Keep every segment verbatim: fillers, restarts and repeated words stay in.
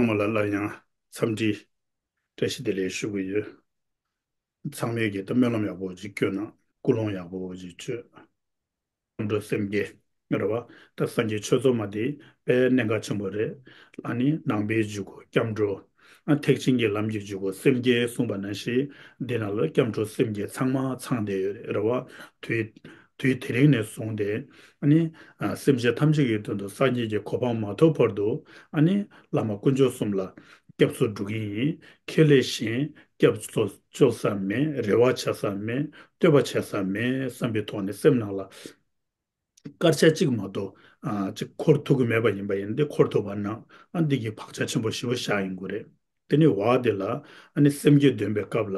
ཚང་མ་ལ་སླར་ཡང་འཚམས་འདྲི་བཀྲ་ཤིས་བདེ་ལེགས་ཞུ་གི་ཡོད། ཚང་མས་ཀྱི་ད་སྨོན་ལམ་ཡག་པོ་ཅིག་སྐྱོན་ན་ཀུན་སློང་ཡག་པོ་ཅིག་བཅོས། སྐྱབས་འགྲོ་སེམས་བསྐྱེད་རེད་བ། ད་སངས་རྒྱས་ཆོས་ཚོགས་མ་དེ་དཔེ་གནད་འགག་ཆེན་པོ་རེད། ཨ་ནི་ནང་པའི་འཇུག་སྒོ་སྐྱབས་འགྲོ། ཨ་ཐེག་ཆེན་གྱི་ལམ་གྱི་འཇུག་སྒོ་སེམས་བསྐྱེད་གསུངས་པ་ནང་བཞིན་འདི་ནང་ལ་སྐྱབས་འགྲོ་སེམས་བསྐྱེད་ཚང་མ་ཚང་བསྡད་ཡོད་རེད་བ། དུས་དུས་དེ་རིང་ནས་བཟུང་སྟེ་ཨ་ནི་ཨ་སེམས་ཅན་ཐམས་ཅད་ཀྱི་དོན་དུ་སངས་རྒྱས་ཀྱི་གོ་འཕང་མ་ཐོབ་བར་དུ་ཨ་ནི་བླ་མ་དཀོན་མཆོག་གསུམ་ལ་སྐྱབས་སུ་འགྲོ་གི་ཡིན། ཁས་ལེན་བཞིན་སྐྱབས་སུ་འགྲོ་ས་མེད། རེ་བ་བྱ་ས་མེད། བསྟོད་པ་བྱ་ས་མེད་བསམ་པའི་ཐོག་ནས་སེམས་ནང་ལ་སྐར་ཆ་གཅིག་མ་གཏོགས་ཨ་གཅིག་འཁོར་ཐུབ་ཀྱི་མེད་པ་ཡིན་པ་ཡིན་ཏེ། འཁོར་ཐུབ་པ་ན་ཨ་འདི་གི་བག་ཆགས་ཆེན་པོ་ཞེ་པོ་བཞག་ཡོང་གི་རེད། དེ་ནས་བ་དེ་ལ་ཨ་ནི་སེམས་བསྐྱེད་འདོན་པའི་སྐབས་ལ་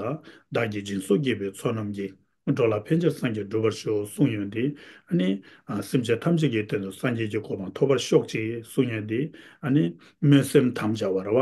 བདག་གིས་སྦྱིན་སོགས་བགྱིས་པའི་ཚོགས་རྣམས་ཀྱིས། འགྲོ་ལ་ཕན་ཕྱིར་སངས་རྒྱས་འགྲུབ་པར་ཤོག་གསུང་ཡོང་དུས་ཨ་ནི་ཨ་སེམས་ཅན་ཐམས་ཅད་ཀྱི་དོན་དུ་སངས་རྒྱས་ཀྱི་གོ་འཕང་ཐོབ་པར་ཤོག་ཅེས་གསུང་ཡོང་དུས་ཨ་ནི་སྨོན་སེམས་དམ་བཅའ་བ་རེད་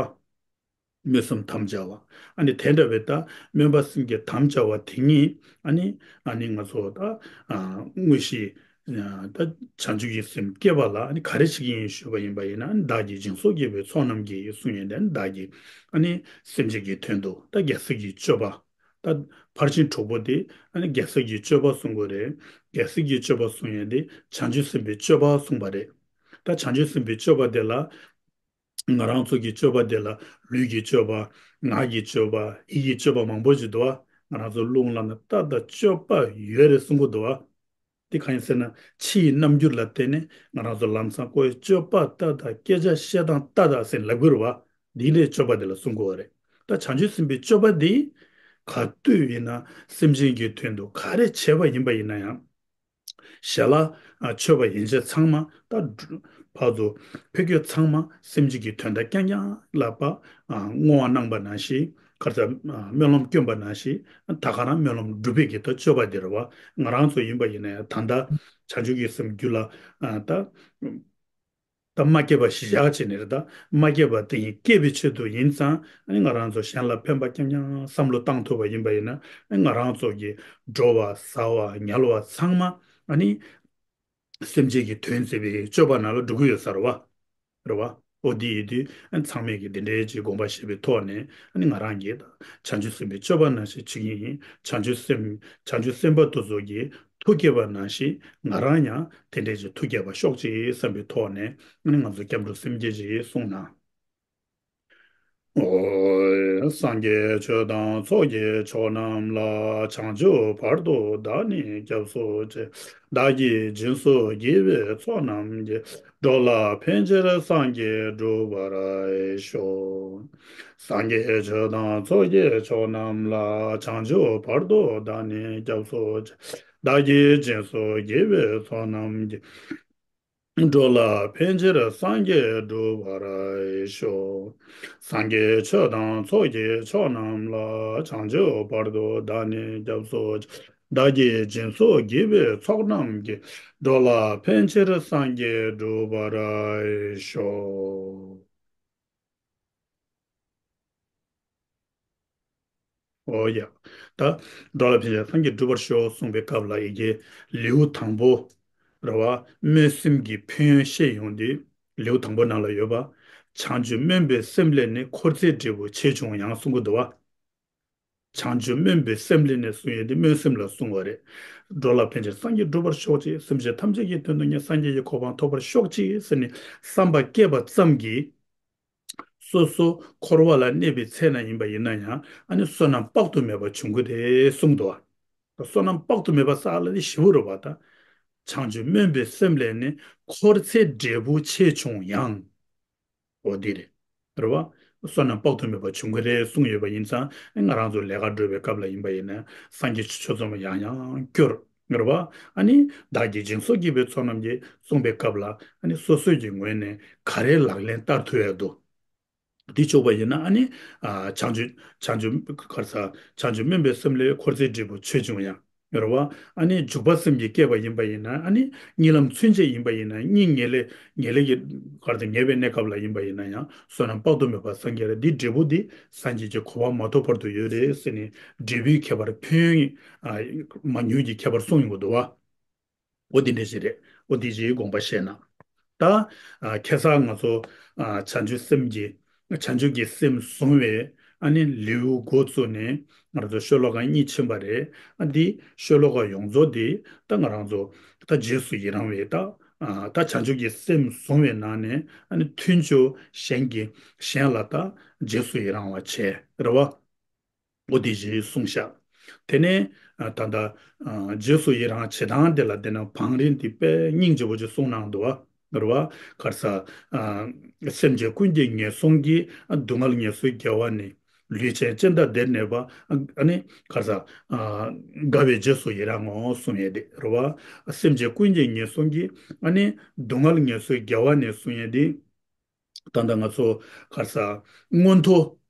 བ། སྨོན་སེམས་དམ་བཅའ་བ། ཨ་ནི་དེ་འདྲ་བའི་ད་སྨོན་པ་སེམས་བསྐྱེད་དམ་བཅའ་བ་དེ་ཉིད་ཨ་ནི་ཨ་ནི་ང་ཚོ་ད་ཨ་དངོས་གཞི་ཨ་ད་བྱང་ཆུབ་ཀྱི་སེམས་བསྐྱེད་པ་ལ་ཨ་ནི་ག་རེ་བྱེད་ཀྱི་ཡིན་ཞུས་པ་ཡིན་པ་ཡིན་ན། ཨ་ནི་བདག་གིས་སྦྱིན་སོགས་བགྱིས་པའི་ཚོགས་རྣམས་ཀྱིས་གསུང་ཡོང་དུས་ཨ་ནི་བདག་གིས་ཨ་ནི་སེམས་ཅན་གྱི་དོན་དུ་ད་རྒྱལ་སྲས་ཀྱི་སྤྱོད་པ། ད་ཕར་ཕྱིན་དྲུག་པོ་དེ་ཨ་ནི་རྒྱལ་སྲས་ཀྱི་སྤྱོད་པ་གསུང་གི་རེད། རྒྱལ་སྲས་ཀྱི་སྤྱོད་པ་གསུང་ཡོང་དུས་བྱང་ཆུབ་སེམས་དཔའི་སྤྱོད་པ་གསུངས་པ་རེད། ད་བྱང་ཆུབ་སེམས་དཔའི་སྤྱོད་པ་དེ་ལ་ང་རང་ཚོ་གི་སྤྱོད་པ་དེ་ལ་ལུས་ཀྱི་སྤྱོད་པ། ངག་གི་སྤྱོད་པ། ཡིད་ཀྱི་སྤྱོད་པ་མང་པོ་ཞིག་འདུག་བ། ང་རང་ཚོ་རླུང་ལངས་ན་ཏག་ཏག་སྤྱོད་པ་ཡོད་རེད་གསུང་གི་འདུག་བ། དེ་གང་ཡིན་ཟེར་ན་ཕྱི་ཡི་རྣམ་འགྱུར་ལ་བརྟེན་ནས་ང་རང་ཚོ་ལམ་སང་ཁོའི་སྤྱོད་པ་ཏག་ཏག་སྐད་ཆ་བཤད་སྟངས་ཏག་ཏག་ཟེར་ལབ་གི་རེད་བ། འདི་འདྲའི་སྤྱོད་པ་དེ་ལ་གསུང་གི་ཡོད་རེད། ད་བྱང་ཆུབ་སེམས་དཔའི་སྤྱོད་པ་འདི་ག་དུས་ཡིན་ན་སེམས་ཅན་གྱི་དོན་དུ་ག་རེ་བྱས་པ་ཡིན་པ་ཡིན་ན་ཡང་། ཞལ་ལག་མཆོད་པ་ཡན་ཆད་ཚང་མ་ད་ཕར་ཚུར་ཕ་གི་ཚང་མ་སེམས་ཅན་གྱི་དོན་དག་རྐྱང་རྐྱང་ལ་ཕར་བསྔོ་བ་གནང་པ་ནང་བཞིན། ག་རེ་ཟེར། སྨོན་ལམ་བསྐྱོན་པ་ནང་བཞིན་ད་ག་རང་སྨོན་ལམ་འགྲུབ་པའི་གི་ད་སྤྱོད་པ་འདི་རེད་བ། ང་རང་ཚོ་ཡིན་པ་ཡིན་ན་ཡང་ད་ལྟ་བྱང་ཆུབ་ཀྱི་སེམས་རྒྱུད་ལ་ད་ད་མ་སྐྱེས་པ་གཞི་བཞག་བྱས་ནས་རེད། ད་མ་སྐྱེས་པ་དེ་ཡིན་སྐྱེས་པའི་ཆེད་དུ་ཡིན་ཙང་ཨ་ནི་ང་རང་ཚོ་གཞན་ལ་ཕན་པ་རྐྱང་རྐྱང་བསམ་བློ་བཏང་ཐུབ་པ་ཡིན་པ་ཡིན་ན་ཨ་ནི་ང་རང་ཚོ་གི་འགྲོ་བ་ཟ་བ་ཉལ་བ་ཚང་མ་ཨ་ནི་སེམས་ཅན་གྱི་དོན་མཛད་པའི་སྤྱོད་པ་ནང་ལ་འགྲོ་གི་ཡོད་ས་རེད་བ། རེད་བ། ཨོ་དེ་ཡིན་དུས་ཨ་ཚང་མས་ཀྱི་འདི་འདྲའི་ཅིག་དགོངས་པ་བཞེས་པའི་ཐོག་ནས་ཨ་ནི་ང་རང་གིས་བྱང་ཆུབ་སེམས་དཔའི་སྤྱོད་པ་ནང་བཞིན་བྱེད་ཀྱི་ཡིན། བྱང་ཆུབ་སེམས་བྱང་ཆུབ་སེམས་དཔའ་དེ་ཚོ་གིས་ཐུགས་བསྐྱེད་པ་ནང་བཞིན་ང་རང་ཡང་དེ་འདྲའི་ཅིག་ཐུགས་བསྐྱེད་པ་ཤོག་ཅིག་བསམ་པའི་ཐོག་ནས་ཨ་ནི་ང་ཚོ་སྐྱབས་འགྲོ་སེམས་བསྐྱེད་ཅིག་གསུངས་ན། ཨོ། སངས་རྒྱས་ཆོས་དང་ཚོགས་ཀྱི་མཆོག་རྣམས་ལ། བྱང་ཆུབ་བར་དུ་བདག་ནི་སྐྱབས་སུ་མཆི། བདག་གིས་སྦྱིན་སོགས་བགྱིས་པའི་ཚོགས་རྣམས་ཀྱིས། འགྲོ་ལ་ཕན་ཕྱིར་སངས་རྒྱས་འགྲུབ་པར་ཤོག། སངས་རྒྱས་ཆོས་དང་ཚོགས་ཀྱི་མཆོག་རྣམས་ལ། བྱང་ཆུབ་བར་དུ་བདག་ནི་སྐྱབས་སུ་མཆི། བདག་གིས་སྦྱིན་སོགས་བགྱིས་པའི་ཚོགས་རྣམས་ཀྱིས། འགྲོ་ལ་ཕན་ཕྱིར་སངས་རྒྱས་འགྲུབ་པར་ཤོག། སངས་རྒྱས་ཆོས་དང་ཚོགས་ཀྱི་མཆོག་རྣམས་ལ། བྱང་ཆུབ་བར་དུ་བདག་ནི་སྐྱབས་སུ་མཆི། བདག་གིས་སྦྱིན་སོགས་བགྱིས་པའི་ཚོགས་རྣམས་ཀྱིས། འགྲོ་ལ་ཕན་ཕྱིར་སངས་རྒྱས་འགྲུབ་པར་ཤོག། ཨོ་ཡ། ད་འགྲོ་ལ་ཕན་ཕྱིར་སངས་རྒྱས་འགྲུབ་པར་ཤོག་གསུངས་པའི་སྐབས་ལ་ཡི་གེ་ལེའུ་དང་པོ་རེད་བ། སྨོན་སེམས་ཀྱི་ཕན་ཡོན་བཤད་ཡོང་དུས་ལེའུ་དང་པོ་ནང་ལ་ཡོད་པ། བྱང་ཆུབ་སྨོན་པའི་སེམས་ལས་ནི། འཁོར་ཚེ་འབྲས་བུ་ཆེ་ཆུང་ཡང་གསུང་གི་འདུག་བ། བྱང་ཆུབ་སྨོན་པའི་སེམས་ལས་ནི་གསུང་ཡས་དེ་སྨོན་སེམས་ལ་གསུང་བ་རེད། འགྲོ་ལ་ཕན་ཕྱིར་སངས་རྒྱས་འགྲུབ་པར་ཤོག་ཅིག། སེམས་ཅན་ཐམས་ཅད་ཀྱི་དོན་དུ་ངས་སངས་རྒྱས་ཀྱི་གོ་འཕང་ཐོབ་པར་ཤོག་ཅིག་ཟེར་ནས་བསམ་པ་སྐྱེས་པ་ཙམ་གྱིས། སོ་སོ་འཁོར་བ་ལ་གནས་པའི་ཚེ་ན་ཡིན་པ་ཡིན་ན་ཡང་ཨ་ནི་བསོད་ནམས་དཔག་ཏུ་མེད་པ་བྱུང་གི་རེད་གསུངས་འདུག་བ། བསོད་ནམས་དཔག་ཏུ་མེད་པ་བསགས་ལ་ནི་ཞེ་པོ་རེད་བ་ད། བྱང་ཆུབ་སྨོན་པའི་སེམས་ལས་ནི། འཁོར་ཚེ་འབྲས་བུ་ཆེ་ཆུང་ཡང་། འོ་འདི་རེད། རེད་བ། བསོད་ནམས་དཔག་ཏུ་མེད་པ་བྱུང་གི་རེད་གསུངས་ཡོད་པ་ཡིན་ཙང་ང་རང་ཚོ་ལས་ཀ་འགྲོ་བའི་སྐབས་ལ་ཡིན་པ་ཡིན་ན་སངས་རྒྱས་ཆོས་ཚོགས་མ་ཡང་ཡང་སྐྱོར། རེད་བ། ཨ་ནི་བདག་གིས་སྦྱིན་སོགས་བགྱིས་པའི་ཚོགས་རྣམས་ཀྱིས་གསུངས་པའི་སྐབས་ལ་ཨ་ནི་སོ་སོའི་གི་ངོས་ནས་ག་རེ་ལག་ལེན་བསྟར་ཐུབ་ཡ་འདུག། འདི་བཅུག་པ་ཡིན་ན་ཨ་ནི། ཨ་བྱང་ཆུབ་བྱང་ཆུབ་ག་རེ་ཟ། བྱང་ཆུབ་སྨོན་པའི་སེམས་ལས་འཁོར་ཚེ་འབྲས་བུ་ཆེ་ཆུང་ཡང་། རེད་བ། ཨ་ནི་འཇུག་པ་སེམས་ཀྱིས་བསྐྱེད་པ་ཡིན་པ་ཡིན་ན་ཨ་ནི་གཉིད་ལམ་ཚུན་ཆད་ཡིན་པ་ཡིན་ན་གཉིད་ངལ་ལས་ངལ་ལས་ཀྱི་གར་དུ་ངལ་བའི་གནས་སྐབས་ལ་ཡིན་པ་ཡིན་ན་ཡང་བསོད་ནམས་དཔག་ཏུ་མེད་པ་བསགས་ཀྱི་རེད། འདི་འབྲས་བུ་འདི་སངས་རྒྱས་ཀྱི་གོ་འཕང་མ་ཐོབ་བར་དུ་ཡོད་རེད་ཟེར་ནས་འབྲས་བུའི་ཁྱད་པར་ཕན་ཡོན་ཨ་མ་ཉུང་གི་ཁྱད་པར་གསུངས་ཡོང་གི་འདུག་བ། འོ་འདི་འདྲ་ཞིག་རེད། འོ་འདི་ཞིག་དགོངས་པ་བཞེས་ན། ད་ཨ་ཁ་སང་ང་ཚོ་ཨ་བྱང་ཆུབ་སེམས་ཀྱི་ བྱང་ཆུབ་ཀྱི་སེམས་བཟུང་བའི་ཨ་ནི་ལེའུ་འགོ་བཙུགས་ནས་ང་རང་ཚོ་ཤོ་ལོ་ཀ་གཉིས་ཕྱིན་པ་རེད། ཨ་འདི་ཤོ་ལོ་ཀ་ཡོངས་རྫོགས་འདི་ད་ང་རང་ཚོ་ད་རྗེས་སུ་ཡི་རང་བའི་ད་ཨ་ད་བྱང་ཆུབ་ཀྱི་སེམས་བཟུང་བའི་ནང་ནས་ཨ་ནི་ཐུན་མཇུག་གཞན་གྱི་གཞན་ལ་ད་རྗེས་སུ་ཡི་རང་བ་བྱས་རེད་བ། འོ་དེ་བཞིན་གསུངས་ཤག་དེ་ནས་ཨ་ད་ལྟ་ཨ་རྗེས་སུ་ཡི་རང་བྱེད་སྟངས་དེ་ལ་བལྟས་ན་བང་རིམ་དེ་དཔེ་སྙིང་རྗེ་པོ་ཅིག་གསུངས་གནང་འདུག་བ། རེད་བ། ག་རེ་ཟེར། ཨ་སེམས་ཅན་ཀུན་གྱི་ངན་སོང་གི་ཨ་སྡུག་བསྔལ་ངལ་གསོའི་དགེ་བ་ནི། ལུས་ཅན་ཅི་འདྲ་བདེར་གནས་པ། ཨ་ནི་ག་རེ་ཟེར། ཨ་དགའ་བའི་རྗེས་སུ་ཡི་རང་ངོ་གསུངས་ཡས་དེ་རེད་བ། སེམས་ཅན་ཀུན་གྱི་ངན་སོང་གི་ཨ་ནི་སྡུག་བསྔལ་ངལ་གསོའི་དགེ་བ་ནི་གསུངས་ཡས་དེ། ད་ལྟ་ང་ཚོ་ག་རེ་ཟེར། མངོན་མཐོ།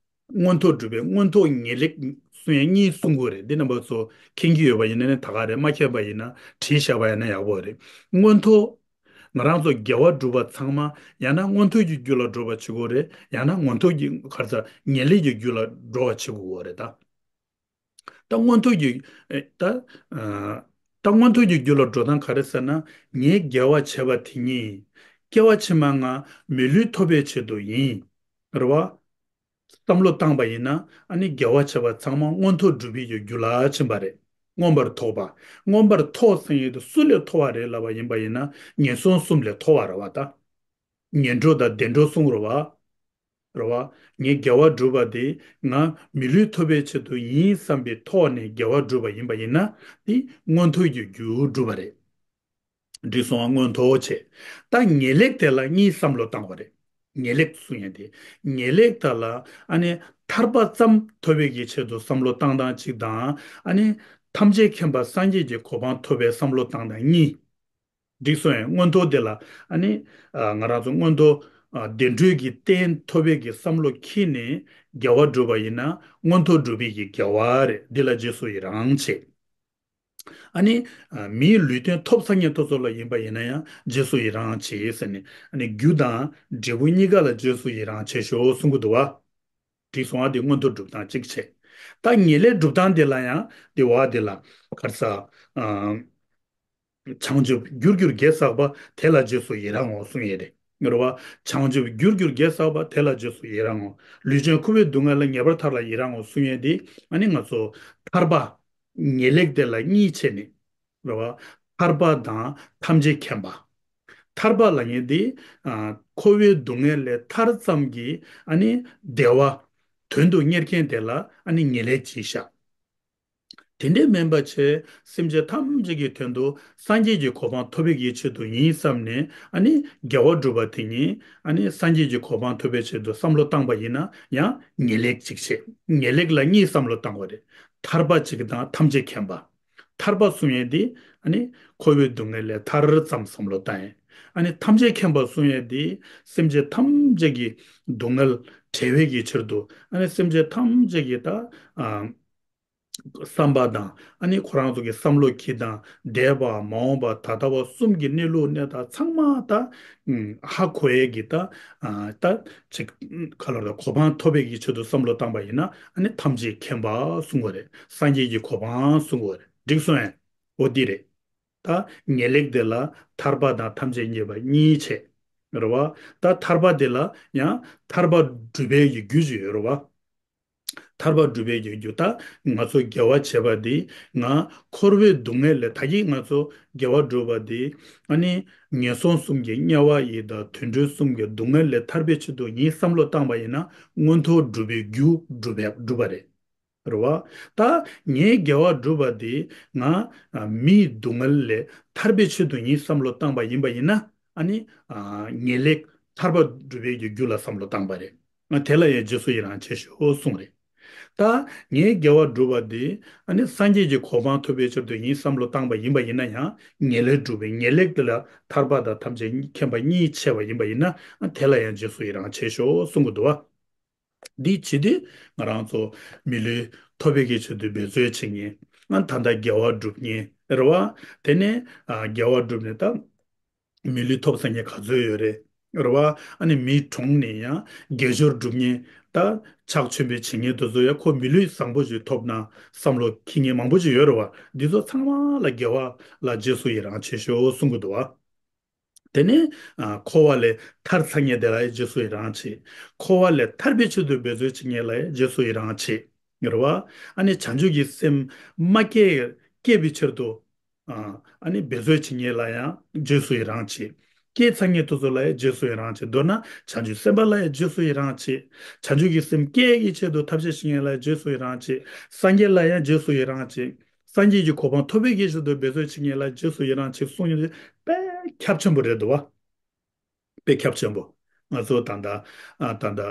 མངོན་མཐོ་སྒྲུབ་པའི་མངོན་མཐོ་ངེས་ལེགས་གསུང་ཡ་གཉིས་གསུང་དགོས་རེད། འདི་རྣམ་པ་ཚོ་མཁྱེན་གྱི་ཡོད་པ་ཡིན་ན་ནི་ད་ག་རེད། མ་མཁྱེན་པ་ཡིན་ན་བྲིས་བཞག་པ་ཡིན་ན་ཡག་པོ་རེད། མངོན་མཐོ། ང་རང་ཚོ་དགེ་བ་སྒྲུབ་པ་ཚང་མ་ཡང་ན་མངོན་མཐོ་གི་རྒྱུ་ལ་སྒྲུབ་པ་བྱེད་དགོས་རེད། ཡང་ན་མངོན་མཐོ་གི་ག་རེ་ཟེར། ངེས་ལེགས་ཀྱི་རྒྱུ་ལ་སྒྲུབ་པ་བྱེད་དགོས་རེད་ད། ད་མངོན་མཐོ་གི་ཨེ་ད་ཨ་ད་མངོན་མཐོ་གི་རྒྱུ་ལ་འགྲོ་སྟངས་ག་རེ་ཟེར་ན། ངས་དགེ་བ་བྱས་པ་དེ་ཉིད་སྐྱེ་བ་ཕྱི་མ་ང་མི་ལུས་ཐོབ་པའི་ཆེད་དུ་ཡིན། རེད་བ། བསམ་བློ་བཏང་པ་ཡིན་ན་ཨ་ནི་དགེ་བ་བྱས་པ་ཚང་མ་མངོན་མཐོ་སྒྲུབ་པའི་རྒྱུ་ལ་ཕྱིན་པ་རེད། མངོན་པར་རྟོགས་པ། མངོན་པར་རྟོགས་ཟེར་ཡས་དེ་སུ་ལས་མཐོ་བ་རེད་ལབ་པ་ཡིན་པ་ཡིན་ན་ངན་སོང་གསུམ་ལས་མཐོ་བ་རེད་བ་ད། ངན་འགྲོ་དང་བདེ་འགྲོ་གསུམ་རེད་བ། རེད་བ། ངས་དགེ་བ་བསྒྲུབས་པ་དེ་ང་མི་ལུས་ཐོབ་པའི་ཆེད་དུ་ཡིན་བསམ་པའི་ཐོག་ནས་དགེ་བ་བསྒྲུབས་པ་ཡིན་པ་ཡིན་ན་དེ་མངོན་མཐོ་གི་རྒྱུ་བསྒྲུབས་པ་རེད། འགྲིག་སོང་ང་། མངོན་མཐོ་བྱས། ད་ངེས་ལེགས་དེ་ལ་གཉིས་བསམ་བློ་བཏང་བ་རེད། ངེས་ལེགས་གསུང་ཡ་དེ། ངེས་ལེགས་དེ་ལ་ཨ་ནི་ཐར་པ་ཙམ་ཐོབ་པའི་གི་ཆེད་དུ་བསམ་བློ་བཏང་སྟངས་གཅིག་དང་། ཨ་ནི་ཐམས་ཅད་མཁྱེན་པ་སངས་རྒྱས་ཀྱི་གོ་འཕང་ཐོབ་པའི་བསམ་བློ་བཏང་སྟངས་གཉིས། འགྲིག་སོང་ངས། མངོན་མཐོ་དེ་ལ་ཨ་ནི་ཨ་ང་རང་ཚོ་མངོན་མཐོ་ཨ་བདེ་འགྲོའི་གི་རྟེན་ཐོབ་པའི་གི་བསམ་བློ་འཁྱེར་ནས་དགེ་བ་བསྒྲུབས་པ་ཡིན་ན་མངོན་མཐོ་སྒྲུབ་པའི་གི་དགེ་བ་རེད། འདི་ལ་རྗེས་སུ་ཡི་རང་བྱེད། ཨ་ནི་ཨ་མིའི་ལུས་རྟེན་ཐོབ་ཚར་མཁན་དེ་ཚོ་ལ་ཡིན་པ་ཡིན་ན་ཡང་རྗེས་སུ་ཡི་རང་བྱེད་ཟེར་ནས། ཨ་ནི་རྒྱུ་དང་འབྲས་བུ་གཉིས་ཀ་ལ་རྗེས་སུ་ཡི་རང་བྱེད་ཤོག་གསུང་གི་འདུག་བ། འགྲིག་སོང་ང་། དེ་མངོན་མཐོ་སྒྲུབ་སྟངས་གཅིག་བྱས། ད་ངེས་ལེགས་སྒྲུབ་སྟངས་དེ་ལ་ཡང་དེ་བ་དེ་ལ་ག་རེ་ཟེར། ཨ་བྱང་ཆུབ་རྒྱུར་གྱུར་དགེ་བསགས་པ་དེ་ལ་རྗེས་སུ་ཡི་རང་ངོ་གསུང་ཡས་རེད། རེད་བ། བྱང་ཆུབ་རྒྱུར་གྱུར་དགེ་བསགས་པ་དེ་ལ་རྗེས་སུ་ཡི་རང་ངོ་། ལུས་ཅན་འཁོར་བའི་སྡུག་བསྔལ་ལས་ངེས་པར་ཐར་ལ་ཡི་རང་ངོ་གསུང་ཡས་དེ། ཨ་ནི་ང་ཚོ་ཐར་པ། ངེས་ལེགས་དེ་ལ་གཉིས་བྱས་ནས། རེད་བ། ཐར་པ་དང་ཐམས་ཅད་མཁྱེན་པ། ཐར་པ་ལབ་མཁན་དེ་ཨ་འཁོར་བའི་སྡུག་བསྔལ་ལས་ཐར་ཙམ་གྱི་ཨ་ནི་བདེ་བ་དོན་དུ་གཉེར་མཁན་དེ་ལ་ཨ་ནི་ངེས་ལེགས་བྱས་ཤག་དེ་འདྲས་མིན་པ་བྱས། སེམས་ཅན་ཐམས་ཅད་ཀྱི་དོན་དུ་སངས་རྒྱས་ཀྱི་གོ་འཕང་ཐོབ་པའི་གི་ཆེད་དུ་ཡིན་བསམ་ནས་ཨ་ནི་དགེ་བ་བསྒྲུབས་པ་དེ་ཉིད་ཨ་ནི་སངས་རྒྱས་ཀྱི་གོ་འཕང་ཐོབ་པའི་ཆེད་དུ་བསམ་བློ་བཏང་པ་ཡིན་ན་ཡང་ངེས་ལེགས་གཅིག་བྱས། ངེས་ལེགས་ལ་གཉིས་བསམ་བློ་བཏང་བ་རེད། ཐར་པ་གཅིག་དང་ཐམས་ཅད་མཁྱེན་པ། ཐར་པ་གསུང་ཡས་འདི་ཨ་ནི་འཁོར་བའི་སྡུག་བསྔལ་ལས་ཐར་ཙམ་བསམ་བློ་བཏང་ཡས། ཨ་ནི་ཐམས་ཅད་མཁྱེན་པ་གསུང་ཡས་འདི་སེམས་ཅན་ཐམས་ཅད་ཀྱི་སྡུག་བསྔལ་བྲལ་བའི་གི་ཕྱིར་དུ། ཨ་ནི་སེམས་ཅན་ཐམས་ཅད་ཀྱི་ད་ཨ་བསམ་པ་དང་། ཨ་ནི་ཁོ་རང་ཚོ་གི་བསམ་བློ་འཁྱེར་སྟངས། འདས་པ། མ་འོངས་པ། ད་ལྟ་བ་གསུམ་གྱི་གནས་ལུགས་གནས་སྟངས་ཚང་མ་ད་ཨ་ཧ་གོ་ཡས་ཀྱི་ད་ཨ་ད་ཅིག་ག་ལ་རེད། གོ་འཕང་ཐོབ་པའི་གི་ཆེད་དུ་བསམ་བློ་བཏང་པ་ཡིན་ན་ཨ་ནི་ཐམས་ཅད་མཁྱེན་པ་གསུང་དགོས་རེད། སངས་རྒྱས་ཀྱི་གོ་འཕང་གསུང་དགོས་རེད། འགྲིག་སོང་ངས། འོ་འདི་རེད། ད་ངེས་ལེགས་དེ་ལ་ཐར་པ་དང་ཐམས་ཅད་མཁྱེན་པ་གཉིས་བྱས། རེད་བ། ད་ཐར་པ་དེ་ལ་ཡང་ཐར་པ་སྒྲུབ་པའི་གི་རྒྱུ་ཅིག་ཡོད་རེད་བ། ཐར་པ་སྒྲུབ་པའི་གི་རྒྱུ། ད་ང་ཚོ་དགེ་བ་བྱས་པ་འདི་ང་འཁོར་བའི་སྡུག་བསྔལ་ལས། ད་གིན་ང་ཚོ་དགེ་བ་བསྒྲུབས་པ་འདི་ཨ་ནི་ངན་སོང་གསུམ་གྱི་དམྱལ་བ་ཡི་དྭགས་དུད་འགྲོ་གསུམ་གྱི་སྡུག་བསྔལ་ལས་ཐར་པའི་ཆེད་དུ་ཡིན་བསམ་བློ་བཏང་པ་ཡིན་ན་མངོན་མཐོ་སྒྲུབ་པའི་རྒྱུ་སྒྲུབ་པའི་སྒྲུབ་པ་རེད། རེད་བ། ད་ངས་དགེ་བ་བསྒྲུབས་པ་དེ་ང་ཨ་མིའི་སྡུག་བསྔལ་ལས་ཐར་པའི་ཆེད་དུ་ཡིན་བསམ་བློ་བཏང་པ་ཡིན་པ་ཡིན་ན་ཨ་ནི་ཨ་ངེས་ལེགས་ཐར་པ་སྒྲུབ་པའི་གི་རྒྱུ་ལ་བསམ་བློ་བཏང་པ་རེད། ང་དེ་ལ་ཡང་རྗེས་སུ་ཡི་རང་བྱེད་ཤོག་གསུངས་རེད། ད་ངས་དགེ་བ་བསྒྲུབས་པ་དེ་ཨ་ནི་སངས་རྒྱས་ཀྱི་གོ་འཕང་ཐོབ་པའི་ཕྱིར་དུ་ཡིན་བསམ་བློ་བཏང་པ་ཡིན་པ་ཡིན་ན་ཡང་ངེས་ལེགས་སྒྲུབ་པའི། ངེས་ལེགས་དེ་ལ་ཐར་པ་དང་ཐམས་ཅད་མཁྱེན་པ་གཉིས་བྱས་པ་ཡིན་པ་ཡིན་ན་ཨ་དེ་ལ་ཡང་རྗེས་སུ་ཡི་རང་བྱེད་ཤོག་གསུང་གི་འདུག་བ། འདི་བྱེད་དུས་ང་རང་ཚོ་མི་ལུས་ཐོབ་པའི་གི་ཆེད་དུ་འབད་རྩོལ་བྱེད་མཁན། ཨ་ད་ལྟ་དགེ་བ་སྒྲུབ་མཁན་རེད་བ། དེ་ནས་ཨ་དགེ་བ་བསྒྲུབས་ནས་ད་མི་ལུས་ཐོབ་ཚར་མཁན་ག་ཚོད་ཡོད་རེད། རེད་བ། ཨ་ནི་མི་གྲོངས་ནས་ཡང་དགེ་སྦྱོར་སྒྲུབ་མཁན། ད་ཕྱག་མཆོད་འབུལ་བྱེད་མཁན་དེ་ཚོ་ཡང་ཁོ་མི་ལུས་བཟང་པོ་ཞིག་ཐོབ་ན་བསམ་བློ་འཁྱེར་མཁན་མང་པོ་ཞིག་ཡོད་རེད་བ། འདི་ཚོ་ཚང་མ་ལ་དགེ་བ་ལ་རྗེས་སུ་ཡི་རང་བྱེད་ཤོག་གསུང་གི་འདུག་བ། དེ་ནས་ཨ་འཁོར་བ་ལས་ཐར་ཚར་མཁན་དེ་ལ་ཡང་རྗེས་སུ་ཡི་རང་བྱེད། འཁོར་བ་ལས་ཐར་པའི་ཆེད་དུ་འབད་རྩོལ་བྱེད་མཁན་ལ་ཡང་རྗེས་སུ་ཡི་རང་བྱེད། རེད་བ། ཨ་ནི་བྱང་ཆུབ་ཀྱི་སེམས་མ་སྐྱེས་སྐྱེས་པའི་ཕྱིར་དུ། ཨ་ཨ་ནི་འབད་རྩོལ་བྱེད་མཁན་ལ་ཡང་རྗེས་སུ་ཡི་རང་བྱེད། སྐྱེས་ཚར་མཁན་དེ་ཚོ་ལ་ཡང་རྗེས་སུ་ཡི་རང་བྱེད། མདོར་ན་བྱང་ཆུབ་སེམས་དཔའ་ལ་ཡང་རྗེས་སུ་ཡི་རང་བྱེད། བྱང་ཆུབ་ཀྱི་སེམས་སྐྱེ་ཡག་གི་ཆེད་དུ་ཐབས་ཤེས་བྱེད་མཁན་ལ་ཡང་རྗེས་སུ་ཡི་རང་བྱེད། སངས་རྒྱས་ལ་ཡང་རྗེས་སུ་ཡི་རང་བྱེད། སངས་རྒྱས་ཀྱི་གོ་འཕང་ཐོབ་པའི་གི་ཆེད་དུ་འབད་རྩོལ་བྱེད་མཁན་ལ་རྗེས་སུ་ཡི་རང་བྱེད་གསུངས་ཡོད་དེ་དཔེ་ཁྱབ་ཆེན་པོ་རེད་འདུག་བ། དཔེ་ཁྱབ་ཆེན་པོ། ང་ཚོ་ད་ལྟ་ཨ་ད་ལྟ་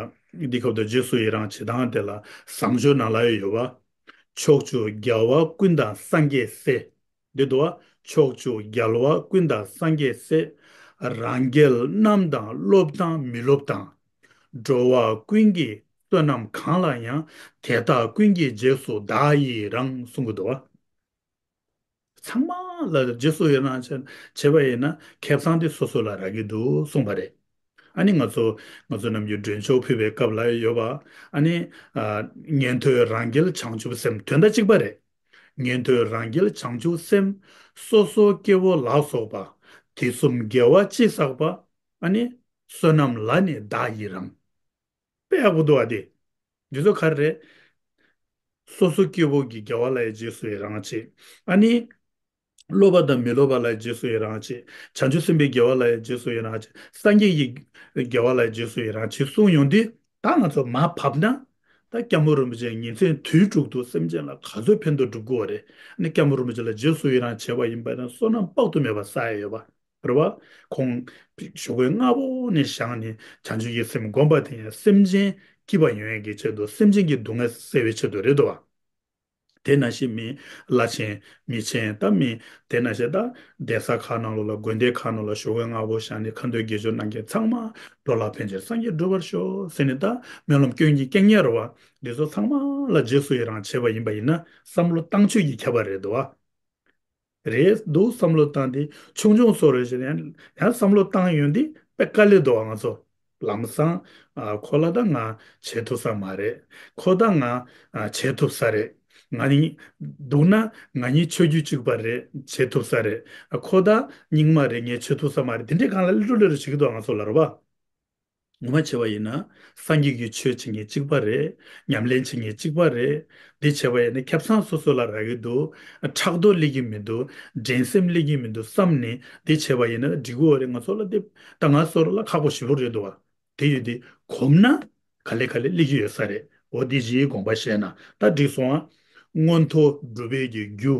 འདི་སྐབས་དུ་རྗེས་སུ་ཡི་རང་བྱེད་སྟངས་དེ་ལ་བཟང་སྤྱོད་ནང་ལ་ཡོད་པ། ཕྱོགས་བཅུའི་རྒྱལ་བ་ཀུན་དང་སངས་རྒྱས་སྲས། འདི་འདུག་བ། ཕྱོགས་བཅུའི་རྒྱལ་བ་ཀུན་དང་སངས་རྒྱས་སྲས། རང་རྒྱལ་རྣམས་དང་སློབ་དང་མི་སློབ་དང་། འགྲོ་བ་ཀུན་གྱི་བསོད་ནམས་གང་ལ་ཡང་། དེ་དག་ཀུན་གྱི་རྗེས་སུ་བདག་ཡི་རང་གསུང་གི་འདུག་བ། ཚང་མ་ལ་རྗེས་སུ་ཡི་རང་བྱེད་བྱེད་པ་ཡིན་ན་ཁེ་བཟང་དེ་སོ་སོ་ལ་རག་གི་འདུག་གསུངས་པ་རེད། ཨ་ནི་ང་ཚོ་ང་ཚོ་ནམ་རྒྱུན་མགྲོན་ཆོག་ཕུལ་བའི་སྐབས་ལ་ཡོད་པ། ཨ་ནི་ཨ་ཉན་ཐོས་རང་རྒྱལ་བྱང་ཆུབ་སེམས་དོན་དག་གཅིག་པ་རེད། ཉན་ཐོས་རང་རྒྱལ་བྱང་ཆུབ་སེམས། སོ་སོ་སྐྱེ་བོ་ལ་སོགས་པ། དུས་གསུམ་དགེ་བ་ཅི་བསགས་པ། ཨ་ནི་བསོད་ནམས་ལ་ནི་བདག་ཡི་རང་། དཔེ་ཡག་པོ་འདུག་བ་དེ། འདི་ཚོ་ག་རེ་རེད། སོ་སོ་སྐྱེ་བོ་གི་དགེ་བ་ལ་ཡང་རྗེས་སུ་ཡི་རང་བྱེད། ཨ་ནི། སློབ་པ་དང་མི་སློབ་པ་ལ་ཡང་རྗེས་སུ་ཡི་རང་བྱེད། བྱང་ཆུབ་སེམས་དཔའི་དགེ་བ་ལ་ཡང་རྗེས་སུ་ཡི་རང་བྱེད། སངས་རྒྱས་ཀྱི་དགེ་བ་ལ་ཡང་རྗེས་སུ་ཡི་རང་བྱེད་གསུངས་ཡོང་དུས་ད་ང་ཚོ་མར་ཕབ་ན། ད་སྐྱབས་མགོན་རིན་པོ་ཆེ་ཉིན་མཚན་དུས་དྲུག་ཏུ་སེམས་ཅན་ལ་ག་ཚོད་ཕན་ཐོགས་སྒྲུབ་དགོས་པ་རེད། ཨ་ནི་སྐྱབས་མགོན་རིན་པོ་ཆེ་ལ་རྗེས་སུ་ཡི་རང་བྱས་པ་ཡིན་པ་ན་བསོད་ནམས་དཔག་ཏུ་མེད་པ་བསགས་ཡ་ཡོད་པ། རེད་བ། ཁོང་ཞོགས་ཀས་སྔ་པོ་ནས་བཞེངས་ནས་བྱང་ཆུབ་ཀྱི་སེམས་བསྒོམ་པ་དེ་ཡང་སེམས་ཅན་སྐྱིད་པ་ཡོང་ཡས་ཀྱི་ཆེད་དུ་སེམས་ཅན་གྱི་སྡུག་བསྔལ་སེལ་བའི་ཆེད་དུ་རེད་དོ། དེ་ནང་བཞིན་མི་བླ་ཆེན་མི་ཆེན་ད་མི་དེ་ནང་བཞིན་ད་གདན་ས་ཁག་ནང་ལོགས་ལ་དགོན་སྡེ་ཁག་ནང་ལ་ཞོགས་ཀས་སྔ་པོ་བཞེངས་ནས་ཁ་འདོན་དགེ་སྦྱོར་གནང་མཁན་ཚང་མ་འགྲོ་ལ་ཕན་ཕྱིར་སངས་རྒྱས་འགྲུབ་པར་ཤོག་ཟེར་ནས་ད་སྨོན་ལམ་སྐྱོན་གྱི་སྐད་ངན་རེད་བ། འདི་ཚོ་ཚང་མ་ལ་རྗེས་སུ་ཡི་རང་བྱས་པ་ཡིན་པ་ཡིན་ན་བསམ་བློ་བཏང་ཆོས་ཀྱི་ཁྱད་པར་རེད་དོ། རེད་འདུག་བསམ་བློ་བཏང་དེ་ཆུང་ཆུང་སོ་རེད་ཟེར་ཡང་ཡང་བསམ་བློ་བཏང་ཡོང་དུས་དཔེ་དཀའ་ལས་འདུག་བ། ང་ཚོ་ལམ་སང་ཨ་ཁོ་ལ་ད་ང་བྱེད་ཐུབ་ས་མ་རེད། ཁོ་ད་ང་ཨ་བྱེད་ཐུབ་ས་རེད། ང་ནི་འདུག་ན་ང་གཉིས་ཆོས་བརྒྱུད་གཅིག་པ་རེད། བྱེད་ཐུབ་ས་རེད། ཨ་ཁོ་ད་རྙིང་མ་རེད། ངས་བྱེད་ཐུབ་ས་མ་རེད། དེ་འདྲའི་སྒང་ལ་ལི་ཀྲུ་ལི་ཀྲུ་བྱེད་ཀྱི་འདུག་ང་ཚོ་ལ་རེད་བ། ངོ་མ་བྱས་པ་ཡིན་ན། སངས་རྒྱས་ཀྱི་ཆོས་བྱེད་མཁན་གཅིག་པ་རེད། ཉམས་ལེན་བྱེད་མཁན་གཅིག་པ་རེད། འདི་བྱས་པ་ཡིན་ན་ཁེ་བཟང་སོ་སོ་ལ་རག་གི་འདུག་ཕྲག་དོག་སླེབས་ཀྱི་མི་འདུག་འགྲན་སེམས་སླེབས་ཀྱི་མི་འདུག་བསམ་ནས་འདི་བྱས་པ་ཡིན་ན་འགྲིག་གི་ཡོད་རེད། ང་ཚོ་ལ་འདི་ད་ང་ཚོ་ལ་ཁག་པོ་ཞེ་པོ་རེད་འདུག་བ། དེ་ཡོད་དེ་གོམས་ན་ག་ལེ་ག་ལེ་སླེབས་ཀྱི་ཡོད་ས་རེད། འོ་འདི་བཞིའི་དགོངས་པ་བཞེས་ན་ད་འགྲིག་སོང་ཨ། མངོན་མཐོ་སྒྲུབ་པའི་གི་རྒྱུ།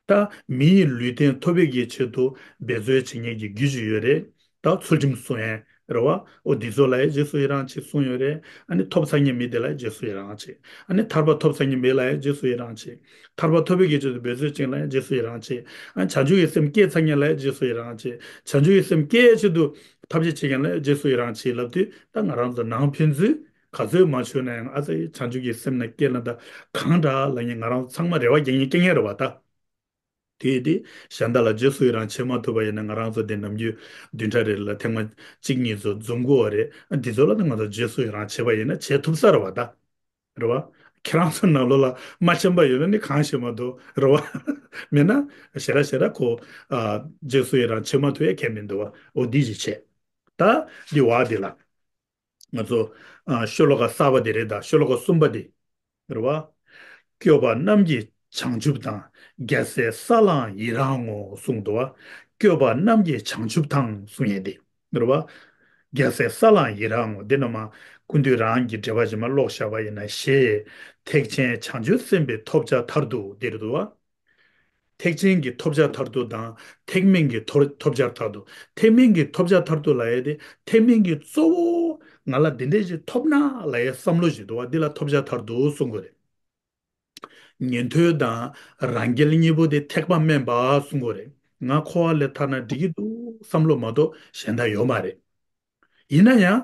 ད་མི་ཡི་ལུས་རྟེན་ཐོབ་པའི་གི་ཆེད་དུ་འབད་རྩོལ་བྱེད་མཁན་གྱི་རྒྱུ་ཅིག་ཡོད་རེད། ད་ཚུལ་ཁྲིམས་སྲུང་ཡས་རེད་བ། འོ་འདི་ཚོ་ལ་ཡང་རྗེས་སུ་ཡི་རང་བྱེད་གསུངས་ཡོད་རེད། ཨ་ནི་ཐོབ་ཚར་མཁན་མི་དེ་ལ་ཡང་རྗེས་སུ་ཡི་རང་བྱེད། ཨ་ནི་ཐར་པ་ཐོབ་ཚར་མཁན་མི་ལ་ཡང་རྗེས་སུ་ཡི་རང་བྱེད། ཐར་པ་ཐོབ་པའི་གི་ཆེད་དུ་འབད་རྩོལ་བྱེད་མཁན་ལ་ཡང་རྗེས་སུ་ཡི་རང་བྱེད། ཨ་ནི་བྱང་ཆུབ་ཀྱི་སེམས་སྐྱེས་ཚར་མཁན་ལ་ཡང་རྗེས་སུ་ཡི་རང་བྱེད། བྱང་ཆུབ་ཀྱི་སེམས་སྐྱེ་ཡས་ཆེད་དུ་ཐབས་ཤེས་བྱེད་མཁན་ལ་ཡང་རྗེས་སུ་ཡི་རང་བྱེད་ལབ་དུས་ད་ང་རང་ཚོ་ནང་ཕན་ཚུན་ག་ཚོད་མ་བྱུང་ན་ཡང་ཨ་ཙི་བྱང་ཆུབ་ཀྱི་སེམས་ན་སྐྱེས་ན་ད་གང་འདྲ་ལབ་མཁན་ང་རང་ཚོ་ཚང་མ་རེ་བ་རྒྱག་མཁན་སྐད་ངན་རེད་བ་ད། དེ་དེ་གཞན་དག་ལ་རྗེས་སུ་ཡི་རང་བྱེད་མ་ཐུབ་པ་ཡིན་ན་ང་རང་ཚོ་དེ་ནམ་རྒྱུན་བདུན་ཕྲག་རེ་ལ་ཐེངས་མ་གཅིག་གཉིས་ཚོ་འཛོམས་དགོས་པ་རེད། ཨ་འདི་ཚོ་ལ་ད་ང་ཚོ་རྗེས་སུ་ཡི་རང་བྱེད་པ་ཡིན་ན་བྱེད་ཐུབ་ས་རེད་བ་ད། རེད་བ། ཁྱེད་རང་ཚོ་ནང་ལོགས་ལ་མ་འཆམ་པ་ཡོད་ན་ནི་གང་ཤེས་མ་གཏོགས་རེད་བ། མེད་ན་ཞེ་དྲག་ཞེ་དྲག་ཁོ་ཨ་རྗེས་སུ་ཡི་རང་བྱེད་མ་ཐུབ་ཡ་གལ་མི་འདུག་བ། འོ་འདི་ཞིག་བྱས། ད་འདི་བ་འདི་ལ། ང་ཚོ་ཨ་ཤོ་ལོ་ཀ་གསར་པ་འདི་རེད་ད། ཤོ་ལོ་ཀ་གསུམ་པ་འདི་རེད་བ། སྐྱོབ་པ་རྣམས་ཀྱི་བྱང་ཆུབ་དང་། རྒྱལ་སྲས་ས་ལའང་ཡི་རང་ངོ་གསུངས་འདུག་བ། སྐྱོབ་པ་རྣམས་ཀྱི་བྱང་ཆུབ་དང་གསུང་ཡས་འདི་རེད་བ། རྒྱལ་སྲས་ས་ལའང་ཡི་རང་ངོ་། འདི་ནི་མ་ཀུན་འདུས་རང་གི་འགྲེལ་པ་ཞིག་མ་ཀློག་བཞག་པ་ཡིན་ན་ཞེས་ཐེག་ཆེན་བྱང་ཆུབ་སེམས་དཔའི་ཐོབ་བྱ་མཐར་ཐུག་འདི་རེད་འདུག་བ། ཐེག་ཆེན་གྱི་ཐོབ་བྱ་མཐར་ཐུག་དང་ཐེག་དམན་གྱི་ཐོབ་ཐོབ་བྱ་མཐར་ཐུག་ཐེག་དམན་གྱི་ཐོབ་བྱ་མཐར་ཐུག་ལབ་ཡས་དེ་ཐེག་དམན་གྱི་གཙོ་བོ་ང་ལ་འདི་འདྲས་ཞིག་ཐོབ་ན་ལབ་ཡས་བསམ་བློ་ཞིག་འདུག་བ། འདི་ལ་ཐོབ་བྱ་མཐར་ཐུག་གསུང་དགོས་རེད། ཉན་ཐོས་དང་རང་རྒྱལ་གཉིས་པོ་དེ་ཐེག་པ་དམན་པ་གསུང་དགོས་རེད། ང་འཁོར་བ་ལས་ཐར་ན་འགྲིག་གི་འདུག་བསམ་བློ་མ་གཏོགས་གཞན་དག་ཡོད་མ་རེད། ཡིན་ན་ཡང་།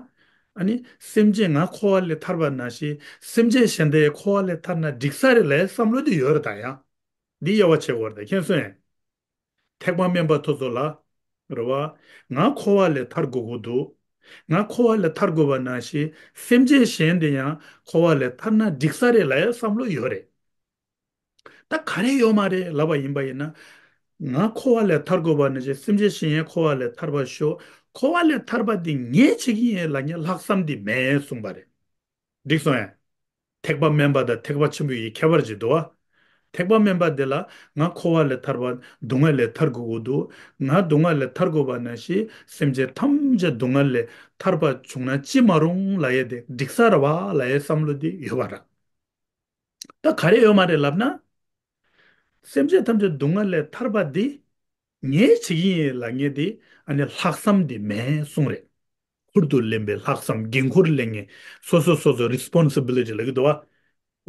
ཨ་ནི་སེམས་ཅན་ང་འཁོར་བ་ལས་ཐར་པ་ནང་བཞིན་སེམས་ཅན་གཞན་དག་འཁོར་བ་ལས་ཐར་ན་འགྲིག་ས་རེད་ལབ་བསམ་བློ་དེ་ཡོད་རེད་ད་ཡང་། འདི་དབྱེ་བ་ཕྱེ་དགོས་རེད་ད་མཁྱེན་སོང་ངས། ཐེག་པ་དམན་པ་དེ་ཚོ་ལ། རེད་བ། ང་འཁོར་བ་ལས་ཐར་དགོས་ཀྱི་འདུག་ང་འཁོར་བ་ལས་ཐར་དགོས་པ་ནང་བཞིན་སེམས་ཅན་གཞན་དེ་ཡང་འཁོར་བ་ལས་ཐར་ན་འགྲིག་ས་རེད་ལབ་བསམ་བློ་ཡོད་རེད། ད་ག་རེ་ཡོད་མ་རེད་ལབ་པ་ཡིན་པ་ཡིན་ན། ང་འཁོར་བ་ལས་ཐར་དགོས་པ་ནང་བཞིན་སེམས་ཅན་གཞན་ཡང་འཁོར་བ་ལས་ཐར་པར་ཤོག་འཁོར་བ་ལས་ཐར་པ་འདི་ངས་བྱེད་ཀྱི་ཡིན་ལབ་མཁན་ལྷག་བསམ་འདི་མེད་གསུངས་པ་རེད། འགྲིག་སོང་ཡ། ཐེག་པ་དམན་པ་དང་ཐེག་པ་ཆེན་པོ་ཡི་ཁྱད་པར་ཅིག་འདུག་བ། ཐེག་པ་དམན་པ་དེ་ལ་ང་འཁོར་བ་ལས་ཐར་པ་སྡུག་བསྔལ་ལས་ཐར་དགོས་ཀྱི་འདུག་ང་སྡུག་བསྔལ་ལས་ཐར་དགོས་པ་ནང་བཞིན་སེམས་ཅན་ཐམས་ཅད་སྡུག་བསྔལ་ལས་ཐར་པ་བྱུང་ན་ཅི་མ་རུང་ལབ་ཡས་དེ་འགྲིག་ས་རེད་བ་ལབ་ཡས་བསམ་བློ་དེ་ཡོད་པ་རེད། ད་ག་རེ་ཡོད་མ་རེད་ལབ་ན། སེམས་ཅན་ཐམས་ཅད་སྡུག་བསྔལ་ལས་ཐར་པ་འདི་ངས་བྱེད་ཀྱི་ཡིན་ལབ་མཁན་དེ་ཨ་ནི་ལྷག་བསམ་དེ་མེད་གསུངས་རེད། ཁུར་དུ་ལེན་པའི་ལྷག་བསམ་འགན་ཁུར་ལེན་མཁན་སོ་སོ་སོ་སོ་རེ་སི་པོན་སི་བི་ལི་ཊི་ལབ་ཀྱི་འདུག་བ།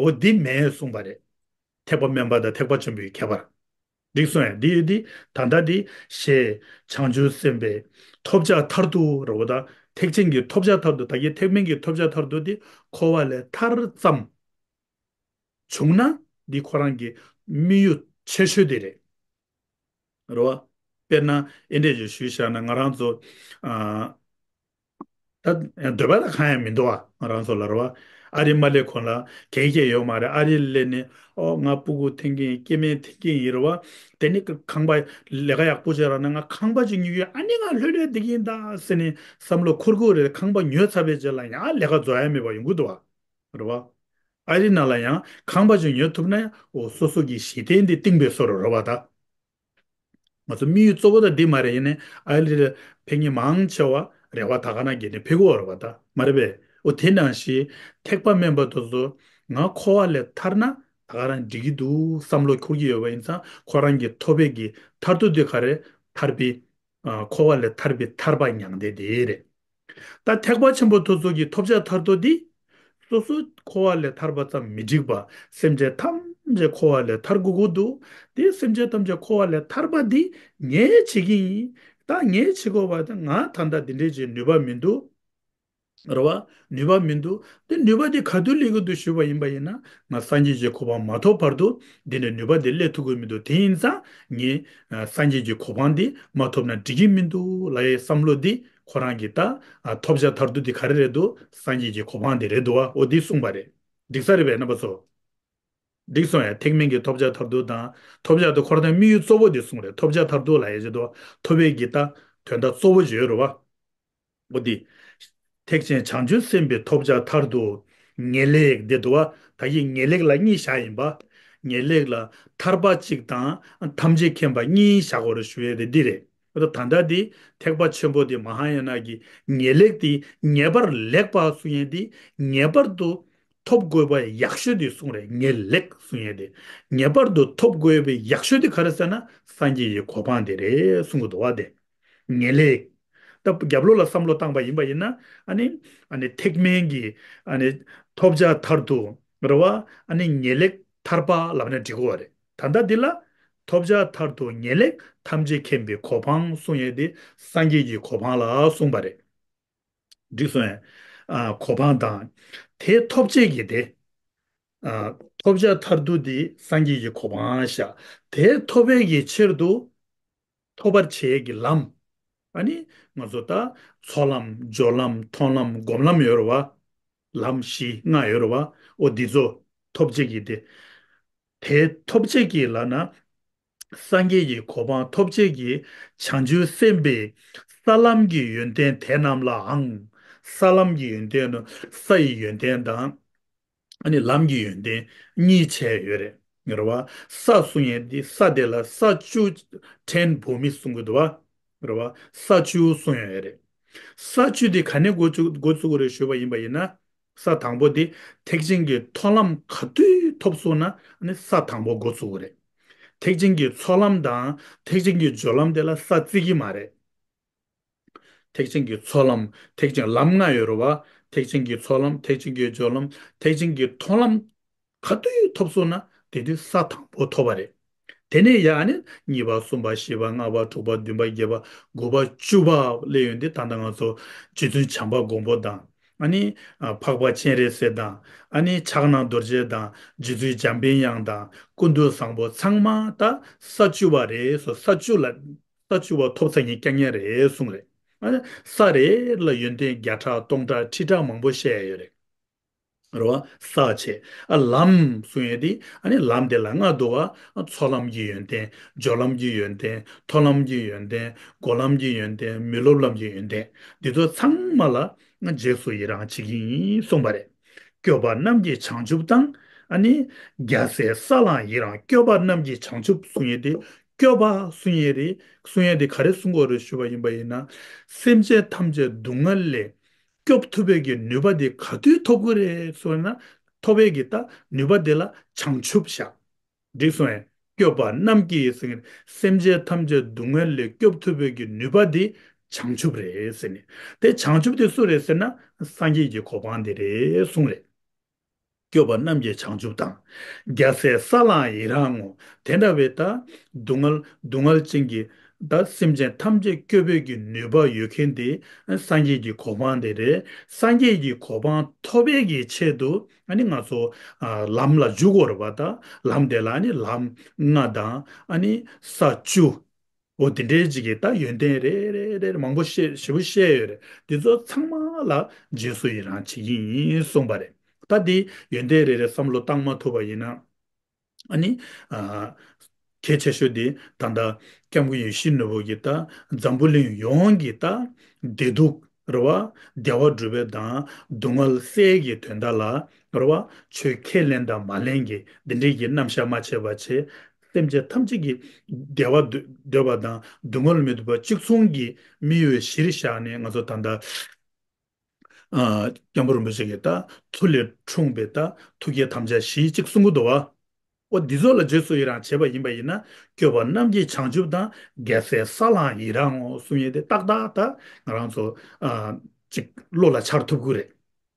འོ་འདི་མེད་གསུངས་པ་རེད། ཐེག་པ་དམན་པ་དང་ཐེག་པ་ཆེན་པོའི་ཁྱད་པར། འགྲིག་སོང་ཡ། འདི་ཡོད་འདི་ད་ལྟ་འདི་ཞེས་བྱང་ཆུབ་སེམས་དཔའི་ཐོབ་བྱ་མཐར་ཐུག་རེད་བ། ད་ཐེག་ཆེན་གྱི་ཐོབ་བྱ་མཐར་ཐུག་ད་གིན་ཐེག་དམན་གྱི་ཐོབ་བྱ་མཐར་ཐུག་འདི་འཁོར་བ་ལས་ཐར་ཙམ། བྱུང་ན་འདི་ཁོ་རང་གི་དམིགས་ཡུལ་ཆེ་ཤོས་དེ་རེད། རེད་བ། དཔེར་ན་ཨེ་འདྲས་ཅིག་ཞུས་བཞག་ན་ང་རང་ཚོ་ཨ། ད་འདོད་པ་ད་གང་ཡང་མི་འདུག་བ་ང་རང་ཚོ་ལ་རེད་བ། ཨ་རི་མ་སླེབས་གོང་ལ་གལ་གལ་ཡོད་མ་རེད། ཨ་རི་སླེབས་ནས་ཨོ་ང་སྤུ་གུ་འཐེན་གྱི་ཡིན། སྐྱེ་དམན་འཐེན་གྱི་ཡིན་རེད་བ། དེ་ནི་ཁང་པ་ལས་ཀ་ཡག་པོ་བྱས་རག་ན་ང་ཁང་པ་ཅིག་ཉོ་གི་ཡོད། ཨ་ནི་ང་ལྷོད་ལྷོད་བསྡད་ཀྱི་ཡིན་ད་ཟེར་ནས་བསམ་བློ་འཁོར་གྱི་ཡོད་རེད། ཁང་པ་ཉོས་ཚར་བའི་རྗེས་ལ་ཡང་ལས་ཀ་རྫོགས་ཡ་མེད་པ་ཡོང་གི་འདུག་བ། རེད་བ། ཨ་རི་ནང་ལ་ཡང་ཁང་པ་ཅིག་ཉོ་ཐུབ་ན་ཡང་འོ་སོ་སོ་གི་གཞི་རྟེན་འདི་བཏིང་པའི་བཟོ་འདྲ་རེད་བ་ད། ང་ཚོ་དམིགས་ཡུལ་གཙོ་བོ་ད་འདི་མ་རེད། ཡིན་ནའི་ཨ་རི་ལ་ཕེབས་མཁན་མང་ཆེ་བ་རེ་བ་ད་ག་ནང་བརྒྱབ་ནས་ཕེབས་ཀྱི་ཡོད་རེད་བ་ད། མ་རེད་པས། འོ་དེ་ནང་བཞིན་ཐེག་པ་དམན་པ་དེ་ཚོ་ང་འཁོར་བ་ལས་ཐར་ན་ད་ག་རང་འགྲིག་གི་འདུག་བསམ་བློ་འཁོར་གྱི་ཡོད་པ་ཡིན་ཙང་ཁོ་རང་གི་ཐོབ་པའི་གི་མཐར་ཐུག་དེ་ག་རེ། ཐར་པའི་ཨ། འཁོར་བ་ལས་ཐར་པའི་ཐར་པ་མྱང་འདས་དེ་རེད། ད་ཐེག་པ་ཆེན་པོ་དེ་ཚོ་གི་ཐོབ་བྱ་མཐར་ཐུག་འདི། སོ་སོ་འཁོར་བ་ལས་ཐར་པ་ཙམ་མི་འགྲིག་པ། སེམས་ཅན་ཐམས་ཅད་འཁོར་བ་ལས་ཐར་དགོས་ཀྱི་འདུག་དེ་སེམས་ཅན་ཐམས་ཅད་འཁོར་བ་ལས་ཐར་པ་འདི་ངས་བྱེད་ཀྱི་ཡིན། ད་ངས་བྱེད་དགོས་པ་དེ་ང་ད་ལྟ་འདི་འདྲའི་ཅིག་ནུས་པ་མི་འདུག་རེད་བ། ནུས་པ་མི་འདུག་དེ་ནུས་པ་དེ་ག་དུས་སླེབས་ཀྱི་འདུག་ཞུས་པ་ཡིན་པ་ཡིན་ན་ང་སངས་རྒྱས་ཀྱི་གོ་འཕང་མ་ཐོབ་བར་དུ་འདི་ནས་ནུས་པ་དེ་སླེབས་ཐུབ་ཀྱི་མི་འདུག་དེ་ཡིན་ཙང་ངས་ཨ། སངས་རྒྱས་ཀྱི་གོ་འཕང་འདི་མ་ཐོབ་ན་འགྲིག་གི་མི་འདུག་ལབ་ཡའི་བསམ་བློ་འདི་ཁོ་རང་གིས་ད་ཨ། ཐོབ་བྱ་མཐར་ཐུག་འདི་ག་རེ་རེད་འདུག་སངས་རྒྱས་ཀྱི་གོ་འཕང་འདི་རེད་འདུག་བ། འོ་འདི་གསུངས་པ་རེད། འགྲིག་ས་རེད་པས་རྣམ་པ་ཚོ། འགྲིག་སོང་ཡ། ཐེག་དམན་གྱི་ཐོབ་བྱ་མཐར་ཐུག་དང་ཐོབ་བྱ་དེ་ཁོ་རང་དམིགས་ཡུལ་གཙོ་བོ་འདི་གསུངས་རེད། ཐོབ་བྱ་མཐར་ཐུག་ལབ་ཡ་ཅིག་འདུག་ཐོབ་པའི་གི་ད་དོན་དག་གཙོ་བོ་ཅིག་ཡོད་རེད་བ། འོ་འདི། ཐེག་ཆེན་བྱང་ཆུབ་སེམས་དཔའི་ཐོབ་བྱ་མཐར་ཐུག་ངེས་ལེགས་འདི་འདུག་བ། ད་གིན་ངེས་ལེགས་ལ་གཉིས་བཞག་ཡིན་པ། ངེས་ལེགས་ལ་ཐར་པ་གཅིག་དང་ཐམས་ཅད་མཁྱེན་པ་གཉིས་བཞག་དགོས་རེད་ཞུ་ཡས་དེ་འདི་རེད། ད་ལྟ་འདི་ཐེག་པ་ཆེན་པོ་འདི་མ་ཧཱ་ཡ་ན་གི་ངེས་ལེགས་འདི་ངེས་པར་ལེགས་པ་གསུང་ཡས་འདི་ངེས་པར་དུ་ཐོབ་དགོས་པ་ཡག་ཤོས་འདི་གསུང་རེད། ངེས་ལེགས་གསུང་ཡས་འདི་ངེས་པར་དུ་ཐོབ་དགོས་པའི་ཡག་ཤོས་འདི་ག་རེ་ཟེར་ན་སངས་རྒྱས་ཀྱི་གོ་འཕང་འདི་རེད་གསུང་གི་འདུག་བ་དེ། ངེས་ལེགས། ད་རྒྱབ་ལོགས་ལ་བསམ་བློ་བཏང་པ་ཡིན་པ་ཡིན་ན་ཨ་ནི་ཨ་ནི་ཐེག་དམན་གྱི་ཨ་ནི་ཐོབ་བྱ་མཐར་ཐུག་རེད་བ། ཨ་ནི་ངེས་ལེགས་ཐར་པ་ལབ་ན་འགྲིག་གི་རེད། ད་ལྟ་འདི་ལ་ཐོབ་བྱ་མཐར་ཐུག་ངེས་ལེགས་ཐམས་ཅད་མཁྱེན་པའི་གོ་འཕང་གསུང་ཡས་དེ་སངས་རྒྱས་ཀྱི་གོ་འཕང་ལ་གསུངས་པ་རེད། འགྲིག་སོང་ཡ། ཨ་གོ་འཕང་དང་། དེ་ཐོབ་བྱེད་ཀྱི་དེ། ཨ་ཐོབ་བྱ་མཐར་ཐུག་དེ་སངས་རྒྱས་ཀྱི་གོ་འཕང་བཞག་དེ་ཐོབ་པའི་གི་ཕྱིར་དུ། ཐོབ་པར་བྱེད་ཀྱི་ལམ། ཨ་ནི་ང་ཚོ་ད་ཚོགས་ལམ་སྦྱོར་ལམ་མཐོང་ལམ་སྒོམ་ལམ་ཡོད་རེད་བ། ལམ་བཞི་ལྔ་ཡོད་རེད་བ། འོ་འདི་ཚོ་ཐོབ་བྱེད་ཀྱི་དེ། དེ་ཐོབ་བྱེད་ཀྱི་ལབ་ན། སངས་རྒྱས་ཀྱི་གོ་འཕང་ཐོབ་བྱེད་ཀྱི་བྱང་ཆུབ་སེམས་དཔའི་ས་ལམ་གྱི་ཡོན་ཏན་དེ་རྣམས་ལའང་། ས་ལམ་གྱི་ཡོན་ཏན་ནི་ས་ཡི་ཡོན་ཏན་དང་། ཨ་ནི་ལམ་གྱི་ཡོན་ཏན་གཉིས་ཕྱེ་ཡོད་རེད། རེད་བ། ས་གསུང་ཡས་འདི་ས་དེ་ལ་ས་བཅུ་ཕྲན་བུམ་གསུང་གི་འདུག་བ། རེད་བ། ས་བཅུ་གསུང་ཡོད་རེད། ས་བཅུ་དེ་ག་ནས་འགོ་བཙུགས་འགོ་བཙུགས་དགོས་རེད་ཞུས་པ་ཡིན་པ་ཡིན་ན། ས་དང་པོ་དེ་ཐེག་ཆེན་གྱི་མཐོང་ལམ་ག་དུས་ཐོབ་སོང་ན་ནི་ས་དང་པོ་འགོ་ཚུགས་དགོས་རེད། ཐེག་ཆེན་གྱི་ཚོགས་ལམ་དང་ཐེག་ཆེན་གྱི་སྦྱོར་ལམ་དེ་ལ་ས་བརྩི་གི་མ་རེད། ཐེག་ཆེན་གྱི་ཚོགས་ལམ་ཐེག་ཆེན་ལམ་ལྔ་ཡོད་རེད་བ། ཐེག་ཆེན་གྱི་ཚོགས་ལམ་ཐེག་ཆེན་གྱི་སྦྱོར་ལམ་ཐེག་ཆེན་གྱི་མཐོང་ལམ་ག་དུས་ཐོབ་སོང་ན་དེ་དུས་ས་དང་པོ་ཐོབ་པ་རེད། དེ་ནས་ཡང་ནི་གཉིས་པ་གསུམ་པ་བཞི་པ་ལྔ་པ་དྲུག་པ་བདུན་པ་བརྒྱད་པ་དགུ་པ་བཅུ་པ་སླེབས་ཡོང་དུས་ད་ལྟ་ང་ཚོ་རྗེ་བཙུན་བྱམས་པ་མགོན་པོ་དང་། ཨ་ནི་ཨ་འཕགས་པ་སྤྱན་རས་གཟིགས་དང་། ཨ་ནི་ཕྱག་ན་རྡོ་རྗེ་དང་རྗེ་བཙུན་འཇམ་པའི་དབྱངས་དང་ཀུན་ཏུ་བཟང་པོ་ཚང་མ་ད་ས་བཅུ་པ་རེད་སོ། ས་བཅུ་ལ་ས་བཅུ་པ་ཐོབ་ཚར་མཁན་རྐྱང་རྐྱང་རེད་གསུངས་རེད། ཨ་ནི་ས་རེ་ལ་ཡོན་ཏན་བརྒྱ་ཕྲག་སྟོང་ཕྲག་ཁྲི་ཕྲག་མང་པོ་བཤད་ཡ་ཡོད་རེད། རེད་བ། ས་བྱས། ཨ་ལམ་གསུང་ཡས་དེ་ཨ་ནི་ལམ་དེ་ལ་ལྔ་འདུག་བ། ཨ་ཚོགས་ལམ་གྱི་ཡོན་ཏན། སྦྱོར་ལམ་གྱི་ཡོན་ཏན། མཐོང་ལམ་གྱི་ཡོན་ཏན། སྒོམ་ལམ་གྱི་ཡོན་ཏན། མི་སློབ་ལམ་གྱི་ཡོན་ཏན། འདི་ཚོ་ཚང་མ་ལ་རྗེས་སུ་ཡི་རང་བྱེད་ཀྱི་ཡིན་གསུངས་པ་རེད། སྐྱོབ་པ་རྣམས་ཀྱི་བྱང་ཆུབ་དང་། ཨ་ནི་རྒྱལ་སྲས་ས་ལའང་ཡི་རང་། སྐྱོབ་པ་རྣམས་ཀྱི་བྱང་ཆུབ་གསུང་ཡས་དེ། སྐྱོབ་པ་གསུང་ཡས་རེད། གསུང་ཡས་དེ་ག་རེ་གསུང་དགོས་རེད་ཞུས་པ་ཡིན་པ་ཡིན་ན། སེམས་ཅན་ཐམས་ཅད་སྡུག་བསྔལ་ལས་སྐྱོབ་ཐུབ་པའི་གི་ནུས་པ་དེ་ག་དུས་ཐོབ་ཀྱི་རེད་ཟེར་ན། ཐོབ་པའི་གི་ད་ནུས་པ་དེ་ལ་བྱང་ཆུབ་བཞག་འགྲིག་སོང་ངས། སྐྱོབ་པ་རྣམས་ཀྱི་ཟེར་མཁན། སེམས་ཅན་ཐམས་ཅད་སྡུག་བསྔལ་ལས་སྐྱོབ་ཐུབ་པའི་གི་ནུས་པ་དེ་བྱང་ཆུབ་རེད་ཟེར་ནས། དེ་བྱང་ཆུབ་དེ་སུ་རེད་ཟེར་ན། སངས་རྒྱས་ཀྱི་གོ་འཕང་དེ་རེད་གསུངས་རེད། སྐྱོབ་པ་རྣམས་ཀྱི་བྱང་ཆུབ་དང་། རྒྱལ་སྲས་ས་ལའང་ཡི་རང་ངོ་། དེ་འདྲ་བའི་ད་སྡུག་བསྔལ་སྡུག་བསྔལ་ཅན་གྱི་ད་སེམས་ཅན་ཐམས་ཅད་སྐྱོབ་པའི་གི་ནུས་པ་ཡོད་མཁན་དེ་སངས་རྒྱས་ཀྱི་གོ་འཕང་དེ་རེད། སངས་རྒྱས་ཀྱི་གོ་འཕང་ཐོབ་པའི་གི་ཆེད་དུ་ཨ་ནི་ང་ཚོ་ཨ་ལམ་ལ་འཇུག་དགོས་རེད་པ། ད་ལམ་དེ་ལ་ཨ་ནི་ལམ་ལྔ་དང་ཨ་ནི་ས་བཅུ། འོ་དེ་འདྲའི་ཅིག་གི་ད་ཡོན་ཏན་རེ་རེ་རེ་མང་པོ་བཤད་ཞེ་པོ་བཤད་ཡོད་རེད། འདི་ཚོ་ཚང་མ་ལ་རྗེས་སུ་ཡི་རང་བྱེད་ཀྱི་ཡིན་གསུངས་པ་རེད། ད་འདི་ཡོན་ཏན་རེ་རེ་བསམ་བློ་བཏང་མ་ཐུབ་པ་ཡིན་ན། ཨ་ནི། ཨ། གལ་ཆེ་ཤོས་འདི་ད་ལྟ་སྐྱབས་མགོན་ཡིད་བཞིན་ནོར་བུ་གིས་ད་འཛམ་བུ་གླིང་ཡོངས་ཀྱི་ད་བདེ་སྡུག་རེད་བ། བདེ་བ་སྒྲུབ་པའི་དང་སྡུག་བསྔལ་སེལ་གྱི་དོན་དག་ལ་རེད་བ། ཆོས་ཁས་ལེན་དང་མ་ལེན་གྱི་འདི་འདྲའི་གི་རྣམ་གཞག་མ་བྱས་པ་བྱས། སེམས་ཅན་ཐམས་ཅད་ཀྱི་བདེ་བ་འདོད་པ་དང་སྡུག་བསྔལ་མི་འདོད་པ་གཅིག་མཚུངས་ཀྱི་དམིགས་ཡུལ་གཞིར་བཞག་ནས་ང་ཚོ་ད་ལྟ། ཨ། སྐྱབས་མགོན་རིན་པོ་ཆེ་གིས་ད་མཐུ་ལས་འཁྲུངས་པའི་ད་ཐུགས་བསྐྱེད་དམ་བཅའ་བཞི་གཅིག་གསུང་གི་འདུག་བ། འོ་འདི་ཚོ་ལ་རྗེས་སུ་ཡི་རང་བྱས་པ་ཡིན་པ་ཡིན་ན། སྐྱོབ་པ་རྣམས་ཀྱི་བྱང་ཆུབ་དང་། རྒྱལ་སྲས་ས་ལའང་ཡི་རང་ངོ་གསུང་ཡས་དེ་ཏག་ཏག་ད་ང་རང་ཚོ་ཨ་ཅིག་བློ་ལ་འཆར་ཐུབ་ཀྱི་རེད།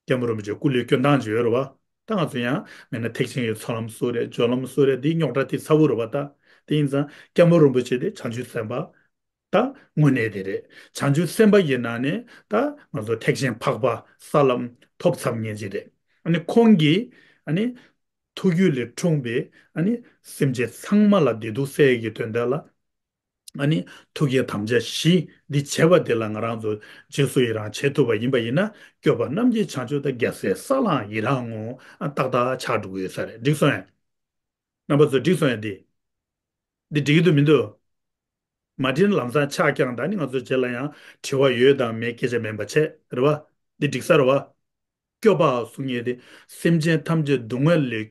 སྐྱབས་མགོན་རིན་པོ་ཆེ་སྐུ་ལས་སྐྱོན་སྟངས་ཅིག་ཡོད་རེད་བ། ད་ང་ཚོ་ཡང་མེད་ན་ཐེག་ཆེན་གྱི་ཚོགས་ལམ་སུ་རེད། སྦྱོར་ལམ་སུ་རེད། འདི་རྙོག་དྲ་དེ་ཚ་བོ་རེད་བ། ད་དེ་ཡིན་ཙང་སྐྱབས་མགོན་རིན་པོ་ཆེ་དེ་བྱང་ཆུབ་སེམས་དཔའ། ད་དངོས་གནས་དེ་རེད། བྱང་ཆུབ་སེམས་དཔའ་ཡི་ནང་ནས་ད་ང་ཚོ་ཐེག་ཆེན་འཕགས་པ་ས་ལམ་ཐོབ་ཚར་མཁན་ཅིག་རེད། ཨ་ནི་ཁོང་གིས་ཨ་ནི་ཐུགས་རྒྱུད་ལས་འཁྲུངས་པའི་ཨ་ནི་སེམས་ཅན་ཚང་མ་ལ་བདེ་སྡུག་སེལ་གྱི་དོན་དག་ལ་ཨ་ནི་ཐུགས་བསྐྱེད་དམ་བཅའ་བཞི་འདི་བྱས་པ་དེ་ལ་ང་རང་ཚོ་རྗེས་སུ་ཡི་རང་བྱེད་ཐུབ་པ་ཡིན་པ་ཡིན་ན། སྐྱོབ་པ་རྣམས་ཀྱི་བྱང་ཆུབ་དང་། རྒྱལ་སྲས་ས་ལའང་ཡི་རང་ངོ་། ཨ་ཏག་ཏག་ཆགས་འགྲོ་གི་ཡོད་ས་རེད། འགྲིག་སོང་ཡ། རྣམ་པ་ཚོ་འགྲིག་སོང་ཡ་འདི། འདི་འགྲིག་གི་འདུག་མི་འདུག་མ་འགྲིག་ན་ལམ་སང་ཆ་རྐྱང་། ད་ནི་ང་ཚོ་རྗེས་ལ་ཡང་དྲི་བ་ཡོད་དང་མེད་སྐད་ཆ་མིན་པ་བྱས་རེད་བ། འདི་འགྲིག་ས་རེད་བ། སྐྱོབ་པ་གསུང་ཡས་དེ་སེམས་ཅན་ཐམས་ཅད་སྡུག་བསྔལ་ལས།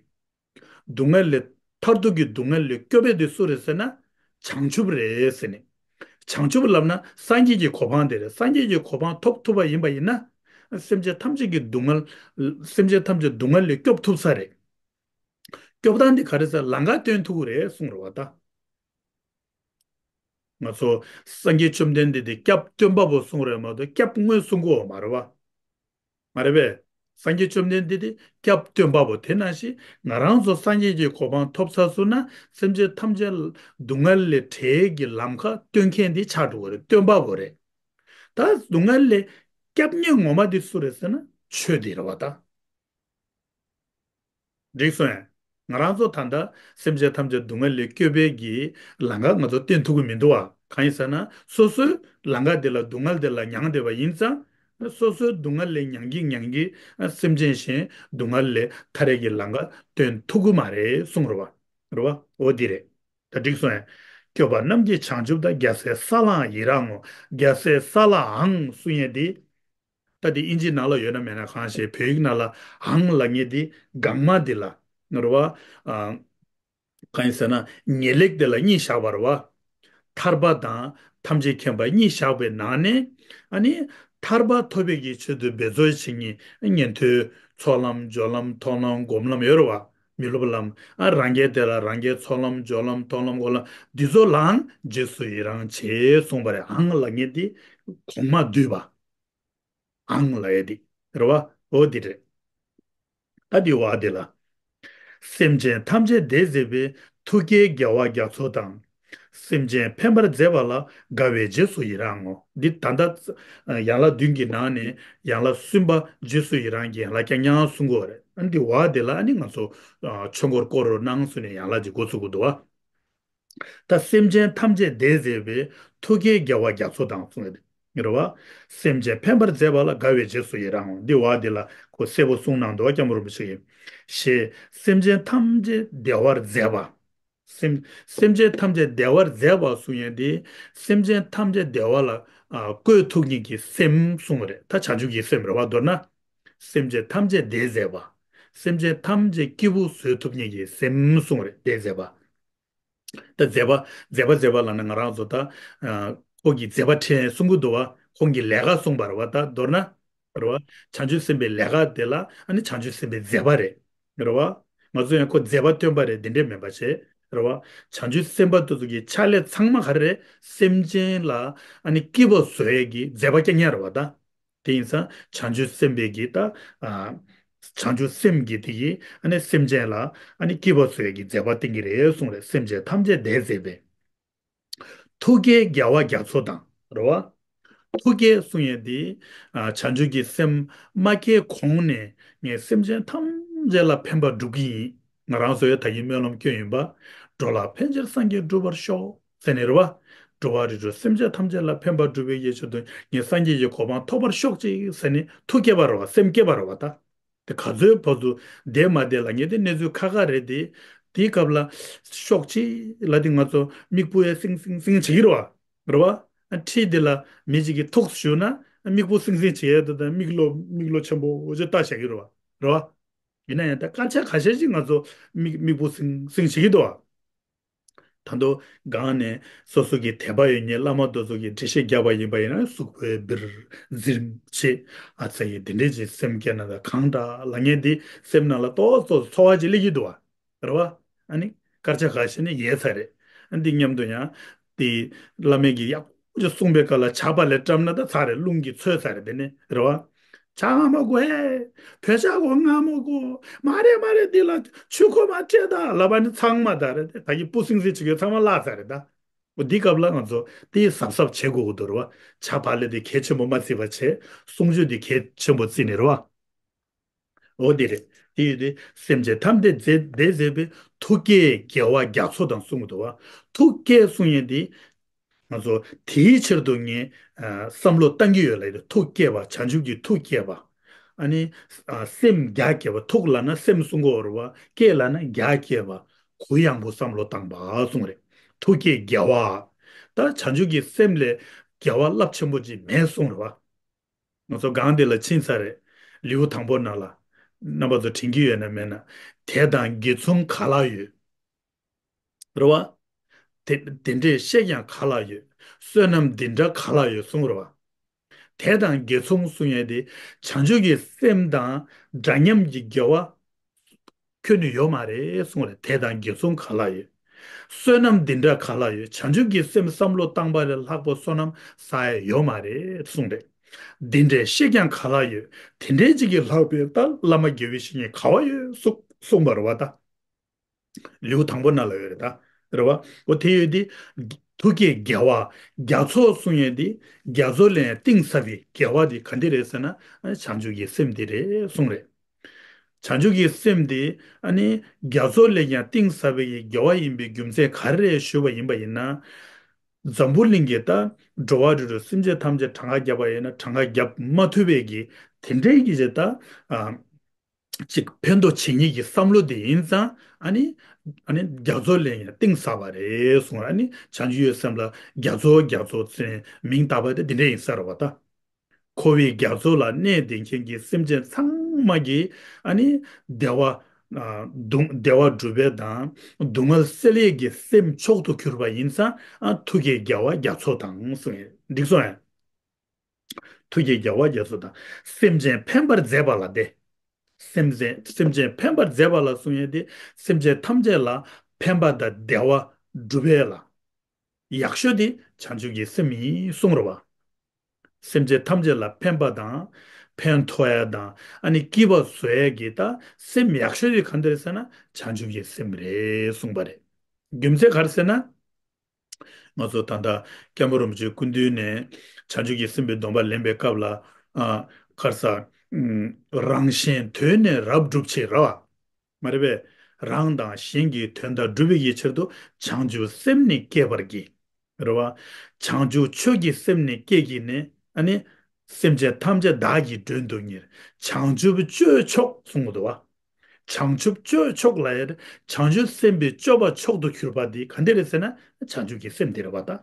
སྡུག་བསྔལ་ལས། མཐར་ཐུག་གི་སྡུག་བསྔལ་ལས་སྐྱོབ་པ་དེ་སུ་རེད་ཟེར་ན། བྱང་ཆུབ་རེད་ཟེར་ནས། བྱང་ཆུབ་ལབ་ན་སངས་རྒྱས་ཀྱི་གོ་འཕང་དེ་རེད། སངས་རྒྱས་ཀྱི་གོ་འཕང་ཐོབ་ཐུབ་པ་ཡིན་པ་ཡིན་ན། སེམས་ཅན་ཐམས་ཅད་ཀྱི་སྡུག་བསྔལ། སེམས་ཅན་ཐམས་ཅད་སྡུག་བསྔལ་ལས་སྐྱོབ་ཐུབ་ས་རེད། སྐྱོབ་སྟངས་འདི་ག་རེ་ཟེར། ལམ་ཁ་སྟོན་ཐུབ་ཀྱི་རེད་གསུངས་རེད་བ་ད། ང་ཚོ་སངས་རྒྱས་བཅོམ་ལྡན་འདས་དེ་སྐྱབས་སྟོན་པ་པོ་གསུངས་རེད་མ་གཏོགས་སྐྱབས་དངོས་གསུང་གི་ཡོད་མ་རེད་བ། མ་རེད་པས། སངས་རྒྱས་བཅོམ་ལྡན་འདས་དེ་སྐྱབས་སྟོན་པ་པོ། དེ་ནང་བཞིན་ང་རང་ཚོ་སངས་རྒྱས་ཀྱི་གོ་འཕང་ཐོབ་ཚར་སོང་ན། སེམས་ཅན་ཐམས་ཅད་སྡུག་བསྔལ་ལས་བྲལ་གྱི་ལམ་ཁ་སྟོན་མཁན་དེ་ཆགས་འགྲོ་གི་རེད། སྟོན་པ་པོ་རེད། ད་སྡུག་བསྔལ་ལས་སྐྱབས་མཁན་ངོ་མ་དེ་སུ་རེད་ཟེར་ན། ཆོས་དེ་རེད་བ་ད། འགྲིག་སོང་ངས། ང་རང་ཚོ་ད་ལྟ་སེམས་ཅན་ཐམས་ཅད་སྡུག་བསྔལ་ལས་སྐྱོབ་པའི་གི་ལམ་ཁ་ང་ཚོ་སྟོན་ཐུབ་ཀྱི་མི་འདུག་བ། གང་ཡིན་ཟེར་ན། སོ་སོའི་ལམ་ཁ་དེ་ལ། སྡུག་བསྔལ་དེ་ལ་མྱངས་བསྡད་པ་ཡིན་ཙང་། སོ་སོའི་སྡུག་བསྔལ་ལས་མྱངས་ཀྱིན་མྱངས་ཀྱིན་སེམས་ཅན་གཞན་སྡུག་བསྔལ་ལས་ཐར་ཡས་ཀྱི་ལམ་ཁ་སྟོན་ཐུབ་ཀྱི་མ་རེད་གསུངས་རེད་བ། རེད་བ། འོ་འདི་རེད། ད་འགྲིག་སོང་ངས། སྐྱོབ་པ་རྣམས་ཀྱི་བྱང་ཆུབ་དང་། རྒྱལ་སྲས་ས་ལའང་ཡི་རང་ངོ་། རྒྱལ་སྲས་ས་ལའང་གསུང་ཡས་འདི། ད་དེ་ཨིན་ཇི་ནང་ལ་ཡོད་ན་མེད་ན་གང་ཤེས། བོད་ཡིག་ནང་ལ་ཨང་ལབ་མཁན་དེ་གོང་མ་དེ་ལ་ནོར་བ། ཨ། གང་ཡིན་ཟེར་ན། ངེས་ལེགས་དེ་ལ་གཉིས་བཞག་པ་རེད་བ། ཐར་པ་དང་ཐམས་ཅད་མཁྱེན་པ་གཉིས་བཞག་པའི་ནང་ནས། ཨ་ནི་ཐར་པ་ཐོབ་པའི་གི་ཆེད་དུ་འབད་རྩོལ་བྱེད་མཁན་ཉན་ཐོས། ཚོགས་ལམ། སྦྱོར་ལམ། མཐོང་ལམ། སྒོམ་ལམ་ཡོད་རེད་བ། མི་སློབ་ལམ། ཨ་རང་རྒྱལ་དེ་ལ་རང་རྒྱལ། ཚོགས་ལམ། སྦྱོར་ལམ། མཐོང་ལམ། སྒོམ་ལམ། འདི་ཚོ་ལའང་རྗེས་སུ་ཡི་རང་བྱེད་གསུངས་པ་རེད། ཨང་ལབ་མཁན་དེ་གོང་མ་བསྡུས་པ། ཨང་ལབ་ཡས་དེ་རེད་བ། འོ་དེ་རེད། ད་དེ་བ་དེ་ལ། སེམས་ཅན་ཐམས་ཅད་བདེ་མཛད་པའི། ཐུགས་བསྐྱེད་དགེ་བ་རྒྱ་མཚོ་དང་། སེམས་ཅན་ཕན་པར་མཛད་པ་ལ། དགའ་བས་རྗེས་སུ་ཡི་རང་ངོ་། འདི་ད་ལྟ་ཡན་ལག་བདུན་གྱི་ནང་ནས་ཡན་ལག་གསུམ་པ་རྗེས་སུ་ཡི་རང་གི་ཡན་ལག་རྐྱང་རྐྱང་གསུང་གི་ཡོད་རེད། ཨ་འདི་བ་དེ་ལ་ཨ་ནི་ང་ཚོ་ཨ་ཆོས་འཁོར་བསྐོར་རོགས་གནང་གསུངས་ནས་ཡན་ལག་ཅིག་འགོ་ཚུགས་ཀྱི་འདུག་བ། ད་སེམས་ཅན་ཐམས་ཅད་བདེ་མཛད་པའི། ཐུགས་བསྐྱེད་དགེ་བ་རྒྱ་མཚོ་དང་གསུངས་ཡོད་དེ། རེད་བ། སེམས་ཅན་ཕན་པར་མཛད་པ་ལ་དགའ་བའི་རྗེས་སུ་ཡི་རང་། འདི་བ་འདི་ལ་ཁོ་གསལ་པོ་གསུངས་གནང་འདུག་སྐྱབས་མགོན་རིན་པོ་ཆེ་གིས། ཞེས་སེམས་ཅན་ཐམས་ཅད་བདེ་བར་མཛད་པ། སེམས་སེམས་ཅན་ཐམས་ཅད་བདེ་བར་མཛད་པ་གསུང་ཡས་དེ། སེམས་ཅན་ཐམས་ཅད་བདེ་བ་ལ་ཨ་བཀོད་ཐུབ་མཁན་གྱི་སེམས་གསུང་བ་རེད། ད་བྱང་ཆུབ་ཀྱི་སེམས་རེད་བ། མདོར་ན། སེམས་ཅན་ཐམས་ཅད་བདེ་མཛད་པ། སེམས་ཅན་ཐམས་ཅད་སྐྱིད་པོ་བཟོ་ཐུབ་མཁན་གྱི་སེམས་གསུང་བ་རེད། བདེ་མཛད་པ། ད་མཛད་པ་མཛད་པ་མཛད་པ་ལབ་ན་ང་རང་ཚོ་ད་ཨ་ཁོ་གི་མཛད་པ་ཕྲན་གསུང་གི་འདུག་བ། ཁོང་གི་ལས་ཀ་གསུངས་པ་རེད་བ། ད་མདོར་ན། རེད་བ། བྱང་ཆུབ་སེམས་དཔའི་ལས་ཀ་དེ་ལ་ཨ་ནི་བྱང་ཆུབ་སེམས་དཔའི་མཛད་པ་རེད། རེད་བ། ང་ཚོ་ཡང་ཁོ་མཛད་པ་སྟོན་པ་རེད། འདི་འདྲས་མིན་པ་བྱས། རེད་བ། བྱང་ཆུབ་སེམས་དཔའ་དེ་ཚོ་གི་ཕྱག་ལས་ཚང་མ་ག་རེ་རེད། སེམས་ཅན་ལ་ཨ་ནི་སྐྱིད་པ་བཟོ་ཡས་ཀྱི་མཛད་པ་རྐྱང་རྐྱང་རེད་བ་ད། དེ་ཡིན་ཙང་བྱང་ཆུབ་སེམས་དཔའི་གི་ད་ཨ་བྱང་ཆུབ་སེམས་ཀྱི་དེ་གི་ཨ་ནི་སེམས་ཅན་ལ་ཨ་ནི་སྐྱིད་པ་བཟོ་ཡས་ཀྱི་མཛད་པ་བསྟན་གྱི་རེད་གསུངས་རེད། སེམས་ཅན་ཐམས་ཅད་བདེ་མཛད་པའི། ཐུགས་བསྐྱེད་རྒྱལ་བ་རྒྱ་མཚོ་དང་། རེད་བ། ཐུགས་བསྐྱེད་གསུང་ཡས་འདི། ཨ་བྱང་ཆུབ་ཀྱི་སེམས་མ་སྐྱེས་གོང་ནས་ངས་སེམས་ཅན་ཐམས་ཅད་ལ་ཕན་པ་སྒྲུབ་ཀྱི་ཡིན། ང་རང་ཚོ་ཡང་ད་གིན་སྨོན་ལམ་སྐྱོན་ཡིན་པ། འགྲོ་ལ་ཕན་ཕྱིར་སངས་རྒྱས་འགྲུབ་པར་ཤོག་ཟེར་ནས་རེད་བ། འགྲོ་བ་རིགས་དྲུག་སེམས་ཅན་ཐམས་ཅད་ལ་ཕན་པ་སྒྲུབ་པའི་ཡེ་ཆོས་དུ་ངས་སངས་རྒྱས་ཀྱི་གོ་འཕང་ཐོབ་པར་ཤོག་ཅིག་ཟེར་ནས་ཐུགས་བསྐྱེད་པ་རེད་བ། སེམས་བསྐྱེད་པ་རེད་བ་ད། དེ་ག་ཚོད་བར་དུ་བསྡད་མ་བསྡད་ལ་ངས་དེ་གནས་ཚུལ་ཁག་ཁག་རེད་དེ། དེའི་སྐབས་ལ་ཤོག་ཅིག་ལ་དེ་ང་ཚོ་མིག་སྤུ་ཡས་སིང་སིང་སིང་བྱེད་ཀྱི་རེད་བ། རེད་བ། ཨ་ཁྲིད་དེ་ལ་མི་གཅིག་གིས་ཐུགས་སུ་ཞུགས་ན་མིག་སྤུ་སིང་སིང་བྱེད་ཡས་དེ་དང་མིག་ལོག་མིག་ལོག་ཆེན་པོ་ཅིག་ལྟ་བྱེད་ཀྱི་རེད་བ། རེད་བ། ཡིན་ན་ཡང་ད་སྐར་ཆ་ཁ་ཤས་ཤིག་ང་ཚོ་མིག་མིག་སྤུ་སིང་སིང་བྱེད་ཀྱི་འདུག་བ། ད་དུང་སྒང་ནས་སོ་སོ་གི་དད་པ་ཡོད་མཁན་བླ་མ་དེ་ཚོ་གིས་འགྲེལ་བཤད་བརྒྱབ་པ་ཡིན་པ་ཡིན་ན་གཟུགས་པོའི་འབུར་འཛིར་བྱེད། ཨ་ཙི་ཡི་འདི་འདྲས་ཀྱི་སེམས་སྐྱེ་ན་ད་གང་འདྲ་ལབ་མཁན་འདི་སེམས་ནང་ལ་ཏོག་ཙམ་ཚོར་བ་ཅིག་སླེབས་ཀྱི་འདུག་བ། རེད་བ། ཨ་ནི་སྐར་ཆ་ཁ་ཤས་ནི་ཡལ་ཚར་རེད། ཨ་འདི་མཉམ་དུ་ཡང་དེ་བླ་མས་ཀྱི་ཡག་པོ་ཅིག་གསུངས་པའི་སྐབས་ལ་ཇ་པ་ལས་བཀྲམ་ན་ད་ཚར་རེད། རླུང་གིས་ཚོས་ཚར་རེད། དེ་ནི་རེད་བ། ཇ་མངར་མོ་དགོས་ཨེ། བོད་ཇ་དགོས། མངར་མོ་དགོས། མ་རེད་མ་རེད། འདི་ལ་ཆུ་ཁོལ་མ་སྤྲད་ད་ལབ་པ་ནི་ཚང་མ་ད་རེད། ད་གི་སྤུ་སིང་སིང་བྱེད་མཁན་ཚང་མ་བརླག་ཚར་རེད་ད། འོ་འདི་སྐབས་ལ་ང་ཚོ་དེ་གཟབ་གཟབ་བྱེད་དགོས་ཀྱི་འདུག་རེད་བ། ཇ་པ་ལས་དེ་གལ་ཆེན་པོ་མ་བརྩི་བ་བྱས། གསུང་ཆོས་དེ་གལ་ཆེན་པོ་བརྩིས་ནས་རེད་བ། འོ་དེ་རེད། དེ་ཡོད་དེ་སེམས་ཅན་ཐམས་ཅད་བདེ་བདེ་མཛད་པའི་ཐུགས་བསྐྱེད་རྒྱལ་བ་རྒྱ་མཚོ་དང་གསུངས་འདུག་བ། ཐུགས་བསྐྱེད་གསུང་ཡས་དེ། ང་ཚོ་དེའི་ཕྱིར་དུ་ངས་ཨ་བསམ་བློ་བཏང་གི་ཡོད་ལ། ཐུགས་བསྐྱེད་པ། བྱང་ཆུབ་ཀྱི་ཐུགས་བསྐྱེད་པ། ཨ་ནི་ཨ་སེམས་རྒྱ་བསྐྱེད་པ། ཐུགས་ལབ་ན་སེམས་གསུང་གི་ཡོད་རེད་བ། བསྐྱེད་ལབ་ན་རྒྱ་བསྐྱེད་པ། གུ་ཡངས་པོ་བསམ་བློ་བཏང་པ་གསུངས་རེད། ཐུགས་བསྐྱེད་རྒྱལ་བ། ད་བྱང་ཆུབ་ཀྱི་སེམས་ལས་རྒྱལ་བ་རླབས་ཆེན་པོ་ཅིག་མེད་གསུངས་རེད་བ། ང་ཚོ་སྒང་འདི་ལ་ཕྱིན་ཚར་རེད། ལེའུ་དང་པོ་ནང་ལ། རྣམ་པ་ཚོ་དྲན་གྱི་ཡོད་ན་མེད་ན། དད་དང་དགེ་མཚུངས་ག་ལ་ཡོད། རེད་བ། དེ་དེ་འདྲས་བཤད་ཀྱང་ག་ལ་ཡོད། བསོད་ནམས་འདི་འདྲ་ག་ལ་ཡོད་གསུངས་རེད་བ། དད་དང་དགེ་མཚུངས་གསུང་ཡས་དེ། བྱང་ཆུབ་ཀྱི་སེམས་དང་འདྲ་མཉམ་གྱི་དགེ་བ་ཁྱོན་ནས་ཡོད་མ་རེད་གསུངས་རེད། དད་དང་དགེ་མཚུངས་ག་ལ་ཡོད། བསོད་ནམས་འདི་འདྲ་ག་ལ་ཡོད། བྱང་ཆུབ་ཀྱི་སེམས་བསམ་བློ་བཏང་པ་ལས་ལྷག་པའི་བསོད་ནམས་བསགས་ཡས་ཡོད་མ་རེད་གསུངས་རེད། འདི་འདྲས་བཤད་ཀྱང་ག་ལ་ཡོད། དེ་འདྲས་ཅིག་གིས་ལྷག་པའི་ད་བླ་མ་དགེ་བའི་བཤེས་གཉེན་ག་བ་ཡོད་གསུངས་གསུངས་པ་རེད་བ་ད། ལེའུ་དང་པོ་ནང་ལ་ཡོད་རེད་ད། རེད་བ། འོ་དེ་ཡོད་དེ། ཐུགས་བསྐྱེད་རྒྱལ་བ་རྒྱ་མཚོ་གསུང་ཡས་དེ། རྒྱ་མཚོ་ལས་ཡང་གཏིང་ཟབ་པའི་དགེ་བ་དེ་ག་འདི་རེད་ཟེར་ན། བྱང་ཆུབ་ཀྱི་སེམས་དེ་རེད་གསུངས་རེད། བྱང་ཆུབ་ཀྱི་སེམས་དེ་ཨ་ནི་རྒྱ་མཚོ་ལས་ཀྱང་གཏིང་ཟབ་པའི་དགེ་བ་ཡིན་པའི་རྒྱུ་མཚན་ག་རེ་རེད་ཞུས་པ་ཡིན་པ་ཡིན་ན། འཛམ་བུ་གླིང་གི་ད་འགྲོ་བ་རིགས་དྲུག་སེམས་ཅན་ཐམས་ཅད་གྲངས་ཀ་བརྒྱབ་པ་ཡིན་ན་གྲངས་ཀ་བརྒྱབ་མ་ཐུབ་པའི་གི་དེ་འདྲའི་གི་ཅིག་ད། ཨ། ཅིག་ཕན་ཐོགས་བྱེད་མཁན་གྱི་བསམ་བློ་དེ་ཡིན་ཙང་། ཨ་ནི། ཨ་ནི་རྒྱ་མཚོ་ལས་ཡང་གཏིང་ཟབ་པ་རེད་གསུངས། ཨ་ནི་བྱང་ཆུབ་ཀྱི་སེམས་ལ་རྒྱ་མཚོ་རྒྱ་མཚོ་ཟེར་མིང་བཏགས་པ་དེ་དེ་འདྲ་ཡིན་ས་རེད་བ་ད། འཁོར་བའི་རྒྱ་མཚོ་ལ་གནས་བསྡད་མཁན་གྱི་སེམས་ཅན་ཚང་མ་གི་ཨ་ནི་བདེ་བ། ཨ། སྡུག་བདེ་བ་སྒྲུབ་པའི་དང་སྡུག་བསྔལ་སེལ་ཡས་ཀྱི་སེམས་མཆོག་ཏུ་གྱུར་པ་ཡིན་ཙང་། ཨ། ཐུགས་བསྐྱེད་རྒྱལ་བ་རྒྱ་མཚོ་དང་གསུངས་ཡོད། འགྲིག་སོང་ཡ། ཐུགས་བསྐྱེད་རྒྱལ་བ་རྒྱ་མཚོ་དང་། སེམས་ཅན་ཕན་པར་མཛད་པ་ལ་དེ། སེམས་ཅན་སེམས་ཅན་ཕན་པར་མཛད་པ་ལ་གསུང་ཡས་དེ། སེམས་ཅན་ཐམས་ཅད་ལ་ཕན་པ་དང་བདེ་བ་སྒྲུབ་པའི་ལ། ཡག་ཤོས་དེ་བྱང་ཆུབ་ཀྱི་སེམས་ཡིན་གསུང་རེད་བ། སེམས་ཅན་ཐམས་ཅད་ལ་ཕན་པ་དང་། ཕན་ཐོགས་ཡ་དང་། ཨ་ནི་སྐྱིད་པ་བཟོ་ཡ་གི་ད་སེམས་ཡག་ཤོས་དེ་ག་འདི་རེད་ཟེར་ན་བྱང་ཆུབ་ཀྱི་སེམས་རེད་གསུངས་པ་རེད། རྒྱུ་མཚན་ག་རེ་ཟེར་ན། ང་ཚོ་ད་ལྟ་སྐྱབས་མགོན་རིན་པོ་ཆེ་སྐུ་མདུན་ནས་བྱང་ཆུབ་ཀྱི་སེམས་དཔའི་སྡོམ་པ་ལེན་པའི་སྐབས་ལ། ཨ། ག་རེ་ཟ། ཨུམ། རང་གཞན་དོན་ནི་རབ་བསྒྲུབ་ཕྱིར་རེད་བ། མ་རེད་པས། རང་དང་གཞན་གྱི་དོན་དག་སྒྲུབ་པའི་ཕྱིར་དུ་བྱང་ཆུབ་སེམས་ནི་བསྐྱེད་པར་བགྱི། རེད་བ། བྱང་ཆུབ་ཆོས་ཀྱི་སེམས་ནི་བསྐྱེད་བགྱིས་ནས། ཨ་ནི་སེམས་ཅན་ཐམས་ཅད་བདག་གིས་མགྲོན་དུ་གཉེར། བྱང་ཆུབ་སྤྱོད་མཆོག་གསུང་གི་འདུག་བ། བྱང་ཆུབ་སྤྱོད་མཆོག་ལབ་ཡ་དེ་བྱང་ཆུབ་སེམས་དཔའི་སྤྱོད་པ་མཆོག་ཏུ་གྱུར་པ་འདི་ག་འདྲ་རེད་ཟེར་ན། བྱང་ཆུབ་ཀྱི་སེམས་དེ་རེད་བ་ད།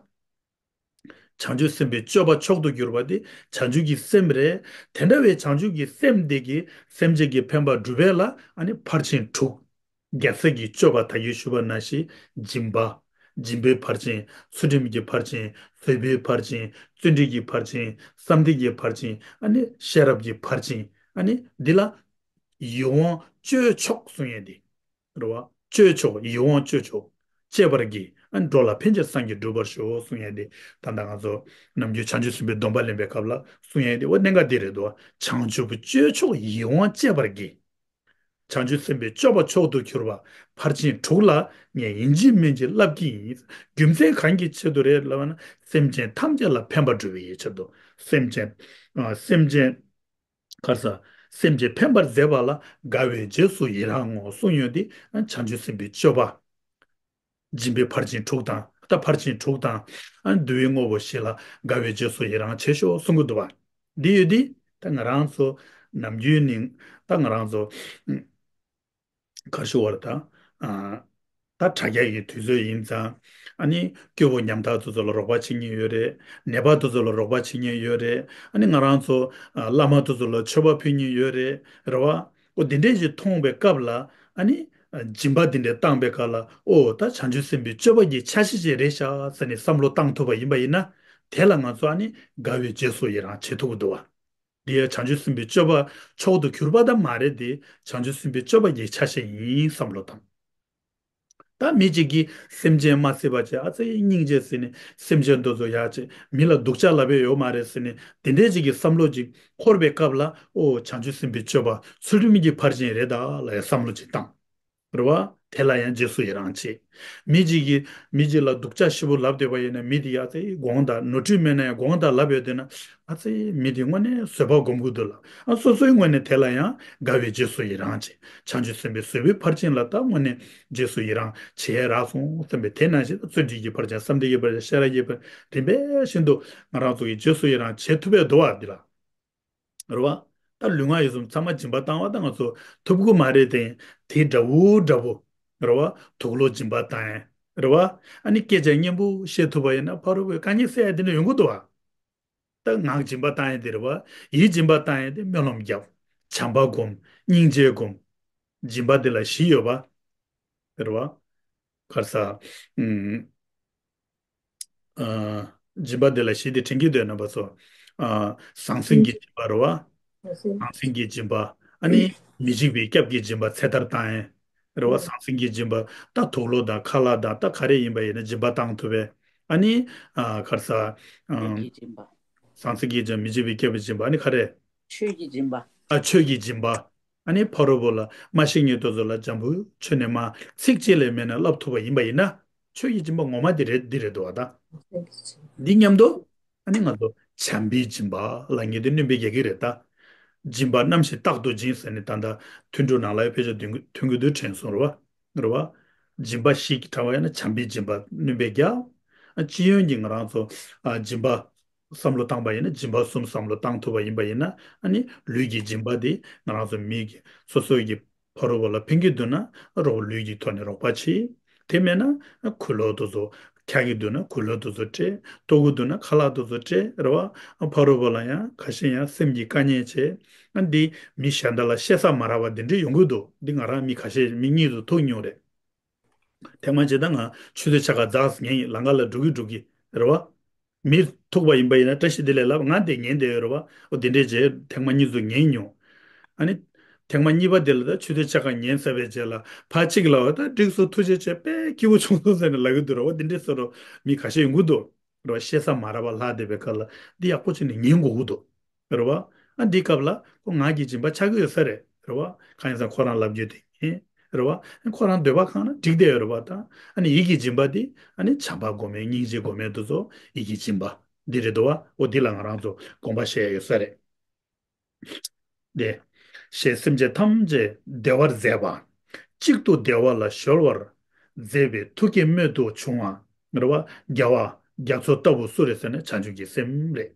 བྱང་ཆུབ་སེམས་དཔའི་སྤྱོད་པ་མཆོག་ཏུ་གྱུར་པ་དེ་བྱང་ཆུབ་ཀྱི་སེམས་རེད། དེ་འདྲ་བའི་བྱང་ཆུབ་ཀྱི་སེམས་དེ་གིས་སེམས་ཅན་གྱི་ཕན་པ་སྒྲུབ་པ་ལ་ཨ་ནི་ཕར་ཕྱིན་དྲུག་རྒྱལ་སྲས་ཀྱི་སྤྱོད་པ་ད་གིན་ཞུས་པ་ནང་བཞིན་སྦྱིན་པ། སྦྱིན་པའི་ཕར་ཕྱིན། ཚུལ་ཁྲིམས་ཀྱི་ཕར་ཕྱིན། བཟོད་པའི་ཕར་ཕྱིན། བརྩོན་འགྲུས་ཀྱི་ཕར་ཕྱིན། བསམ་གཏན་གྱི་ཕར་ཕྱིན། ཨ་ནི་ཤེས་རབ་ཀྱི་ཕར་ཕྱིན། ཨ་ནི་འདི་ལ་ཡིད་དབང་སྤྱོད་མཆོག་གསུང་ཡས་འདི། རེད་བ། སྤྱོད་མཆོག་ཡིད་དབང་སྤྱོད་མཆོག་སྤྱད་པར་བགྱི། ཨ་ནི་འགྲོ་ལ་ཕན་ཕྱིར་སངས་རྒྱས་འགྲུབ་པར་ཤོག་གསུང་ཡས་འདི། ད་ལྟ་ང་ཚོ་ནམ་རྒྱུན་བྱང་ཆུབ་སེམས་དཔའི་སྡོམ་པ་ལེན་པའི་སྐབས་ལ་གསུང་ཡས་འདི་འོ་གནད་འགག་འདི་རེད་དོ། བྱང་ཆུབ་སྤྱོད་མཆོག་ཡིད་དབང་སྤྱད་པར་བགྱི། བྱང་ཆུབ་སེམས་དཔའི་སྤྱོད་པ་མཆོག་ཏུ་གྱུར་པ་ཕར་ཕྱིན་དྲུག་ལ་ངས་ཡིན་གཅིག་མིན་གཅིག་བསླབ་ཀྱི་ཡིན། རྒྱུ་མཚན་གང་གི་ཆེད་དུ་རེད་ལབ་ན། སེམས་ཅན་ཐམས་ཅད་ལ་ཕན་པ་སྒྲུབ་པའི་ཆེད་དུ། སེམས་ཅན། ཨ། སེམས་ཅན། ག་རེ་ཟ། སེམས་ཅན་ཕན་པར་མཛད་པ་ལ་དགའ་བའི་རྗེས་སུ་ཡི་རང་ངོ་གསུངས་ཡོད་དེ། བྱང་ཆུབ་སེམས་དཔའི་སྤྱོད་པ། སྦྱིན་པའི་ཕར་ཕྱིན་དྲུག་དང་། ད་ཕར་ཕྱིན་དྲུག་དང་། ཨ། འདུལ་བའི་དངོས་པོ་བཞི་ལ་དགའ་བའི་རྗེས་སུ་ཡི་རང་བྱེད་ཤོག་གསུང་གི་འདུག་བ། འདི་ཡོད་དེ། ད་ང་རང་ཚོ་ནམ་རྒྱུན་ནས་ད་ང་རང་ཚོ་ག་རེ་ཞུ་བར་ད། ཨ། ད་དྲ་རྒྱ་ཡི་དུས་ཚོད་ཡིན་ཙང་། ཨ་ནི་སྐྱོ་བོ་ཉམ་ཐག་དེ་ཚོ་ལ་རོགས་པ་བྱེད་མཁན་ཡོད་རེད། ནད་པ་དེ་ཚོ་ལ་རོགས་པ་བྱེད་མཁན་ཡོད་རེད། ཨ་ནི་ང་རང་ཚོ། ཨ། བླ་མ་དེ་ཚོ་ལ་མཆོད་པ་ཕུལ་མཁན་ཡོད་རེད། རེད་བ། འོ་དེ་འདྲས་ཞིག་མཐོང་བའི་སྐབས་ལ། ཨ་ནི་སྦྱིན་པ་དེ་འདྲས་བཏང་བའི་སྐབས་ལ། འོ་ད་བྱང་ཆུབ་སེམས་དཔའི་སྤྱོད་པ་གི་ཆ་ཤས་ཤིག་རེད་ཤག་ཟེར་ནས་བསམ་བློ་བཏང་ཐུབ་པ་ཡིན་པ་ཡིན་ན། དེ་ལ་ང་ཚོ་ཨ་ནི་དགའ་བའི་རྗེས་སུ་ཡི་རང་བྱེད་ཐུབ་ཀྱི་འདུག་བ། འདི་ཡང་བྱང་ཆུབ་སེམས་དཔའི་སྤྱོད་པ་མཆོག་ཏུ་གྱུར་པ་ད་མ་རེད་དེ། བྱང་ཆུབ་སེམས་དཔའི་སྤྱོད་པ་གི་ཆ་ཤས་ཡིན་བསམ་བློ་བཏང་། ད་མི་གཅིག་གིས་སེམས་ཅན་མ་སྲིད་པ་བྱས། ཨ་ཙི་སྙིང་རྗེ་ཟེར་ནས་སེམས་ཅན་དེ་ཚོ་ཡག་བྱས། མི་ལ་སྡུག་ཅག་ལབ་ཡས་ཡོད་མ་རེད་ཟེར་ནས་དེ་འདྲས་ཅིག་གི་བསམ་བློ་ཅིག་འཁོར་བའི་སྐབས་ལ། ཨོ་བྱང་ཆུབ་སེམས་དཔའི་སྤྱོད་པ་ཚུལ་ཁྲིམས་ཀྱི་ཕར་ཕྱིན་རེད་ད་ལབ་ཡས་བསམ་བློ་ཅིག་བཏང་། རེད་བ། དེ་ལ་ཡང་རྗེས་སུ་ཡི་རང་བྱེད། མི་གཅིག་གིས་མི་གཅིག་ལ་སྡུག་ཅག་ཞིབ་པོ་ལབ་བསྡད་པ་ཡིན་ན། མི་དེ་ཡ་ཙེ་དགོངས་དག་ནོར་འཁྲུལ་མེད་ན་ཡང་དགོངས་དག་ལབ་ཡོད་དེ་ན། ཨ་ཙེ་མི་དེ་དངོས་གནས་བཟོད་པ་སྒོམ་དགོས་འདུག་ལ། ཨ་སོ་སོའི་ངོས་ནས་དེ་ལ་ཡང་དགའ་བའི་རྗེས་སུ་ཡི་རང་བྱེད། བྱང་ཆུབ་སེམས་དཔའི་བཟོད་པའི་ཕར་ཕྱིན་ལ་ད་དངོས་གནས་རྗེས་སུ་ཡི་རང་བྱེད་ཡས་རག་སོང་བསམ་པའི་དེ་ནང་བཞིན། བརྩོན་འགྲུས་ཀྱི་ཕར་ཕྱིན། བསམ་གཏན་གྱི་ཕར་ཕྱིན། ཤེས་རབ་ཀྱི་ཕར། རིམ་པས་བཞིན་དུ་ང་རང་ཚོ་གིས་རྗེས་སུ་ཡི་རང་བྱེད་ཐུབ་པའི་འདུག་བ་འདི་ལ། རེད་བ། ད་ལུས་ངག་ཡིད་གསུམ་ཚང་མ་སྦྱིན་པ་བཏང་བ་ད་ང་ཚོ་ཐུབ་ཀྱི་མ་རེད་དེ། དེ་འདྲ་བོ་འདྲ་བོ། རེད་བ། དུག་ལོག་སྦྱིན་པ་བཏང་ཡས། རེད་བ། ཨ་ནི་སྐད་ཆ་སྙན་པོ་བཤད་ཐུབ་པ་ཡིན་ན་ཕ་རོལ་པོའི་དཀའ་ངལ་སེལ་ཡས་དེ་འདྲ་ཡོང་གི་འདུག་བ། ད་ངག་སྦྱིན་པ་བཏང་ཡས་དེ་རེད་བ། ཡིད་སྦྱིན་པ་བཏང་ཡས་དེ་སྨོན་ལམ་བརྒྱབ། བྱམས་པ་སྒོམ། སྙིང་རྗེ་སྒོམ། སྦྱིན་པ་དེ་ལ་བཞི་ཡོད་པ། རེད་བ། ག་རེ་ཟ། ཨུམ། ཨ། སྦྱིན་པ་འདི་ལ་བཞི་སྟེ་དྲན་གྱི་འདུག་རྣམ་པ་ཚོ། ཨ། ཟང་ཟིང་གི་སྦྱིན་པ་རེད་བ། ཟང་ཟིང་གི་སྦྱིན་པ། ཨ་ནི་མི་འཇིགས་པའི་སྐྱབས་ཀྱི་སྦྱིན་པ་ཚེ་ཐར་བཏང་ཡས། རེད་བ། ཟང་ཟིང་གི་སྦྱིན་པ། ད་དུག་ལོག་དང་ཁ་ལག་དང་ད་ག་རེ་ཡིན་པ་ཡིན་ན་སྦྱིན་པ་བཏང་ཐུབ་པས། ཨ་ནི། ཨ། ག་རེ་ཟ། ཨ། ཆོས་ཀྱི་སྦྱིན་པ། ཟང་ཟིང་གི་སྦྱིན། མི་འཇིགས་པའི་སྐྱབས་ཀྱི་སྦྱིན་པ། ཨ་ནི་ག་རེ། ཆོས་ཀྱི་སྦྱིན་པ། ཨ། ཆོས་ཀྱི་སྦྱིན་པ། ཨ་ནི་ཕ་རོལ་པོ་ལ་མ་ཤེས་མཁན་དེ་ཚོ་ལ་འཇམ་པོའི་ཆོས་ནས་མར་ཚིག་གཅིག་ལས་མེད་ན་བསླབ་ཐུབ་པ་ཡིན་པ་ཡིན་ན། ཆོས་ཀྱི་སྦྱིན་པ་ངོ་མ་འདི་རེད། འདི་རེད་འདུག་བ་ད། འདི་མཉམ་དུ་ཨ་ནི་ང་ཚོ་བྱམས་པའི་སྦྱིན་པ་ལབ་མཁན་དེ་སྣོན་པའི་རྒྱག་གི་རེད་ད། སྦྱིན་པ་རྣམ་བཞི་རྟག་ཏུ་སྦྱིན་ཟེར་ནས་ད་ལྟ་ཐུན་དྲུག་ནང་ལ་ཡང་དཔེ་ཆ་ཐོན་གྱི་འདུག་དྲན་སོང་། རེད་བ། རེད་བ། སྦྱིན་པ་བཞི་གྲགས་པ་ཡིན་ན་བྱམས་པའི་སྦྱིན་པ་སྣོན་པའི་རྒྱག། ཨ། སྤྱི་ཡོངས་ཀྱི་ང་རང་ཚོ། ཨ། སྦྱིན་པ་བསམ་བློ་བཏང་པ་ཡིན་ན། སྦྱིན་པ་གསུམ་བསམ་བློ་བཏང་ཐུབ་པ་ཡིན་པ་ཡིན་ན། ཨ་ནི་ལུས་ཀྱི་སྦྱིན་པ་དེ་ང་རང་ཚོ་མི་གི་སོ་སོ་གི་ཕ་རོལ་པོ་ལ་ཕན་གྱི་འདུག་ན་རོགས་ལུས་ཀྱི་ཐོག་ནས་རོགས་པ་བྱེད། དེ་མེད་ན་ཁུ་ལོ་དེ་ཚོ་འཁྱག་གི་འདུག་ན་ཁུ་ལོ་དེ་ཚོ་སྤྲད། ལྟོ་གི་འདུག་ན་ཁ་ལག་དེ་ཚོ་སྤྲད། རེད་བ། ཕ་རོལ་པོ་ལ་ཡང་ཁ་ཤས་ཡང་སེམས་ཀྱི་དཀའ་ངལ་བྱས། ཨ། འདི་མི་གཞན་དག་ལ་བཤད་ས་མ་རག་པ་འདི་འདྲ་ཡོང་གི་འདུག་འདི་ང་རང་མི་ཁ་ཤས་མི་གཉིས་སུ་ཐུག་མྱོང་རེད། ཐེངས་མ་གཅིག་ད་ང་ཆུ་ཚོད་ཕྱེད་ཀ་འཛེགས་ཉན་ཡིན། ལམ་ཁ་ལ་འགྲོ་གི་འགྲོ་གི་རེད་བ། མི་ཐུག་པ་ཡིན་པ་ཡིན་ན་བཀྲ་ཤིས་བདེ་ལེགས་ལབ། ང་དེ་ཉན་བསྡད་ཡོད་རེད་བ། འོ་དེ་འདྲས་བྱས་ཐེངས་མ་གཉིས་སུ་ཉན་མྱོང་། ཨ་ནི་ཐེངས་མ་གཉིས་པ་དེ་ལ་ད་ཆུ་ཚོད་ཕྱེད་ཀ་ཉན་ཚར་བའི་རྗེས་ལ་ཕར་གཅིག་ལ་འོ་ད་འགྲིག་སོང་། ཐུགས་རྗེ་ཆེ། དཔེ་སྐྱིད་པོ་བྱུང་སོང་ཟེར་ནས་ལབ་ཀྱི་འདུག་རེད་བ། དེ་འདྲས་བཟོ་འདྲ་མི་ཁ་ཤས་ཡོང་གི་འདུག་རེད་བ། བཤད་ས་མ་རག་པ་ལྷག་བསྡད་པའི་སྐབས་ལ་འདི་ཡག་པོ་བྱས་ནས་ཉན་དགོས་ཀྱི་འདུག་རེད་བ། ཨ། འདིའི་སྐབས་ལ་ཁོ་ངག་གི་སྦྱིན་པ་ཆགས་ཀྱི་ཡོད་ས་རེད། རེད་བ། གང་ཡིན་ཟེར་ན་ཁོ་རང་ལབ་རྒྱུ་དེ་ཉན། རེད་བ། ཁོ་རང་འདོད་པ་ཁེངས་ན་འགྲིག་བསྡད་ཡོད་རེད་བ་ད། ཨ་ནི་ཡིད་ཀྱི་སྦྱིན་པ་འདི་ཨ་ནི་བྱམས་པ་སྒོམ་མཁན་སྙིང་རྗེ་སྒོམ་མཁན་དེ་ཚོ་ཡིད་ཀྱི་སྦྱིན་པ་འདི་རེད་འདུག་བ། འོ་འདི་ལ་ང་རང་ཚོ་དགོངས་པ་བཞེས་ཡ་ཡོད་ས་རེད། དེ། ཞེས་སེམས་ཅན་ཐམས་ཅད་བདེ་བར་མཛད་པ། གཅིག་ཏུ་བདེ་བ་ལ་གཞོལ་བར་མཛད་པའི་ཐུགས་བསྐྱེད་རྨད་དུ་བྱུང་བ། རེད་བ། རྒྱལ་བ་རྒྱ་མཚོ་ལྟ་བུ་སུ་རེད་ཟེར་ན་བྱང་ཆུབ་ཀྱི་སེམས་རེད།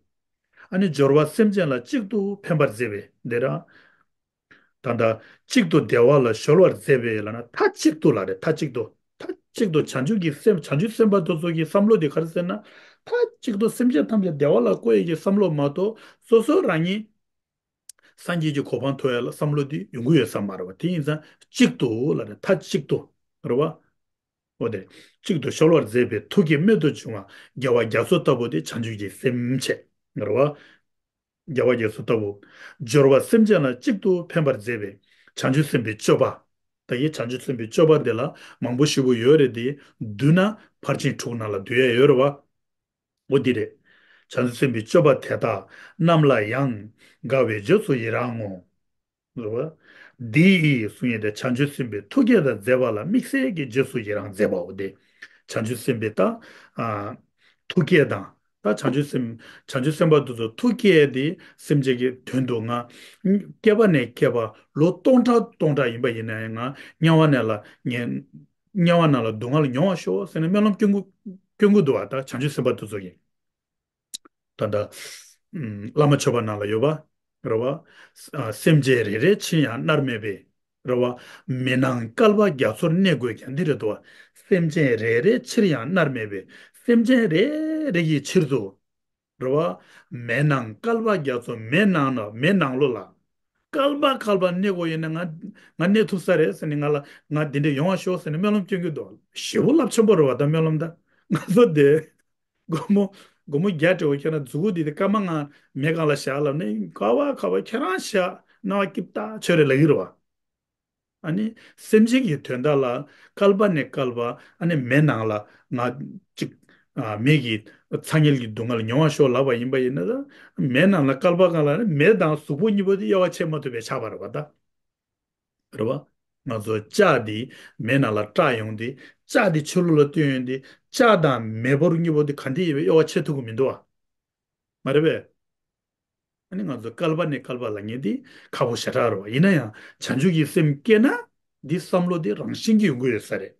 ཨ་ནི་སྦྱོར་བ་སེམས་ཅན་ལ་གཅིག་ཏུ་འཕེན་པར་མཛད་པའི་འདི་ར། ད་ལྟ་གཅིག་ཏུ་བདེ་བ་ལ་གཞོལ་བར་མཛད་པའི་ལབ་ན་མཐའ་གཅིག་ཏུ་ལ་རེད། མཐའ་གཅིག་ཏུ། མཐའ་གཅིག་ཏུ་བྱང་ཆུབ་ཀྱི་སེམས། བྱང་ཆུབ་སེམས་དཔའ་དེ་ཚོ་གི་བསམ་བློ་དེ་ག་རེ་ཟེར་ན། མཐའ་གཅིག་ཏུ་སེམས་ཅན་ཐམས་ཅད་བདེ་བ་ལ་བཀོད་ཡས་ཀྱི་བསམ་བློ་མ་གཏོགས་སོ་སོ་རང་ཉིད་སངས་རྒྱས་ཀྱི་གོ་འཕང་ཐོབ་ཡས་ལ་བསམ་བློ་དེ་ཡོང་གི་ཡོད་ས་མ་རེད་བ། དེ་ཡིན་ཙང་གཅིག་ཏུ་ལ་རེད། མཐའ་གཅིག་ཏུ་རེད་བ། འོ་དེ། གཅིག་ཏུ་གཞོལ་བར་མཛད་པའི་ཐུགས་བསྐྱེད་རྨད་དུ་བྱུང་བ་རྒྱལ་བ་རྒྱ་མཚོ་ལྟ་བུ་དེ་བྱང་ཆུབ་ཀྱི་སེམས་བྱས། རེད་བ། རྒྱལ་བ་རྒྱ་མཚོ་ལྟ་བུ། སྦྱོར་བ་སེམས་ཅན་ལ་གཅིག་ཏུ་འཕེན་པར་མཛད་པའི་བྱང་ཆུབ་སེམས་དཔའི་སྤྱོད་པ། ད་གིན་བྱང་ཆུབ་སེམས་དཔའི་སྤྱོད་པ་དེ་ལ་མང་པོ་ཞེ་པོ་ཡོད་རེད་དེ། བསྡུས་ན་ཕར་ཕྱིན་དྲུག་ནང་ལ་བསྡུ་ཡས་ཡོད་རེད་བ། འོ་འདི་རེད། བྱང་ཆུབ་སེམས་དཔའི་སྤྱོད་པ་དེ་དག་རྣམས་ལ་ཡང་དགའ་བའི་རྗེས་སུ་ཡི་རང་ངོ་། རེད་བ། འདི་ཡིས་གསུང་ཡས་དེ་བྱང་ཆུབ་སེམས་དཔའི་ཐུགས་བསྐྱེད་དང་མཛད་པ་ལ་དམིགས་བསལ་གྱི་རྗེས་སུ་ཡི་རང་མཛད་པའོ། དེ་བྱང་ཆུབ་སེམས་དཔའི་ད་ཨ་ཐུགས་བསྐྱེད་དང་། ད་བྱང་ཆུབ་སེམས། བྱང་ཆུབ་སེམས་དཔའ་དེ་ཚོ་ཐུགས་བསྐྱེད་དེ་སེམས་ཅན་གྱི་དོན་དུ་ང་བསྐལ་པ་ནས་བསྐལ་པ་ལོ་སྟོང་ཕྲག་སྟོང་ཕྲག་ཡིན་པ་ཡིན་ན་ཡང་ང་དམྱལ་བ་ནང་ལ་ངས་དམྱལ་བ་ནང་ལ་སྡུག་བསྔལ་མྱོང་བར་ཤོག་ཟེར་ནས་སྨོན་ལམ་སྐྱོན་གྱི་སྐྱོན་གྱི་འདུག་བ། ད་བྱང་ཆུབ་སེམས་དཔའ་དེ་ཚོ་གིས། ད་ལྟ་ཨམ་བླ་མ་མཆོད་པ་ནང་ལ་ཡོད་པ། རེད་བ། ཨ་སེམས་ཅན་རེ་རེའི་ཕྱིར་ཡང་མནར་མེད་པའི། རེད་བ། མེ་ནང་བསྐལ་པ་རྒྱ་མཚོར་གནས་དགོས་ཀྱང་། འདི་རེད་དོ། སེམས་ཅན་རེ་རེའི་ཕྱིར་ཡང་མནར་མེད་པའི། སེམས་ཅན་རེ་རེ་ཡི་ཕྱིར་དུ། རེད་བ། མེ་ནང་བསྐལ་པ་རྒྱ་མཚོ། མེ་ནང་ན། མེ་ནང་ལོགས་ལ། བསྐལ་པ་བསྐལ་པ་གནས་དགོས་ཡིན་ན་ང་ང་གནས་ཐུབ་ས་རེད་ཟེར་ནས། ང་ལ་ང་འདི་འདྲ་ཡོང་བ་ཤོག་ཟེར་ནས་སྨོན་ལམ་སྐྱོན་གྱི་འདུག་ཞེ་པོ་རླབས་ཆེན་པོ་རེད་བ། ད་སྨོན་ལམ་ད་ང་ཚོ་དེ། སྒོར་མོ། སྒོར་མོ་བརྒྱ་སྤྲད་དགོས། ཁྱེད་རང་མཛུབ་གུ་འདི་དེ་སྐར་མ་ལྔ་མེ་སྒང་ལ་བཞག་ལབ་ནས། ག་བ་ག་བ་ཁྱེད་རང་བཞག་སྣང་བ་སྐྱིད་ཐག་ཆོད་རེད་ལབ་ཀྱི་རེད་བ། ཨ་ནི་སེམས་ཅན་གྱི་དོན་དག་ལ་བསྐལ་པ་ནས་བསྐལ་པ། ཨ་ནི་མེ་ནང་ལ་ང་གཅིག་ཨ་མེ་གི་ཚ་དམྱལ་གྱི་སྡུག་བསྔལ་མྱོང་བ་ཤོག་ལབ་པ་ཡིན་པ་ཡིན་ན། ད་མེ་ནང་ལ་བསྐལ་པ་སྒང་ལ་ནི་མེ་དང་གཟུགས་པོ་གཉིས་པོ་དེ་དབྱེ་བ་ཕྱེ་མ་ཐུབ་པའི་ཆགས་པ་རེད་བ་ད། རེད་བ། ང་ཚོ་ལྕགས་འདི་མེ་ནང་ལ་བཀྲག་ཡོང་དུས། ལྕགས་འདི་ཆུ་ལོག་ལ་བཏོན་ཡོང་དུས། ལྕགས་དང་མེ་འབར་གཉིས་པོ་འདི་ག་འདྲ་ཡིན་པའི་དབྱེ་བ་ཕྱེ་ཐུབ་ཀྱི་མི་འདུག་བ། མ་རེད་པས། ཨ་ནི་ང་ཚོ་བསྐལ་པ་ནས་བསྐལ་པ་ལབ་མཁན་འདི་ཁག་པོ་ཞེ་དྲག་རེད་བ། ཡིན་ན་ཡང་བྱང་ཆུབ་ཀྱི་སེམས་སྐྱེས་ན་འདི་བསམ་བློ་འདི་རང་བཞིན་གྱིས་ཡོང་གི་ཡོད་ས་རེད།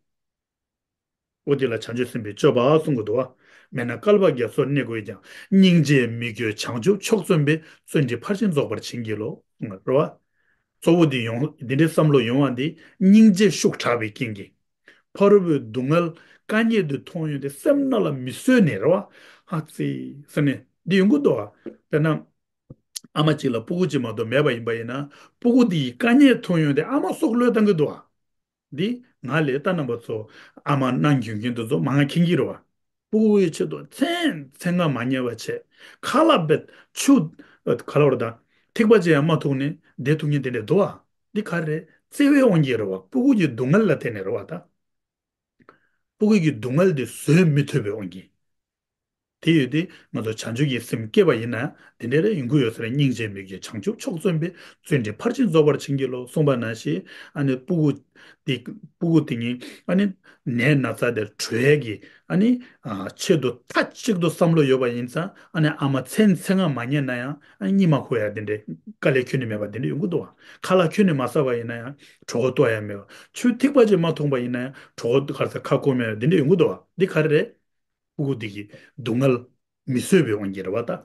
འོ་དེ་ལ་བྱང་ཆུབ་སེམས་དཔའི་སྤྱོད་པ་གསུང་གི་འདུག་བ། མེ་ནང་བསྐལ་པ་རྒྱ་མཚོར་གནས་དགོས་ཀྱང་། སྙིང་རྗེས་མི་བསྐྱོད་བྱང་ཆུབ་མཆོག་བརྩོན་པས། བརྩོན་འགྲུས་ཕར་ཕྱིན་རྫོགས་པར་བྱིན་གྱིས་རློབས། གསུངས་པ་རེད་བ། གཙོ་བོ་འདི་ཡོང་། འདི་འདྲའི་བསམ་བློ་ཡོང་བ་འདི་སྙིང་རྗེ་ཤུགས་དྲག་པའི་རྐྱེན་གྱིས། ཕ་རོལ་པོའི་སྡུག་བསྔལ་དཀའ་ངལ་འདི་མཐོང་ཡོང་དུས་སེམས་ནང་ལ་མི་བཟོད་ནས་རེད་བ། ཨ་ཙི་ཟེར་ནས་འདི་ཡོང་གི་འདུག་བ། དཔེར་ན། ཨ་མ་གཅིག་ལ་སྤུ་གུ་གཅིག་མ་གཏོགས་མེད་པ་ཡིན་པ་ཡིན་ན། སྤུ་གུ་འདི་ཡི་དཀའ་ངལ་མཐོང་ཡོང་དུས་ཨ་མ་སྲོག་བློས་བཏང་གི་འདུག་བ། འདི་ང་ལས་ད་རྣམ་པ་ཚོ་ཨ་མ་གནང་མྱོང་མཁན་དེ་ཚོ་མང་ང་མཁྱེན་གྱི་རེད་བ། སྤུ་གུའི་ཆེད་དུ་མཚན་མཚན་སྔ་མ་ཉལ་བ་བྱས། ཁ་ལག་རྦད་ཆུ་ག་ལ་བར་དང་ཐིགས་པ་ཅན་ཡང་མ་འཐུང་ནས་བསྡད་ཐུབ་མཁན་དེ་འདྲ་འདུག་བ། འདི་ག་རེ་རེད། བརྩེ་བའི་དབང་གིས་རེད་བ། སྤུ་གུ་གི་སྡུག་བསྔལ་ལ་བརྟེན་ནས་རེད་བ་ད། སྤུ་གུ་གི་སྡུག་བསྔལ་དེ་བཟོད་མི་ཐུབ་པའི་དབང་གིས། དེ་ཡོད་དེ་ང་ཚོ་བྱང་ཆུབ་ཀྱི་སེམས་བསྐྱེད་པ་ཡིན་ན་དེ་འདྲ་རེ་ཡོང་གི་ཡོད་ས་རེད། སྙིང་རྗེས་མི་བསྐྱོད་བྱང་ཆུབ་མཆོག་བརྩོན་པས། བརྩོན་འགྲུས་ཕར་ཕྱིན་རྫོགས་པར་བྱིན་གྱིས་རློབས། གསུངས་པ་ནང་བཞིན་ཨ་ནི་སྤུ་གུ་དེ་སྤུ་གུ་དེ་ཉིད་ཨ་ནི་ནད་ན་ཚ་དེ་གྲོལ་ཡས་ཀྱི་ཨ་ནི་ཨ་ཆེད་དུ་མཐའ་གཅིག་ཏུ་བསམ་བློ་ཡོད་པ་ཡིན་ཙང་། ཨ་ནི་ཨ་མ་མཚན་མཚན་སྔ་མ་ཉལ་ན་ཡང་ཨ་ནི་གཉིད་མ་ཁུག་ཡ་དེ་འདྲའི་དཀའ་ལས་ཁྱོན་ནས་མེད་པ་དེ་འདྲ་ཡོང་གི་འདུག་བ། ཁ་ལག་ཁྱོན་ནས་མ་ཟ་བ་ཡིན་ན་ཡང་གྲོད་ཁོག་ལྟོགས་ཡ་མེད་པ། ཆུ་ཐིགས་པ་ཅིག་མ་འཐུང་པ་ཡིན་ན་ཡང་གྲོད་ཁོག་ག་རེ་ཟ་ཁ་སྐོམ་ཡ་དེ་འདྲ་ཡོང་གི་འདུག་བ། འདི་ག་རེ་རེད། སྤུ་གུ་འདི་གི་སྡུག་བསྔལ་མི་བཟོད་པའི་དབང་གིས་རེད་བ་ད།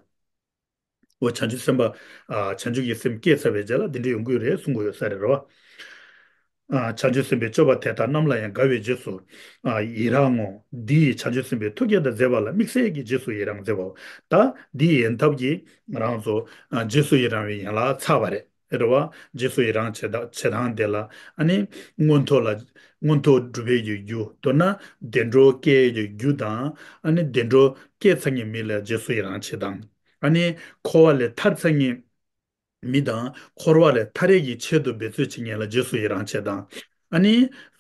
འོ་བྱང་ཆུབ་སེམས་དཔའ། ཨ་བྱང་ཆུབ་ཀྱི་སེམས་བསྐྱེད་ཚར་བའི་རྗེས་ལ་འདི་འདྲ་ཡོང་གི་རེད་གསུང་གི་ཡོད་ས་རེད་རོ། ཨ་བྱང་ཆུབ་སེམས་དཔའི་སྤྱོད་པ་དེ་དག་རྣམས་ལ་ཡང་དགའ་བའི་རྗེས་སུ། ཨ་ཡི་རང་ངོ་། འདི་ཡིས་བྱང་ཆུབ་སེམས་དཔའི་ཐུགས་བསྐྱེད་དང་མཛད་པ་ལ་དམིགས་བསལ་གྱི་རྗེས་སུ་ཡི་རང་མཛད་པའོ། ད་འདི་ཡི་ཡོན་ཐབས་ཀྱིས་ང་རང་ཚོ་ཨ་རྗེས་སུ་ཡི་རང་བའི་ཡན་ལག་ཚར་བ་རེད། རེད་བ། རྗེས་སུ་ཡི་རང་བྱེད་སྟངས་བྱེད་སྟངས་དེ་ལ་ཨ་ནི་མངོན་མཐོ་ལ། མངོན་མཐོ་སྒྲུབ་པའི་རྒྱུ། མདོར་ན་བདེ་འགྲོ་སྐྱེ་ཡི་རྒྱུ་དང་། ཨ་ནི་བདེ་འགྲོ་སྐྱེས་ཚར་མཁན་མི་ལ་རྗེས་སུ་ཡི་རང་བྱེད་སྟངས། ཨ་ནི་འཁོར་བ་ལས་ཐར་ཚར་མཁན་མི་དང་འཁོར་བ་ལས་ཐར་ཡས་ཀྱི་ཆེད་དུ་འབད་རྩོལ་བྱེད་མཁན་ལ་རྗེས་སུ་ཡི་རང་བྱེད་སྟངས། ཨ་ནི་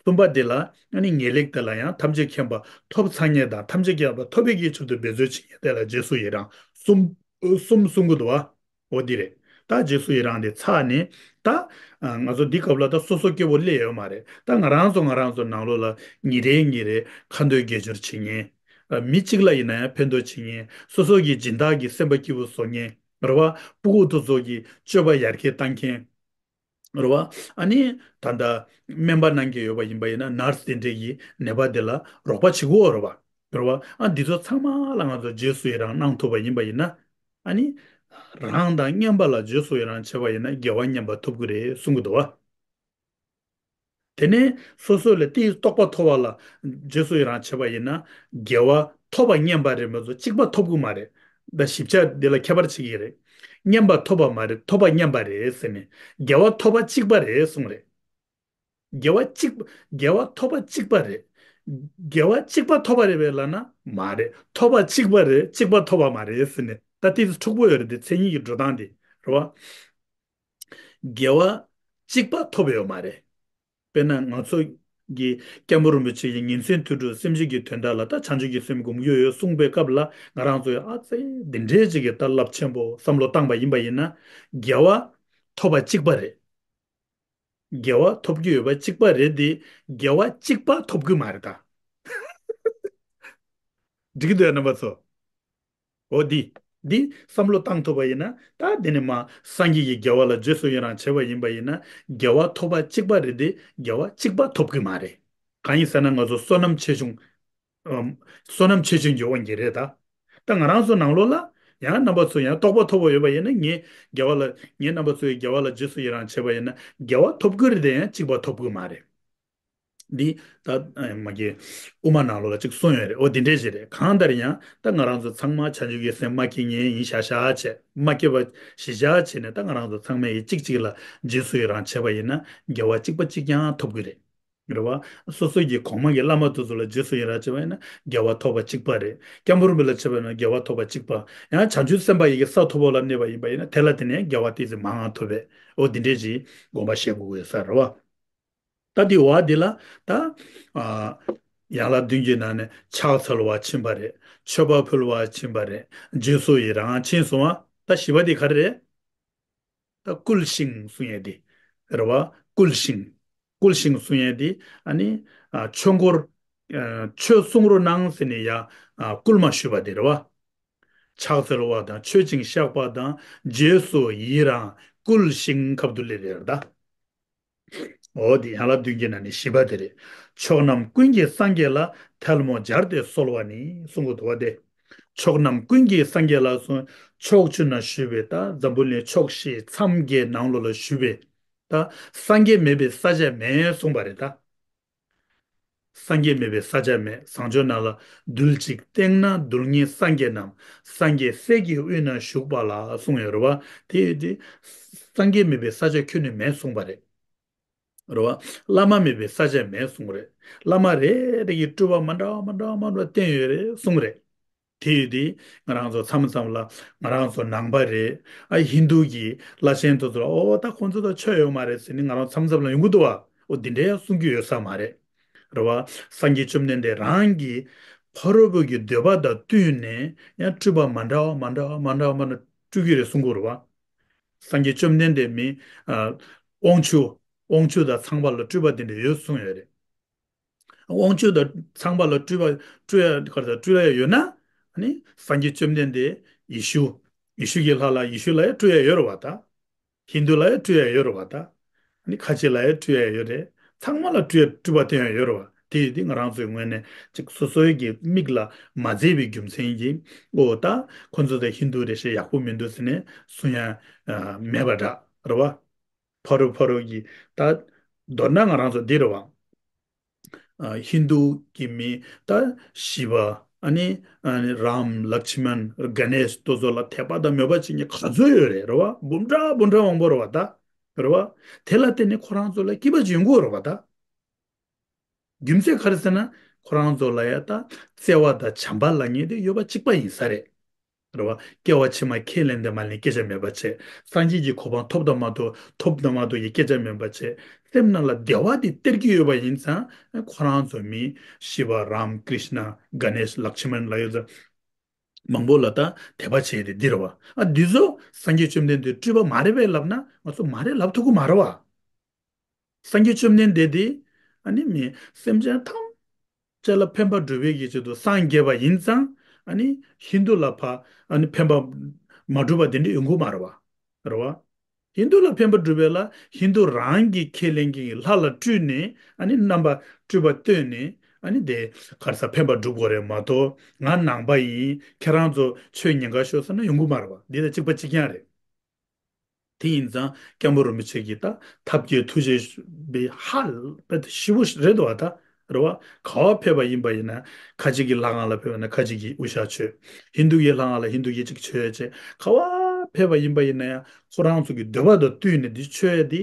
གསུམ་པ་དེ་ལ་ཨ་ནི་ངེས་ལེགས་དེ་ལ་ཡང་ཐམས་ཅད་མཁྱེན་པ་ཐོབ་ཚར་མཁན་དང་ཐམས་ཅད་མཁྱེན་པ་ཐོབ་པའི་གི་ཆེད་དུ་འབད་རྩོལ་བྱེད་མཁན་དེ་ལ་རྗེས་སུ་ཡི་རང་། གསུམ་གསུམ་གསུང་གི་འདུག་བ། འོ་འདི་རེད། ད་རྗེས་སུ་ཡི་རང་དེ་ཚར་ནས་ད། ང་ཚོ་འདི་སྐབས་ལ་ད་སོ་སོ་སྐྱེ་བོ་སླེབས་ཡོད་མ་རེད། ད་ང་རང་ཚོ་ང་རང་ཚོ་ནང་ལོགས་ལ་ཉིན་རེ་ཉིན་རེ་ཁ་འདོན་དགེ་སྦྱོར་བྱེད་མཁན། མི་གཅིག་ལ་ཡིན་ན་ཡང་ཕན་ཐོགས་བྱེད་མཁན། སོ་སོ་གི་སྦྱིན་བདག་གི་སེམས་པ་སྐྱིད་པོ་བཟོ་མཁན། རེད་བ། སྤུ་གུ་དེ་ཚོ་གི་སྤྱོད་པ་ཡར་རྒྱས་བཏང་མཁན། རེད་བ། ཨ་ནི་ད་ལྟ་སྨན་པ་གནང་མཁན་ཡོད་པ་ཡིན་པ་ཡིན་ན་ནར་སི་དེ་འདྲས་ཀྱིས་ནད་པ་དེ་ལ་རོགས་པ་བྱེད་ཀྱི་ཡོད་རེད་བ། རེད་བ། ཨ་འདི་ཚོ་ཚང་མ་ལ་ང་ཚོ་རྗེས་སུ་ཡི་རང་གནང་ཐུབ་པ་ཡིན་པ་ཡིན་ན། ཨ་ནི་ རང་དང་མཉམ་པ་ལ་རྗེས་སུ་ཡི་རང་བྱས་པ་ཡིན་ན་དགེ་བ་མཉམ་པ་ཐོབ་ཀྱི་རེད་གསུང་གི་འདུག་བ། དེ་ནས་སོ་སོ་ལ་དེའི་རྟོགས་པ་ཐོབ་པ་ལ་རྗེས་སུ་ཡི་རང་བྱས་པ་ཡིན་ན་དགེ་བ་ཐོབ་པ་མཉམ་པ་རེད་མ་གཏོགས་གཅིག་པ་ཐོབ་ཀྱི་མ་རེད། ད་ཞིབ་ཆ་འདི་ལ་ཁྱད་པར་ཕྱེ་གི་རེད། མཉམ་པ་ཐོབ་པ་མ་རེད། ཐོབ་པ་མཉམ་པ་རེད་ཟེར་ནས་དགེ་བ་ཐོབ་པ་གཅིག་པ་རེད་གསུངས་རེད། དགེ་བ་གཅིག་དགེ་བ་ཐོབ་པ་གཅིག་པ་རེད། དགེ་བ་གཅིག་པ་ཐོབ་པ་རེད་པས་ལབ་ན་མ་རེད། ཐོབ་པ་གཅིག་པ་རེད། གཅིག་པ་ཐོབ་པ་མ་རེད་ཟེར་ནས་ད་དེ་འཁྲུག་པོ་ཡོད་རེད། དེ་མཚན་ཉིད་ཀྱི་འགྲོ་སྟངས་དེ་རེད་བ། དགེ་བ་གཅིག་པ་ཐོབ་ཡོད་མ་རེད། དཔེར་ན་ང་ཚོ་གི་སྐྱབས་མགོན་རིན་པོ་ཆེ་ཡི་ཉིན་མཚན་དུས་དྲུག་སེམས་ཅན་གྱི་དོན་དག་ལ་ད་བྱང་ཆུབ་ཀྱི་སེམས་སྒོམ་རྒྱུ་ཡོད་གསུངས་པའི་སྐབས་ལ་ང་རང་ཚོས་ཨ་ཙེ་འདི་འདྲའི་ཅིག་གི་ད་རླབས་ཆེན་པོ་བསམ་བློ་བཏང་པ་ཡིན་པ་ཡིན་ན་དགེ་བ་ཐོབ་པ་གཅིག་པ་རེད། དགེ་བ་ཐོབ་ཀྱི་ཡོད་པ་གཅིག་པ་རེད་དེ། དགེ་བ་གཅིག་པ་ཐོབ་ཀྱི་མ་རེད་ད། འགྲིག་གི་འདུག་རྣམ་པ་ཚོ། འོ་འདི། འདི་བསམ་བློ་བཏང་ཐུབ་པ་ཡིན་ན་ད་འདི་ནི་མ་སངས་རྒྱས་ཀྱི་དགེ་བ་ལ་རྗེས་སུ་ཡི་རང་བྱས་པ་ཡིན་པ་ཡིན་ན་དགེ་བ་ཐོབ་པ་གཅིག་པ་རེད་དེ་དགེ་བ་གཅིག་པ་ཐོབ་ཀྱི་མ་རེད། གང་ཡིན་ཟེར་ན་ང་ཚོ་བསོད་ནམས་ཆེ་ཆུང་། ཨམ། བསོད་ནམས་ཆེ་ཆུང་གི་དབང་གིས་རེད་ད། ད་ང་རང་ཚོ་ནང་ལོགས་ལ་ཡང་རྣམ་པ་ཚོ་ཡང་རྟོགས་པ་ཐོབ་པ་ཡོད་པ་ཡིན་ན་ངས་དགེ་བ་ལ་ངས་རྣམ་པ་ཚོའི་དགེ་བ་ལ་རྗེས་སུ་ཡི་རང་བྱས་པ་ཡིན་ན་དགེ་བ་ཐོབ་ཀྱི་རེད་དེ་ཡང་གཅིག་པ་ཐོབ་ཀྱི་མ་རེད། འདི་ད་མ་གི་དབུ་མ་ནང་ལོགས་ལ་གཅིག་གསུངས་ཡོད་རེད། འོ་འདི་འདྲས་ཞིག་རེད། གང་ལྟར་ཡང་ད་ང་རང་ཚོ་ཚང་མ་བྱང་ཆུབ་ཀྱི་སེམས་མ་སྐྱེས་ངན་ཡིན་ཤག་ཤག་བྱས་མ་སྐྱེས་པ་ཞིག་ཤག་བྱས་ནས་ད་ང་རང་ཚོ་ཚང་མས་ཡི་གཅིག་གཅིག་ལ་རྗེས་སུ་ཡི་རང་བྱས་པ་ཡིན་ན་དགེ་བ་གཅིག་པ་གཅིག་ཀྱང་ཐོབ་ཀྱི་རེད། རེད་བ། སོ་སོ་གི་གོང་མ་གི་བླ་མ་དེ་ཚོ་ལ་རྗེས་སུ་ཡི་རང་བྱས་པ་ཡིན་ན་དགེ་བ་ཐོབ་པ་གཅིག་པ་རེད། སྐྱབས་མགོན་རིན་པོ་ཆེ་ལ་བྱས་པ་ཡིན་ན་དགེ་བ་ཐོབ་པ་གཅིག་པ། ཡང་བྱང་ཆུབ་སེམས་དཔའ་ཡི་གེ་ས་མཐོ་པོ་ལ་གནས་པ་ཡིན་པ་ཡིན་ན་དེ་ལ་དེ་ནས་དགེ་བ་ཏོག་ཙམ་མང་ང་ཐོབ་པས། འོ་འདི་འདྲས་ཅིག་དགོངས་པ་བཞེས་དགོས་ཀྱི་ཡོད་ས་རེད་བ། ད་འདི་བ་འདི་ལ་ད། ཨ། ཡན་ལག་བདུན་གྱི་ནང་ནས་ཕྱག་འཚལ་བ་ཕྱིན་པ་རེད། མཆོད་པ་ཕུལ་བ་ཕྱིན་པ་རེད། རྗེས་སུ་ཡི་རང་ཕྱིན་སོང་བ། ད་བཞི་པ་འདི་ག་རེ་རེད། ད་བསྐུལ་ཞིང་གསུང་ཡས་འདི། རེད་བ། བསྐུལ་ཞིང་། བསྐུལ་ཞིང་གསུང་ཡས་འདི་ཨ་ནི། ཨ། ཆོས་འཁོར། ཨ། ཆོས་གསུང་རོགས་གནང་ཟེར་ནས་ཡ། ཨ། བསྐུལ་མ་ཞུས་པ་འདི་རེད་བ། ཕྱག་འཚལ་བ་དང་མཆོད་ཅིང་བཤགས་པ་དང་རྗེས་སུ་ཡི་རང་བསྐུལ་ཞིང་ཁབ་ཏུ་ལེ་རེད་ད། འོ་དེ་ཡན་ལག་བདུན་གྱི་ནང་ནས་བཞི་པ་དེ་རེད། ཕྱོགས་རྣམས་ཀུན་གྱི་སངས་རྒྱས་ལ། ཐལ་མོ་སྦྱར་ཏེ་གསོལ་བ་ནི་གསུང་གི་འདུག་བ་དེ། ཕྱོགས་རྣམས་ཀུན་གྱི་སངས་རྒྱས་ལ་གསུང་། ཕྱོགས་བཅུ་ན་བཞུགས་པའི་ད་འཛམ་བུ་གླིང་ཕྱོགས་བཞི་མཚམས་བརྒྱད་ནང་ལོགས་ལ་བཞུགས་པའི་ད་སངས་རྒྱས་མེད་པའི་ས་ཆ་མེད་གསུངས་པ་རེད་ད། སངས་རྒྱས་མེད་པའི་ས་ཆ་མེད། བཟང་སྤྱོད་ནང་ལ་རྡུལ་གཅིག་སྟེང་ན་རྡུལ་སྙེད་སངས་རྒྱས་རྣམས། སངས་རྒྱས་སྲས་ཀྱི་དབུས་ན་བཞུགས་པ་ལ་གསུངས་ཡོད་རེད་བ། དེ་ཡོད་དེ། སངས་རྒྱས་མེད་པའི་ས་ཆ་ཁྱོན་ནས་མེད་གསུངས་པ་རེད། རེད་བ། བླ་མ་མེད་པའི་ས་ཆ་མེད་གསུངས་རེད། བླ་མ་རེ་རེ་གིས་སྤྲུལ་པ་མ་འདྲ་བ་མ་འདྲ་བ་མ་འདྲ་བ་བསྟན་ཡོད་རེད་གསུངས་རེད། དེ་ཡོད་དེ། ང་རང་ཚོ་མཚམས་མཚམས་ལ་ང་རང་ཚོ་ནང་པ་རེད། ཨ། ཧིན་དུ་གི་བླ་ཆེན་དེ་ཚོ་ལ་ཨོ་ད་ཁོང་ཚོ་ད་ཆོས་ཡོད་མ་རེད་ཟེར་ནས་ང་རང་མཚམས་མཚམས་ལ་ཡོང་གི་འདུག་བ། ཨོ་འདི་འདྲའི་གསུང་རྒྱུ་ཡོད་ས་མ་རེད། རེད་བ། སངས་རྒྱས་བཅོམ་ལྡན་འདས་རང་གིས་ཕ་རོལ་པོ་གི་འདོད་པ་དང་བསྟུན་ནས་ཡང་སྤྲུལ་པ་མ་འདྲ་བ་མ་འདྲ་བ་མ་འདྲ་བ་མ་འདྲ་སྤྲུལ་གྱི་རེད་གསུང་གི་རེད་བ། སངས་རྒྱས་བཅོམ་ལྡན་འདས་མི། ཨ། དབང་ཕྱུག་དབང་ཕྱུག་དང་ཚངས་པ་ལ་སྤྲུལ་པ་དེ་འདྲ་ཡོད་གསུངས་ཡོད་རེད། དབང་ཕྱུག་དང་ཚངས་པ་ལ་སྤྲུལ་པ་སྤྲུལ་ཡ་ག་རེ་ཟེར་སྤྲུལ་ཡ་ཡོད་ན། ཨ་ནི་སངས་རྒྱས་བཅོམ་ལྡན་འདས་ཡེ་ཤུ། ཡེ་ཤུ་གི་ལྷ་ལ་ཡེ་ཤུ་ལ་ཡང་སྤྲུལ་ཡ་ཡོད་རེད་བ་ད། ཧིན་དུ་ལ་ཡང་སྤྲུལ་ཡ་ཡོད་རེད་བ་ད། ཨ་ནི་ཁ་ཆེ་ལ་ཡང་སྤྲུལ་ཡ་ཡོད་རེད། ཚང་མ་ལ་སྤྲུལ་ཡ་སྤྲུལ་པ་སྟོན་ཡ་ཡོད་རེད་བ། དེ་ཡོད་དུས་ང་རང་ཚོའི་ངོས་ནས་ཅིག་སོ་སོའི་གི་མིག་ལ་མ་མཛེས་པའི་རྒྱུ་མཚན་གྱིས་ཨོ་ད་ཁོ་ཚོ་ད་ཧིན་དུ་རེད་ཤག་ཡག་པོ་མི་འདུག་ཟེར་ནས་གསུང་ཡ་མེད་པ་འདྲ་རེད་བ། ཕ་རོལ་ཕ་རོལ་གྱི་ད་མདོར་ན་ང་རང་ཚོ་འདི་རེད་བ། ཨ། ཧིན་དུ་གི་མི་ད་ཤི་བ་ཨ་ནི་ཨ་ནི་རམ་ལག་ཤི་མན་ག་ནེཤ་དེ་ཚོ་ལ་དད་པ་དང་མོས་པ་བྱེད་མཁན་ག་ཚོད་ཡོད་རེད་རེད་བ། འབུམ་ཕྲག་འབུམ་ཕྲག་མང་པོ་རེད་བ་ད། རེད་བ། དེ་ལ་བརྟེན་ནས་ཁོ་རང་ཚོ་ལ་སྐྱིད་པ་ཅིག་ཡོང་གི་ཡོད་རེད་བ་ད། རྒྱུ་མཚན་ག་རེ་ཟེར་ན་ཁོ་རང་ཚོ་ལ་ཡ་ད་བརྩེ་བ་དང་བྱམས་པ་ལབ་མཁན་དེ་ཡོད་པ་གཅིག་པ་ཡིན་ས་རེད། རེད་བ། སྐྱེ་བ་ཕྱི་མ་ཁས་ལེན་དེ་མ་ལེན་སྐད་ཆ་མེད་པ་བྱས། སངས་རྒྱས་ཀྱི་གོ་འཕང་ཐོབ་དང་མ་ཐོབ་ཐོབ་དང་མ་ཐོབ་ཀྱི་སྐད་ཆ་མེད་པ་བྱས། སེམས་ནང་ལ་བདེ་བ་དེ་སྟེར་གྱི་ཡོད་པ་ཡིན་ཙང་ཁོ་རང་ཚོ་མི་ཤི་བ་རམ་ཀྲིཤ་ན་ག་ནེཤ་ལག་ཤི་མན་ལ་ཡོད་ཙང་མང་པོ་ལ་ད་དད་པ་བྱས་ཏེ་འདི་རེད་བ། ཨ་འདི་ཚོ་སངས་རྒྱས་བཅོམ་ལྡན་འདས་སྤྲུལ་པ་མ་རེད་པས་ལབ་ན་ང་ཚོ་མ་རེད་ལབ་ཐུབ་ཀྱི་མ་རེད་བ། སངས་རྒྱས་བཅོམ་ལྡན་འདས་དེ་ཨ་ནི་མི་སེམས་ཅན་ཐམས་ཅད་ལ་ཕན་པ་སྒྲུབ་པའི་གི་ཆེད་དུ་སངས་རྒྱས་པ་ཡིན་ཙང་ཨ་ནི་ཧིན་དུ་ལ་ཕ་ཨ་ནི་ཕན་པ་མ་སྒྲུབ་པ་དེ་འདྲ་ཡོང་གི་མ་རེད་བ། རེད་བ། ཧིན་དུ་ལ་ཕན་པ་སྒྲུབ་པ་ལ་ཧིན་དུ་རང་གི་ཁས་ལེན་གྱི་ལྷ་ལ་སྤྲུལ་ནས་ཨ་ནི་རྣམ་པ་སྤྲུལ་པ་སྟོན་ནས་ ཨ་ནི་དེ་ག་རེ་ཟ་ཕན་པ་སྒྲུབ་དགོས་རེད་མ་གཏོགས། ང་ནང་པ་ཡིན། ཁྱེད་རང་ཚོ་ཆོས་ཉེན་ཁ་ཤོར་ཟེར་ན་ཡོང་གི་མ་རེད་པ། འདི་དང་གཅིག་པ་གཅིག་རྐྱང་རེད། དེ་ཡིན་ཙང་སྐྱབས་མགོན་རིན་པོ་ཆེ་གིས་ད་ཐབས་མཁས་ཐུགས་རྗེ་པའི་ཧ་ལས་པ་ཞེ་པོ་རེད་འདུག་བ། ད་རེད་བ། ག་བ་ཕེབས་པ་ཡིན་པ་ཡིན་ན་ཁ་ཅིག་གི་ལྷ་ཁང་ལ་ཕེབས་པ་ན་ཁ་ཅིག་གི་དབུ་ཞྭ་མཆོད། ཧིན་རྡུ་གི་ལྷ་ཁང་ལ་ཧིན་རྡུ་གི་ཅིག་མཆོད་བྱས། ག་བ་ཕེབས་པ་ཡིན་པ་ཡིན་ན་ཡང་ཁོ་རང་ཚོ་གི་འདོད་པ་དང་བསྟུན་ནས་འདི་མཆོད་ཡ་འདི་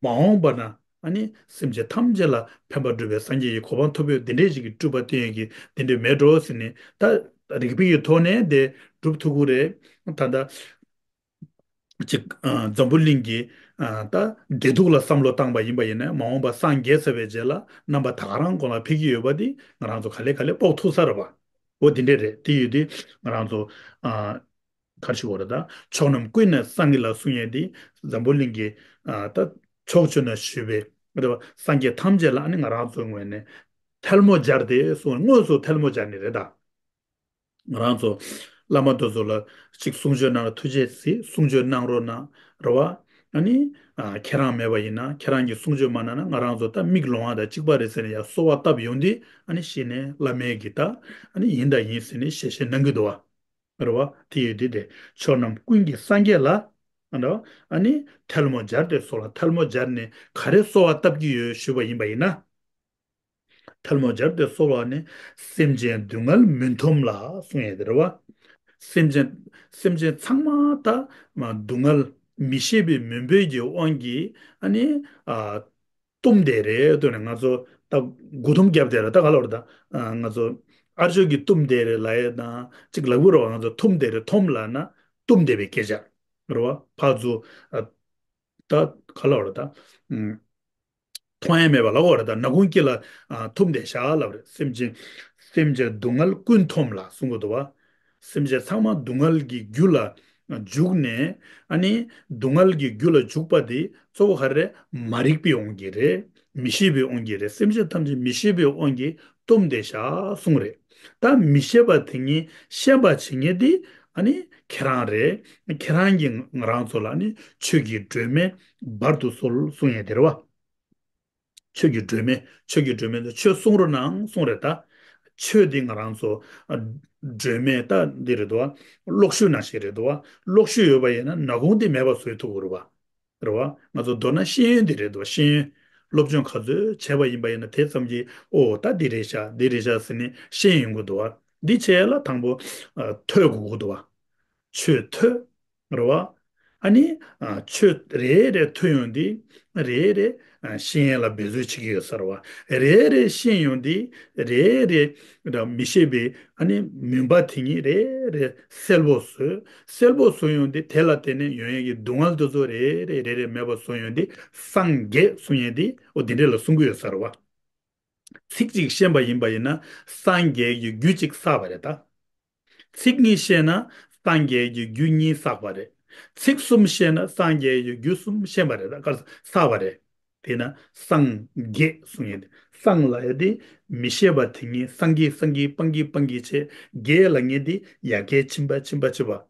མ་འོངས་པ་ན་ཨ་ནི་སེམས་ཅན་ཐམས་ཅད་ལ་ཕན་པ་སྒྲུབ་པའི་སངས་རྒྱས་ཀྱི་གོ་འཕང་ཐོབ་ཡོད། འདི་འདྲས་ཅིག་གི་སྤྲུལ་པ་བསྟན་ཡོད་ཀྱི་འདི་འདྲས་མེད་འགྲོ་ཟེར་ནས། ད་རིག་པའི་གི་ཐོག་ནས་དེ་སྒྲུབ་ཐུབ་ཀྱི་རེད། ད་ལྟ་ཅིག་ཨ། འཛམ་བུ་གླིང་གི་ཨ། ད་བདེ་སྡུག་ལ་བསམ་བློ་བཏང་པ་ཡིན་པ་ཡིན་ན་མ་འོངས་པ་སངས་རྒྱས་ཚར་བའི་རྗེས་ལ་རྣམ་པ་ད་ག་རང་གོང་ལ་ཕེབས་ཀྱི་ཡོད་པ་འདི་ང་རང་ཚོ་ག་ལེ་ག་ལེ་དཔོག་ཐུབ་ས་རེད་པ། འོ་འདི་འདྲས་རེད། དེ་ཡོད་དུས་ང་རང་ཚོ་ཨ། ག་རེ་ཞུ་དགོས་རེད། ད་ཕྱོགས་རྣམས་ཀུན་ནས་སངས་རྒྱས་ལ་གསུང་ཡས་འདི་འཛམ་བུ་གླིང་གི་ཨ། ད་ཕྱོགས་བཅུ་ན་བཞུགས་པའི་རེད་པ། སངས་རྒྱས་ཐམས་ཅད་ལ་ཨ་ནི་ང་རང་ཚོའི་ངོས་ནས་ཐལ་མོ་སྦྱར་ཏེ་གསུང་། དངོས་སུ་ཐལ་མོ་སྦྱར་ནི་རེད་ད། ང་རང་ཚོ་བླ་མ་དེ་ཚོ་ལ་ཅིག་གསུང་ཆོས་གནང་རོགས། ཐུགས་རྗེ་གཟིགས། གསུང་ཆོས་གནང་རོགས་གནང་། རེད་བ། ཨ་ནི་ཨ། ཁྱེད་རང་མེད་པ་ཡིན་ན། ཁྱེད་རང་གིས་གསུང་ཆོས་མ་གནང་ན་ང་རང་ཚོ་ད་མིག་ལོང་བ་དང་གཅིག་པ་རེད་ཟེར་ནས་ཡར་གསོལ་བ་བཏབ་ཡོང་དུས། ཨ་ནི་གཞི་ནས་བླ་མས་ཀྱིས་ད་ཨ་ནི་ཡིན་དང་ཡིན་ཟེར་ནས་ཞལ་བཞེས་གནང་གི་འདུག་བ། རེད་བ། དེ་ཡོད་དུས་དེ་ཕྱོགས་རྣམས་ཀུན་གྱི་སངས་རྒྱས་ལ། ཨ་ནི་ཐལ་མོ་སྦྱར་ཏེ་གསོལ་བ། ཐལ་མོ་སྦྱར་ནས་ག་རེ་གསོལ་བ་བཏབ་ཀྱི་ཡོད་ཞུས་པ་ཡིན་པ་ཡིན་ན། ཐལ་མོ་སྦྱར་ཏེ་གསོལ་བ་ནི། སེམས་ཅན་སྡུག་བསྔལ་མུན་འཐོམས་ལ་གསུང་ཡས་དེ་རེད་བ། སེམས་ཅན། སེམས་ཅན་ཚང་མ་ད་མ་སྡུག་བསྔལ་མི་ཤེས་པའི་མུན་པའི་གི་དབང་གིས་ཨ་ནི་ཨ། བཏུམས་བསྡད་རེད། དེ་ནས་ང་ཚོ་ད་མགོ་འཐོམས་བརྒྱབ་བསྡད་རེད། ད་ག་ལབ་རེད་ད། ཨ། ང་ཚོ་ཨ་ཅོ་གིས་བཏུམས་བསྡད་རེད་ལབ་ཡས་དང་གཅིག་ལབ་ཀྱི་རེད་བ། ང་ཚོ་འཐོམས་བསྡད་རེད། འཐོམས་ལབ་ན་བཏུམས་བསྡད་པའི་སྐད་ཆ་རེད་བ། ཕར་ཚུར་ཨ། ད་ག་ལབ་རེད་ད། ཨུམ། མཐོང་ཡས་མེད་པ་ལབ་དགོས་རེད་ད། ནག་ཁུང་དཀྱིལ་ལ་ཨ། འཐུམས་བསྡད་བཞག་ལབ་རེད། སེམས་ཅན། སེམས་ཅན་སྡུག་བསྔལ་ཀུན་འཐོམས་ལ་གསུང་གི་འདུག་བ། སེམས་ཅན་ཚང་མ་སྡུག་བསྔལ་གྱི་རྒྱུ་ལ་འཇུག་ནས། ཨ་ནི་སྡུག་བསྔལ་གྱི་རྒྱུ་ལ་འཇུག་པ་དེ་གཙོ་བོ་ག་རེ་རེད། མ་རིག་པའི་དབང་གིས་རེད། མི་ཤེས་པའི་དབང་གིས་རེད། སེམས་ཅན་ཐམས་ཅད་མི་ཤེས་པའི་དབང་གིས་བཏུམས་བསྡད་བཞག་གསུངས་རེད། ད་མི་ཤེས་པ་དེ་ཉིད་ཤེས་པ་བྱེད་མཁན་དེ་ཨ་ནི་ཁྱེད་རང་རེད། ཁྱེད་རང་གིས་ང་རང་ཚོ་ལ་ཨ་ནི་ཆོས་ཀྱི་སྒྲོན་མེ་སྦར་དུ་གསོལ་གསུང་ཡས་དེ་རེད་བ། ཆོས་ཀྱི་སྒྲོན་མེ། ཆོས་ཀྱི་སྒྲོན་མེ་དེ་ཆོས་གསུང་རོགས་གནང་གསུངས་རེད་ད། ཆོས་འདི་ང་རང་ཚོ་ཨ། སྒྲོན་མེ་ད་འདི་རེད་དོ། གློག་ཤུགས་ནང་བཞིན་རེད་དོ། གློག་ཤུགས་ཡོད་པ་ཡིན་ན་ནག་ཁུང་འདི་མེད་པ་བཟོ་ཐུབ་ཀྱི་རེད་བ། རེད་བ། ང་ཚོ་མདོར་ན་ཤེས་ཡོན་འདི་རེད་དོ། ཤེས་ཡོན་སློབ་སྦྱོང་ག་ཚོད་བྱས་པ་ཡིན་པ་ཡིན་ན་དེ་ཙམ་གྱིས་ཨོ་ད་འདི་རེད་ཤག་འདི་རེད་ཤག་ཟེར་ནས་ཤེས་ཡོང་གི་འདུག་བ། འདི་བྱས་ལ་དང་པོ་ཨ། ཐོས་དགོས་ཀྱི་འདུག་བ། ཆོས་ཐོས། རེད་བ། ཨ་ནི་ཨ། ཆོས་རེ་རེ་ཐོས་ཡོང་དུས་རེ་རེ་ཨ། ཤེས་ཡོན་ལ་འབད་རྩོལ་བྱེད་ཀྱི་ཡོད་ས་རེད་བ། རེ་རེ་ཤེས་ཡོང་དུས་རེ་རེ་ར་མི་ཤེས་པའི་ཨ་ནི་མུན་པ་དེ་ཉིད་རེ་རེ་སེལ་བོ་བཟོས། སེལ་བོ་བཟོས་ཡོང་དུས་དེ་ལ་བརྟེན་ནས་ཡོང་ཡས་ཀྱི་སྡུག་བསྔལ་དེ་ཚོ་རེ་རེ་རེ་རེ་མེད་པ་བཟོས་ཡོང་དུས་སངས་རྒྱས་གསུང་ཡས་དེ་འོ་དེ་འདྲས་ལ་གསུང་གི་ཡོད་ས་རེད་བ། ཚིག་གཅིག་ཤེས་པ་ཡིན་པ་ཡིན་ན་སངས་རྒྱས་ཀྱི་རྒྱུ་གཅིག་བསགས་པ་རེད་ད། ཚིག་གཉིས་ཤེས་ན་སངས་རྒྱས་ཀྱི་རྒྱུ་གཉིས་བསགས་པ་རེད། ཚིག་གསུམ་ཤེས་ན་སངས་རྒྱས་ཀྱི་རྒྱུ་གསུམ་ཤེས་པ་རེད་ད། བསགས་པ་རེད། དེས་ན་སངས་རྒྱས་གསུང་ཡས་དེ། སངས་ལབ་ཡས་དེ་མི་ཤེས་པ་དེ་ཉིད་སངས་ཀྱིས་སངས་ཀྱིས་སྤང་གིས་སྤང་གིས་བྱས། རྒྱས་ལབ་མཁན་དེ་ཡར་རྒྱས་ཕྱིན་པ་ཕྱིན་པ་ཕྱིན་པ།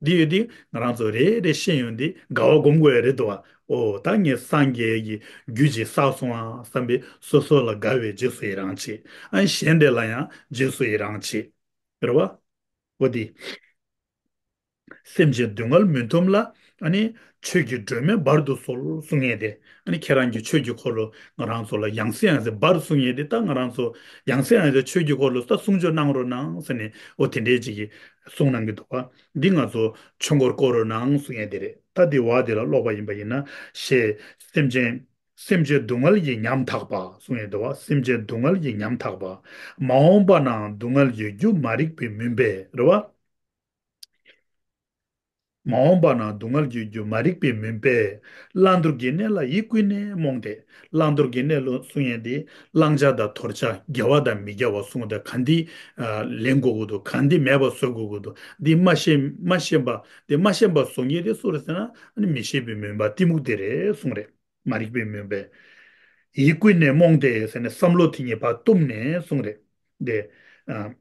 འདི་ཡོད་དུས་ང་རང་ཚོ་རེ་རེ་ཤེས་ཡོང་དུས་དགའ་བ་སྒོམ་དགོས་ཡ་རེད་འདུག་བ། ཨོ་ད་ངས་སངས་རྒྱས་ཀྱི་རྒྱུ་ཅིག་བསགས་སོང་ཨ་བསམ་པའི་སོ་སོ་ལ་དགའ་བའི་རྗེས་སུ་ཡི་རང་བྱེད། ཨ་གཞན་དེ་ལ་ཡང་རྗེས་སུ་ཡི་རང་བྱེད། རེད་བ། འོ་དེ། སེམས་ཅན་སྡུག་བསྔལ་མུན་འཐོམས་ལ། ཨ་ནི་ཆོས་ཀྱི་སྒྲོན་མེ་སྦར་དུ་གསོལ་གསུང་ཡས་དེ། ཨ་ནི་ཁྱེད་རང་གི་ཆོས་ཀྱི་འཁོར་ལོ་ང་རང་ཚོ་ལ་ཡང་སེ་ཡང་སེ་སྦར་གསུང་ཡས་དེ། ད་ང་རང་ཚོ་ཡང་སེ་ཡང་སེ་ཆོས་ཀྱི་འཁོར་ལོ་ད་གསུང་ཆོས་གནང་རོགས་གནང་ཟེར་ནས་འོ་དེ་འདྲས་ཅིག་གིས་གསུང་གནང་གི་འདུག་བ། འདི་ང་ཚོ་ཆོས་འཁོར་བསྐོར་རོགས་གནང་གསུང་ཡས་དེ་རེད། ད་འདི་བ་དེ་ལ་ཀློག་པ་ཡིན་པ་ཡིན་ན་ཞེས་སེམས་ཅན། སེམས་ཅན་སྡུག་བསྔལ་གྱིས་ཉམ་ཐག་པ་གསུང་ཡས་འདུག་བ། སེམས་ཅན་སྡུག་བསྔལ་གྱིས་ཉམ་ཐག་པ། མ་འོངས་པ་ན་སྡུག་བསྔལ་གྱི་རྒྱུ་མ་རིག་པའི་མུན་པས། རེད་བ། མ་འོངས་པ་ན་སྡུག་བསྔལ་གྱི་རྒྱུ་མ་རིག་པའི་མུན་པས། བླང་དོར་གྱི་གནས་ལ་ཡིད་ཀུན་ནས་རྨོངས་ཏེ། བླང་དོར་གྱི་གནས་ལ་གསུང་ཡས་དེ་བླང་བྱ་དང་དོར་བྱ་དགེ་བ་དང་མི་དགེ་བ་གསུང་དེ་ག་འདི་ལེན་དགོས་ཀྱི་འདུག་ག་འདི་མེད་པ་བཟོ་དགོས་ཀྱི་འདུག་འདི་མ་ཤེས་མ་ཤེས་པ་འདི་མ་ཤེས་པ་བཟོ་མཁན་དེ་སུ་རེད་ཟེར་ན་ཨ་ནི་མི་ཤེས་པའི་མུན་པ་གཏི་མུག་དེ་རེད་གསུང་རེད། མ་རིག་པའི་མུན་པས། ཡིད་ཀུན་ནས་རྨོངས་ཏེ་ཟེར་ནས་བསམ་བློ་དེ་ཉིད་ཕར་བཏུམས་ནས་གསུང་རེད། དེ། ཨ།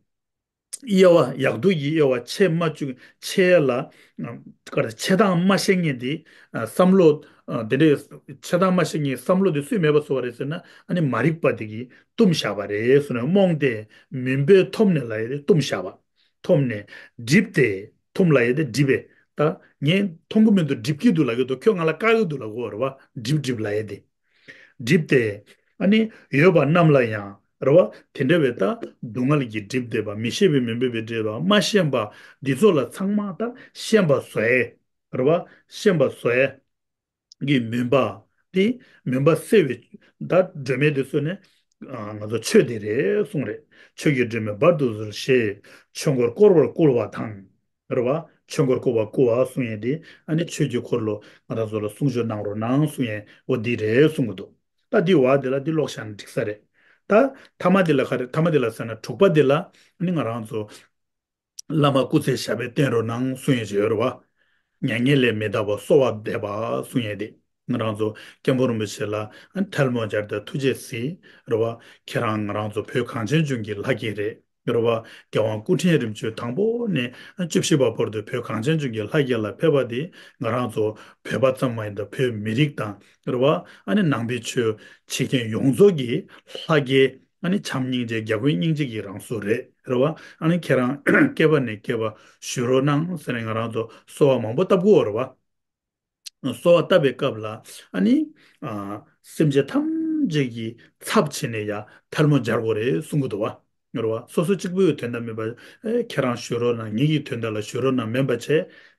དབྱེ་བ་ཡག་སྡུག་གི་དབྱེ་བ་ཕྱེ་མ་བཅུག་ཕྱེ་ལ། ཨ་ག་རེ་ཕྱེ་སྟངས་མ་ཤེས་མཁན་དེ། ཨ་བསམ་བློ། ཨ་དེ་འདྲའི་ཕྱེ་སྟངས་མ་ཤེས་མཁན་བསམ་བློ་དེ་སུས་མེད་པ་བཟོ་བ་རེད་ཟེར་ན། ཨ་ནི་མ་རིག་པ་དེ་གིས་བཏུམས་བཞག་པ་རེད་ཟེར་ནས། རྨོངས་ཏེ་མུན་པས་འཐོམས་ནས་ལབ་ཡས་དེ་བཏུམས་བཞག་པ། འཐོམས་ནས། བསྒྲིབས་ཏེ། འཐོམས་ལབ་ཡས་དེ་བསྒྲིབས་པས། ད་ངས་མཐོང་གི་མི་འདུག་སྒྲིབ་ཀྱི་འདུག་ལབ་ཀྱི་འདུག་ཁྱོད་ང་ལ་བཀག་གི་འདུག་ལབ་དགོས་རེད་བ། བསྒྲིབས་བསྒྲིབས་ལབ་ཡས་དེ། བསྒྲིབས་ཏེ། ཨ་ནི་ཡོད་པ་རྣམས་ལ་ཡང་རེད་བ། དེ་འདྲ་བའི་ད་སྡུག་བསྔལ་གྱིས་བསྒྲིབས་བསྡད་པ། མི་ཤེས་པའི་མུན་པས་བསྒྲིབས་པ། མ་ཤེས་པ་འདི་ཚོ་ལ་ཚང་མ་ད་ཤེས་པ་བཟོ་ཡས་རེད་བ། ཤེས་པ་བཟོ་ཡས་ཀྱི་མུན་པ་དེ། མུན་པ་སེལ་བའི་ད་སྒྲོན་མེ་དེ་བཟོས་ནས། ཨ་ང་ཚོ་ཆོས་འདི་རེད་གསུངས་རེད། ཆོས་ཀྱི་སྒྲོན་མེ་སྦར་དུ་གསོལ་ཞེས་ཆོས་འཁོར་བསྐོར་བར་བསྐུལ་བ་དང་། རེད་བ། ཆོས་འཁོར་བསྐོར་བར་བསྐུལ་བ་གསུང་ཡས་དེ། ཨ་ནི་ཆོས་ཀྱི་འཁོར་ལོ་ང་རང་ཚོ་ལ་གསུང་ཆོས་གནང་རོགས་གནང་གསུང་ཡས་འོ་འདི་རེད་གསུང་གི་འདུག་ད་འདི་བ་འདི་ལ་འདི་ཀློག་བཞག་ན་འགྲིག་ས་རེད། ད་ཐ་མ་འདི་ལ་ག་རེ། ཐ་མ་འདི་ལ་ཟེར་ན་དྲུག་པ་འདི་ལ། ཨ་ནི་ང་རང་ཚོ་བླ་མ་སྐུ་ཚེ་ཞབས་པད་བརྟན་རོགས་གནང་གསུང་ཡས་ཅིག་ཡོད་རེད་བ། མྱ་ངན་ལས་མི་འདའ་བར་གསོལ་བ་འདེབས་པ་གསུང་ཡས་དེ། ང་རང་ཚོ་སྐྱབས་མགོན་རིན་པོ་ཆེ་ལ་ཨ་ནི་ཐལ་མོ་སྦྱར་ཏེ་ཐུགས་རྗེས་གཟིགས་རེད་བ། ཁྱེད་རང་ང་རང་ཚོ་བོད་གངས་ཅན་ལྗོངས་ཀྱི་ལྷ་སྐལ་རེད། རེད་བ། རྒྱལ་དབང་སྐུ་ཕྲེང་རིམ་བྱོན་དང་པོ་ནས་བཅུ་བཞི་པ་བར་དུ་བོད་གངས་ཅན་ལྗོངས་ཀྱི་ལྷ་སྐལ་ལ་ཕེབས་པ་དེ། ང་རང་ཚོ་བོད་པ་ཙམ་མ་ཡིན་པར་བོད་མི་རིགས་དང་། རེད་བ། ཨ་ནི་ནང་པའི་ཆོས་བྱེད་མཁན་ཡོངས་རྫོགས་ཀྱི་ལྷ་སྐལ། ཨ་ནི་བྱམས་སྙིང་རྗེ། རྒྱལ་ཀུན་སྙིང་རྗེ་གི་རང་གཟུགས་རེད། རེད་བ། ཨ་ནི་ཁྱེད་རང་བསྐལ་པ་ནས་བསྐལ་པ་བཞུགས་རོགས་གནང་ཟེར་ནས་ང་རང་ཚོ་གསོལ་བ་མང་པོ་བཏབ་དགོས་རེད་བ། གསོལ་བ་བཏབ་པའི་སྐབས་ལ་ཨ་ནི། ཨ་སེམས་ཅན་ཐམས་ཅད་ཀྱི་ཚབ་བྱས་ནས་ཡ་ཐལ་མོ་སྦྱར་དགོས་རེད་གསུང་གི་འདུག་བ། རེད་བ། སོ་སོ་གཅིག་པུའི་དོན་དག་མིན་པ། ཨེ་ཁྱེད་རང་བཞུགས་རོགས་གནང་། ངེད་ཀྱི་དོན་དག་ལ་བཞུགས་རོགས་གནང་མིན་པ་བྱས།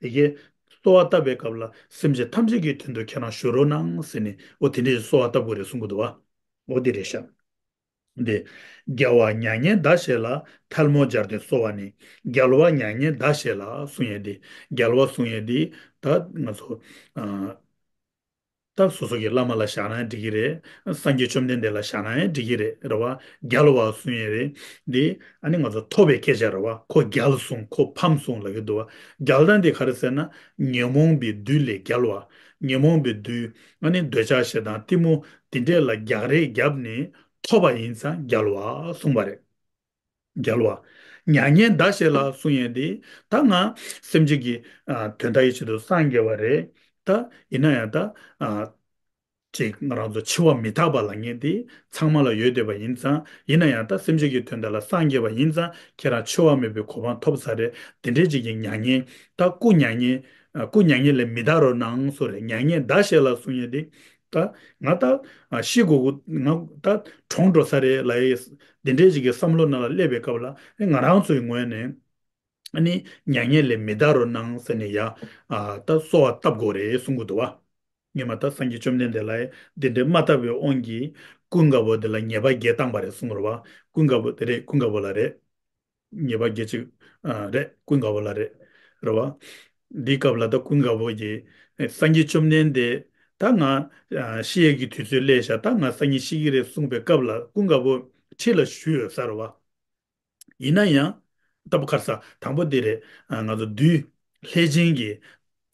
ཡི་གེ་གསོལ་བ་བཏབ་པའི་སྐབས་ལ་སེམས་ཅན་ཐམས་ཅད་ཀྱི་དོན་དུ་ཁྱེད་རང་བཞུགས་རོགས་གནང་ཟེར་ནས། འོ་དེ་འདྲའི་གསོལ་བ་བཏབ་དགོས་རེད་གསུང་གི་འདུག་བ། འོ་དེ་རེད་ཤག་འདི། རྒྱལ་བ་མྱ་ངན་འདའ་ཞེས་ལ། ཐལ་མོ་སྦྱར་ཏེ་གསོལ་བ་ནི། རྒྱལ་བ་མྱ་ངན་འདའ་ཞེས་ལ་གསུང་ཡས་འདི། རྒྱལ་བ་གསུང་ཡས་འདི། ད་ང་ཚོ། ཨ་ད་སོ་སོ་གི་བླ་མ་ལ་བཞག་ན་འགྲིག་གི་རེད། སངས་རྒྱས་བཅོམ་ལྡན་འདས་ལ་བཞག་ན་ཡང་འགྲིག་གི་རེད། རེད་བ། རྒྱལ་བ་གསུང་ཡས་རེད། འདི་ཨ་ནི་ང་ཚོ་ཐོབ་པའི་སྐད་ཆ་རེད་བ། ཁོ་རྒྱལ་གསུང་། ཁོ་ཕམ་གསུང་ལབ་ཀྱི་འདུག་བ། རྒྱལ་དང་འདི་ག་རེ་ཟེར་ན། ཉོན་མོངས་པའི་བདུད་ལས་རྒྱལ་བ། ཉོན་མོངས་པའི་བདུད། ཨ་ནི་འདོད་ཆགས་ཞེ་སྡང་གཏི་མུག་འདི་འདྲས་ལ་རྒྱག་རེས་བརྒྱབ་ནས་ཐོབ་པ་ཡིན་ཙང་རྒྱལ་བ་གསུངས་པ་རེད། རྒྱལ་བ། མྱ་ངན་འདའ་ཞེས་ལ་གསུང་ཡས་འདི། ད་ང་སེམས་ཅན་གྱི་ཨ་དོན་དག་གི་ཆེད་དུ་སངས་རྒྱས་པ་རེད། ད་ཡིན་ན་ཡང་ད་ཨ་ཅིག་ང་རང་ཚོ་འཆི་བ་མི་རྟག་པ་ལབ་མཁན་དེ་ཚང་མ་ལ་ཡོད་བསྡད་པ་ཡིན་ཙང་། ཡིན་ན་ཡང་ད་སེམས་ཅན་གྱི་དོན་དག་ལ་སངས་རྒྱས་པ་ཡིན་ཙང་ཁྱེད་རང་འཆི་བ་མེད་པའི་གོ་འཕང་ཐོབ་ཚར་རེད། དེ་འདྲའི་ཅིག་གི་མྱ་ངན། ད་སྐུ་མྱ་ངན། ཨ་སྐུ་མྱ་ངན་ལས་མི་འདའ་རོགས་གནང་གསུངས་རེད། མྱ་ངན་འདའ་ཞེས་ལ་གསུང་ཡས་དེ། ད་ང་ད་ཨ་ཤི་དགོས་ཀྱི། ང་ད་གྲོངས་འགྲོ་ས་རེད་ལབ་ཡས་དེ་འདྲའི་ཅིག་གི་བསམ་བློ་ནང་ལ་སླེབས་པའི་སྐབས་ལ། ཨེ་ང་རང་ཚོའི་ངོས་ནས། ཨ་ནི་མྱ་ངན་ལས་མི་འདའ་རོགས་གནང་ཟེར་ནས་ཡ། ཨ་ད་གསོལ་བ་བཏབ་དགོས་རེད་གསུང་གི་འདུག་བ། སྔོན་མ་ད་སངས་རྒྱས་བཅོམ་ལྡན་འདས་ལ་འདི་འདྲའི་མ་བཏབ་པའི་དབང་གིས། ཀུན་དགའ་བོ་དེ་ལ་ཉེས་པ་བརྒྱད་བཏང་པ་རེད་གསུང་རེད་བ། ཀུན་དགའ་བོ་དེ་རེད། ཀུན་དགའ་བོ་ལ་རེད། ཉེས་པ་བརྒྱད་ཅིག་ཨ་རེད། ཀུན་དགའ་བོ་ལ་རེད། རེད་བ། འདིའི་སྐབས་ལ་ད་ཀུན་དགའ་བོ་གིས། ཨེ་སངས་རྒྱས་བཅོམ་ལྡན་འདས། ད་ང་ཨ་ཤི་ཡས་ཀྱི་དུས་ཚོད་སླེབས་ཤག་ད་ང་སང་ཉིན་ཤི་གི་རེད་གསུངས་པའི་སྐབས་ལ་ཀུན་དགའ་བོ་ཁྲི་ལ་བཞུགས་ཡོད་ས་རེད་བ། ཡིན་ན་ཡང་། ལྟ་བུ་ཁར་ས་དང་པོ་འདི་རེད། ཨ་ང་ཚོ་བདུད་ལྷས་བྱིན་གྱིས།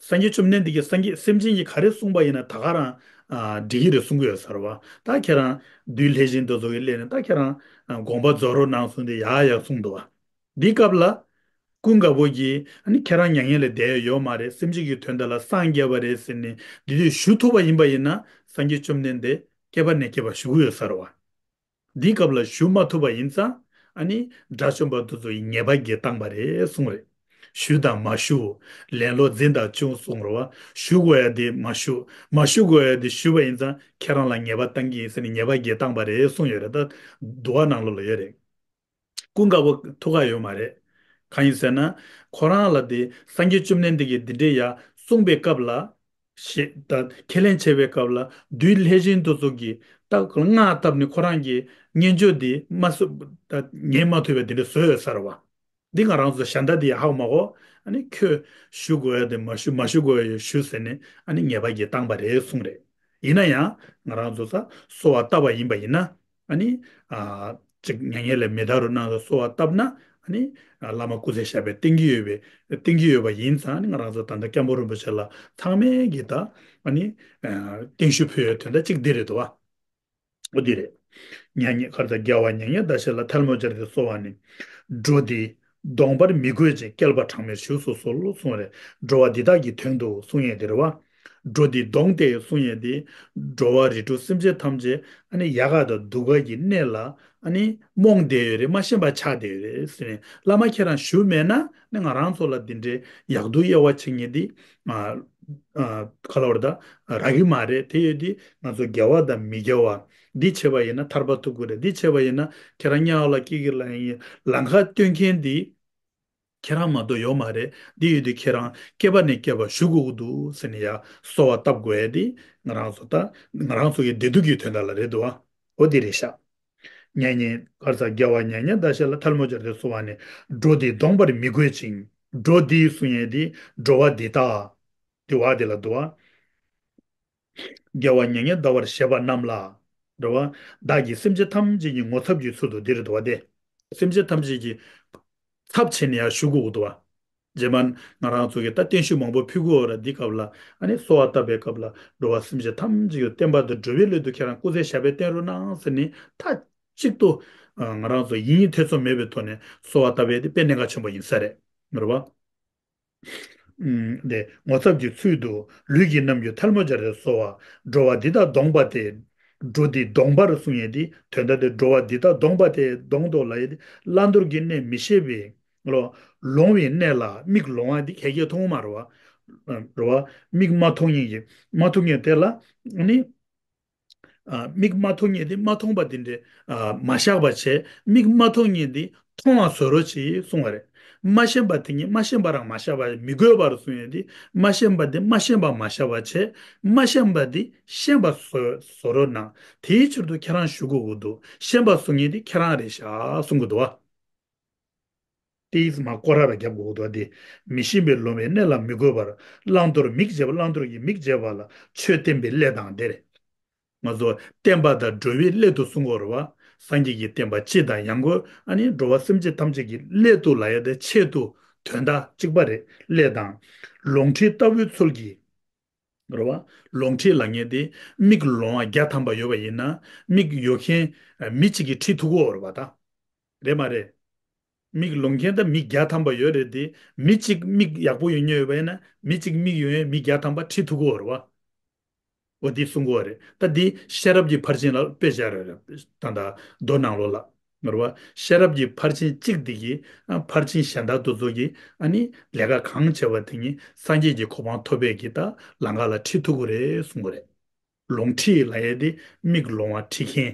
སངས་རྒྱས་བཅོམ་ལྡན་འདས་ཀྱིས་སངས་རྒྱས་སེམས་ཅན་གྱིས་ག་རེ་གསུངས་པ་ཡིན་ན་ད་ག་རང་ཨ་འགྲིག་གི་རེད་གསུང་གི་ཡོད་ས་རེད་བ། ད་ཁྱེད་རང་བདུད་ལྷས་བྱིན་དེ་ཚོ་གི་སླེབས་ནས་ད་ཁྱེད་རང་ཨ་དགོངས་པ་རྫོགས་རོགས་གནང་གསུངས་ཏེ་ཡག་ཡག་གསུངས་འདུག་བ། འདིའི་སྐབས་ལ་ཀུན་དགའ་བོ་གིས། ཨ་ནི་ཁྱེད་རང་མྱ་ངན་ལས་འདས་ཡ་ཡོད་མ་རེད། སེམས་ཅན་གྱི་དོན་དག་ལ་སངས་རྒྱས་པ་རེད་ཟེར་ནས་འདི་དུས་ཞུ་ཐུབ་པ་ཡིན་པ་ཡིན་ན། སངས་རྒྱས་བཅོམ་ལྡན་འདས་བསྐལ་པ་ནས་བསྐལ་པ་བཞུགས་ཡོད་ས་རེད་བ། འདིའི་སྐབས་ལ་ཞུ་མ་ཐུབ་པ་ཡིན་ཙང་། ཨ་ནི་དགྲ་བཅོམ་པ་དེ་ཚོ་ཡིས་ཉེས་པ་བརྒྱད་བཏང་པ་རེད་གསུངས་རེད། ཞུ་དང་མ་ཞུ། ལེན་ལོག་འཛིན་དང་བཅུག་གསུངས་རེད་བ། ཞུ་དགོས་ཡ་དེ་མ་ཞུ། མ་ཞུ་དགོས་ཡ་དེ་ཞུས་པ་ཡིན་ཙང་ཁྱེད་རང་ལ་ཉེས་པ་བཏང་གི་ཡིན་ཟེར་ནས་ཉེས་པ་བརྒྱད་བཏང་པ་རེད་གསུངས་ཡོད་རེད། ད་འདུལ་བ་ནང་ལོགས་ལ་ཡོད་རེད། ཀུན་དགའ་བོ་ཐུགས་ཁག་ཡོད་མ་རེད། གང་ཡིན་ཟེར་ན། ཁོ་རང་ལ་དེ་སངས་རྒྱས་བཅོམ་ལྡན་འདས་ཀྱིས་འདི་འདྲའི་ཡ་གསུངས་པའི་སྐབས་ལ། ཞེས་ད་ཁས་ལེན་བྱས་པའི་སྐབས་ལ་བདུད་ལྷས་བྱིན་དེ་ཚོ་གིས་ད་སྔགས་བཏབ་ནས་ཁོ་རང་གི་སྙན་བརྒྱུད་འདི་མ་སོ་ད་ཉན་མ་ཐུབ་པའི་འདི་འདྲ་བཟོས་ཡོད་ས་རེད་བ། འདི་ང་རང་ཚོ་གཞན་དག་འདི་ཧ་གོ་མ་གོ། ཨ་ནི་ཁྱོད་ཞུ་དགོས་ཡ་དེ་མ་ཞུ། མ་ཞུ་དགོས་ཡ་ཞུ་ཟེར་ནས་ཨ་ནི་ཉེས་པ་བརྒྱད་བཏང་པ་རེད་གསུངས་རེད། ཡིན་ན་ཡང་ང་རང་ཚོ་ས་གསོལ་བ་བཏབ་པ་ཡིན་པ་ཡིན་ན། ཨ་ནི་ཨ་ཅིག་མྱ་ངན་ལས་མི་འདའ་རོགས་གནང་ཟེར་གསོལ་བ་བཏབ་ན། ཨ་ནི་ཨ་བླ་མ་སྐུ་ཚེ་ཞབས་པད་བརྟན་གྱི་ཡོད་པའི་བརྟན་གྱི་ཡོད་པ་ཡིན་ཙང་། ཨ་ནི་ང་རང་ཚོ་ད་ལྟ་སྐྱབས་མགོན་རིན་པོ་ཆེ་ལ་ཚང་མས་ཀྱི་ད་ཨ་ནི་ཨ་བརྟན་བཞུགས་ཕུལ་ཡོད་དོན་དག་གཅིག་འདི་རེད་དོ། འོ་འདི་རེད། མྱ་ངན་ཁར་ད་རྒྱལ་བ་མྱ་ངན་འདའ་ཞེས་ལ། ཐལ་མོ་སྦྱར་ཏེ་གསོལ་བ་ནི། འགྲོ་འདི་ གདོང་པར་མི་དགོད་ཅིང་བསྐལ་པ་གྲངས་མེད་བཞུགས་སུ་གསོལ་གསུངས་རེད། འགྲོ་བ་འདི་དག་གི་དོན་དུ་གསུངས་ཡས་དེ་རེད་བ། འགྲོ་འདི་གདོང་སྟེ་གསུངས་ཡས་དེ། འགྲོ་བ་རིགས་དྲུག་སེམས་ཅན་ཐམས་ཅད་ཨ་ནི་ཡག་ག་དང་སྡུག་ག་གི་གནས་ལ་ཨ་ནི་རྨོངས་བསྡད་ཡོད་རེད། མ་ཤེས་པ་ཆགས་བསྡད་ཡོད་རེད་ཟེར་ནས། བླ་མ་ཁྱེད་རང་ཞུ་མེད་ན་ནི་ང་རང་ཚོ་ལ་འདི་འདྲའི་ཡག་སྡུག་དབྱེ་བ་ཕྱེ་མཁན་འདི། ཨ་ཨ་ག་ལ་བར་ད་རག་གི་མ་རེད། དེ་ཡོད་དེ་ང་ཚོ་དགེ་བ་དང་མི་དགེ་བ། འདི་བྱས་པ་ཡིན་ན་ཐར་པ་ཐོབ་གི་རེད། འདི་བྱས་པ་ཡིན་ན་ཁྱེད་རང་དམྱལ་བ་ལ་སྐྱེ་གི་ལ་ཡིན། ལམ་ཁ་སྟོན་མཁན་འདི་ཁྱེད་རང་མ་གཏོགས་ཡོད་མ་རེད། འདི་ཡོད་དུས་ཁྱེད་རང་བསྐལ་པ་ནས་བསྐལ་པ་བཞུགས་དགོས་ཀྱི་འདུག་ཟེར་ནས་ཡ་གསོལ་བ་བཏབ་དགོས་ཡ་འདི་ང་རང་ཚོ་ད་ང་རང་ཚོ་གི་བདེ་སྡུག་གི་དོན་དག་ལ་རེད་འདུག་ཨ། འོ་འདི་རེད་ཤག་མྱ་ངན་གར་ས་རྒྱལ་བ་མྱ་ངན་འདའ་ཞིག་ལ་ཐལ་མོ་སྦྱར་ཏེ་གསོལ་བ་ནི། འགྲོ་འདི་གདོང་པར་མི་དགོད་ཅིང་། འགྲོ་འདི་གསུང་ཡས་འདི་འགྲོ་བ་འདི་དག་འདི་བ་འདི་ལ་འདུག་བ། རྒྱལ་བ་མྱ་ངན་འདའ་བར་བཞེད་པ་རྣམས་ལ། རེད་བ། བདག་གིས་སེམས་ཅན་ཐམས་ཅད་ཀྱི་ངོ་ཚབ་ཀྱི་ཚུལ་དུ་འདིར་འདུག་བ་སྟེ། སེམས་ཅན་ཐམས་ཅད་ཀྱི་ཚབ་བྱས་ནས་ཡར་ཞུ་དགོས་འདུག་བ། རྗེས་མ་ང་རང་ཚོ་གིས་ད་བརྟན་བཞུགས་མང་པོ་ཕུལ་དགོས་ར། འདི་སྐབས་ལ་ཨ་ནི་གསོལ་བ་བཏབ་པའི་སྐབས་ལ་འགྲོ་བ་སེམས་ཅན་ཐམས་ཅད་ཀྱི་བསྟན་པ་དང་འགྲོ་བའི་སླད་དུ་ཁྱེད་རང་སྐུ་ཚེ་ཞབས་པད་བརྟན་རོགས་གནང་ཟེར་ནས་མཐའ་གཅིག་ཏུ་ང་རང་ཚོ་ཡིན་ཐེ་ཚོམ་མེད་པའི་ཐོག་ནས་གསོལ་བ་བཏབ་པའི་དེ་དཔེ་གནད་འགག་ཆེན་པོ་ཡིན་ས་རེད། རེད་བ། ཨུམ། དེ་ངོ་ཚབ་ཀྱི་ཚུལ་དུ་ལུས་ཀྱི་རྣམ་འགྱུར་ཐལ་མོ་སྦྱར་ཏེ་གསོལ་བ། འགྲོ་བ་འདི་དག་གདོང་པ་སྟེ། འགྲོ་འདི་གདོང་པར་གསུང་ཡས་འདི་དོན་དག་དེ་འགྲོ་བ་འདི་དག་གདོང་པ་སྟེ་གདོང་དུ་ལ་ཡས་ཏེ་བླང་དོར་གྱི་གནས་མི་ཤེས་པའི་ལོ་ལོང་བའི་གནས་ལ་མིག་ལོང་བ་འདི་གལ་གལ་མཐོང་མ་རེད་བ། རེད་བ། མིག་མ་མཐོང་ཡས་ཀྱི་མ་མཐོང་ཡས་དེ་ལ་ནི། ཨ། མིག་མ་མཐོང་མཁན་དེ་མ་མཐོང་པ་དེ་འདྲས། ཨ། མ་བཞག་པ་བྱས། མིག་མ་མཐོང་མཁན་དེ་མཐོང་བ་བཟོ་རོགས་གྱིས་གསུང་བ་རེད། མ་ཤེས་པ་དེ་ཉིད་མ་ཤེས་པ་རང་མ་བཞག་པ་མི་དགོས་པར་གསུང་ཡས་དེ། མ་ཤེས་པ་དེ་མ་ཤེས་པ་མ་བཞག་པ་བྱས། མ་ཤེས་པ་དེ་ཤེས་པ་བཟོ་བཟོ་རོགས་གནང་། དེའི་ཕྱིར་དུ་ཁྱེད་རང་ཞུ་དགོས་ཀྱི་འདུག་ཤེས་པ་གསུང་མཁན་དེ་ཁྱེད་རང་རེད་ཤག་གསུང་གི་འདུག་བ། ཏིས་མ་སྐོར་ར་ར་རྒྱབ་དགོས་འདུག་སྟེ། མི་ཤེས་པའི་ལོང་བའི་གནས་ལ་མི་དགོས་པར། བླང་དོར་མིག་བྱེད་པ། བླང་དོར་གྱི་མིག་བྱེད་པ་ལ་ཆོས་བསྟན་པའི་སླད་དང་དེ་རེད། ང་ཚོ་བསྟན་པ་དང་འགྲོ་བའི་སླད་དུ་གསུང་དགོས་རེད་བ། སངས་རྒྱས་ཀྱི་བསྟན་པ་སྤྱི་དང་ཡང་སྒོས་ཨ་ནི་འགྲོ་བ་སེམས་ཅན་ཐམས་ཅད་ཀྱི་སླད་དུ་ལ་ཡ་དེ་ཆེད་དུ་དོན་དག་གཅིག་པ་རེད། སླད་དང་། ལོང་ཁྲིད་ལྟ་བུའི་ཚུལ་གྱིས། རེད་བ། ལོང་ཁྲིད་ལབ་མཁན་དེ་མིག་ལོང་བ་བརྒྱ་ཐམ་པ་ཡོད་པ་ཡིན་ན་མིག་ཡོད་མཁན་མི་གཅིག་གིས་ཁྲིད་ཐུབ་ཀྱི་ཡོད་རེད་བ་ད། རེད་མ་རེད། མིག་ལོང་མཁན་ད་མི་བརྒྱ་ཐམ་པ་ཡོད་རེད་དེ། མི་གཅིག་མིག་ཡག་པོ་ཡོད་མཁན་ཡོད་པ་ཡིན་ན་མི་གཅིག་མིག་ཡོད་མཁན་མི་བརྒྱ་ཐམ་པ་ཁྲིད་ཐུབ་ཀྱི་ཡོད་རེད་བ། འོ་འདི་གསུང་གི་ཡོད་རེད། ད་འདི་ཤེས་རབ་ཀྱི་ཕར་ཕྱིན་ལ་དཔེ་བཞག་རེད་རེད། ད་ད་མདོ་ནང་ལོགས་ལ། རེད་བ། ཤེས་རབ་ཀྱི་ཕར་ཕྱིན་གཅིག་འདི་གིས་ཨ་ཕར་ཕྱིན་གཞན་དག་དེ་ཚོ་གིས་ཨ་ནི་ལས་ཀ་གང་བྱས་པ་དེ་ཉིད་སངས་རྒྱས་ཀྱི་གོ་འཕང་ཐོབ་པའི་གི་ད་ལམ་ཁ་ལ་ཁྲིད་ཐུབ་ཀྱི་རེད་གསུང་གི་རེད། ལོང་ཁྲིད་ལབ་ཡས་དེ་མིག་ལོང་བ་ཁྲིད་མཁན།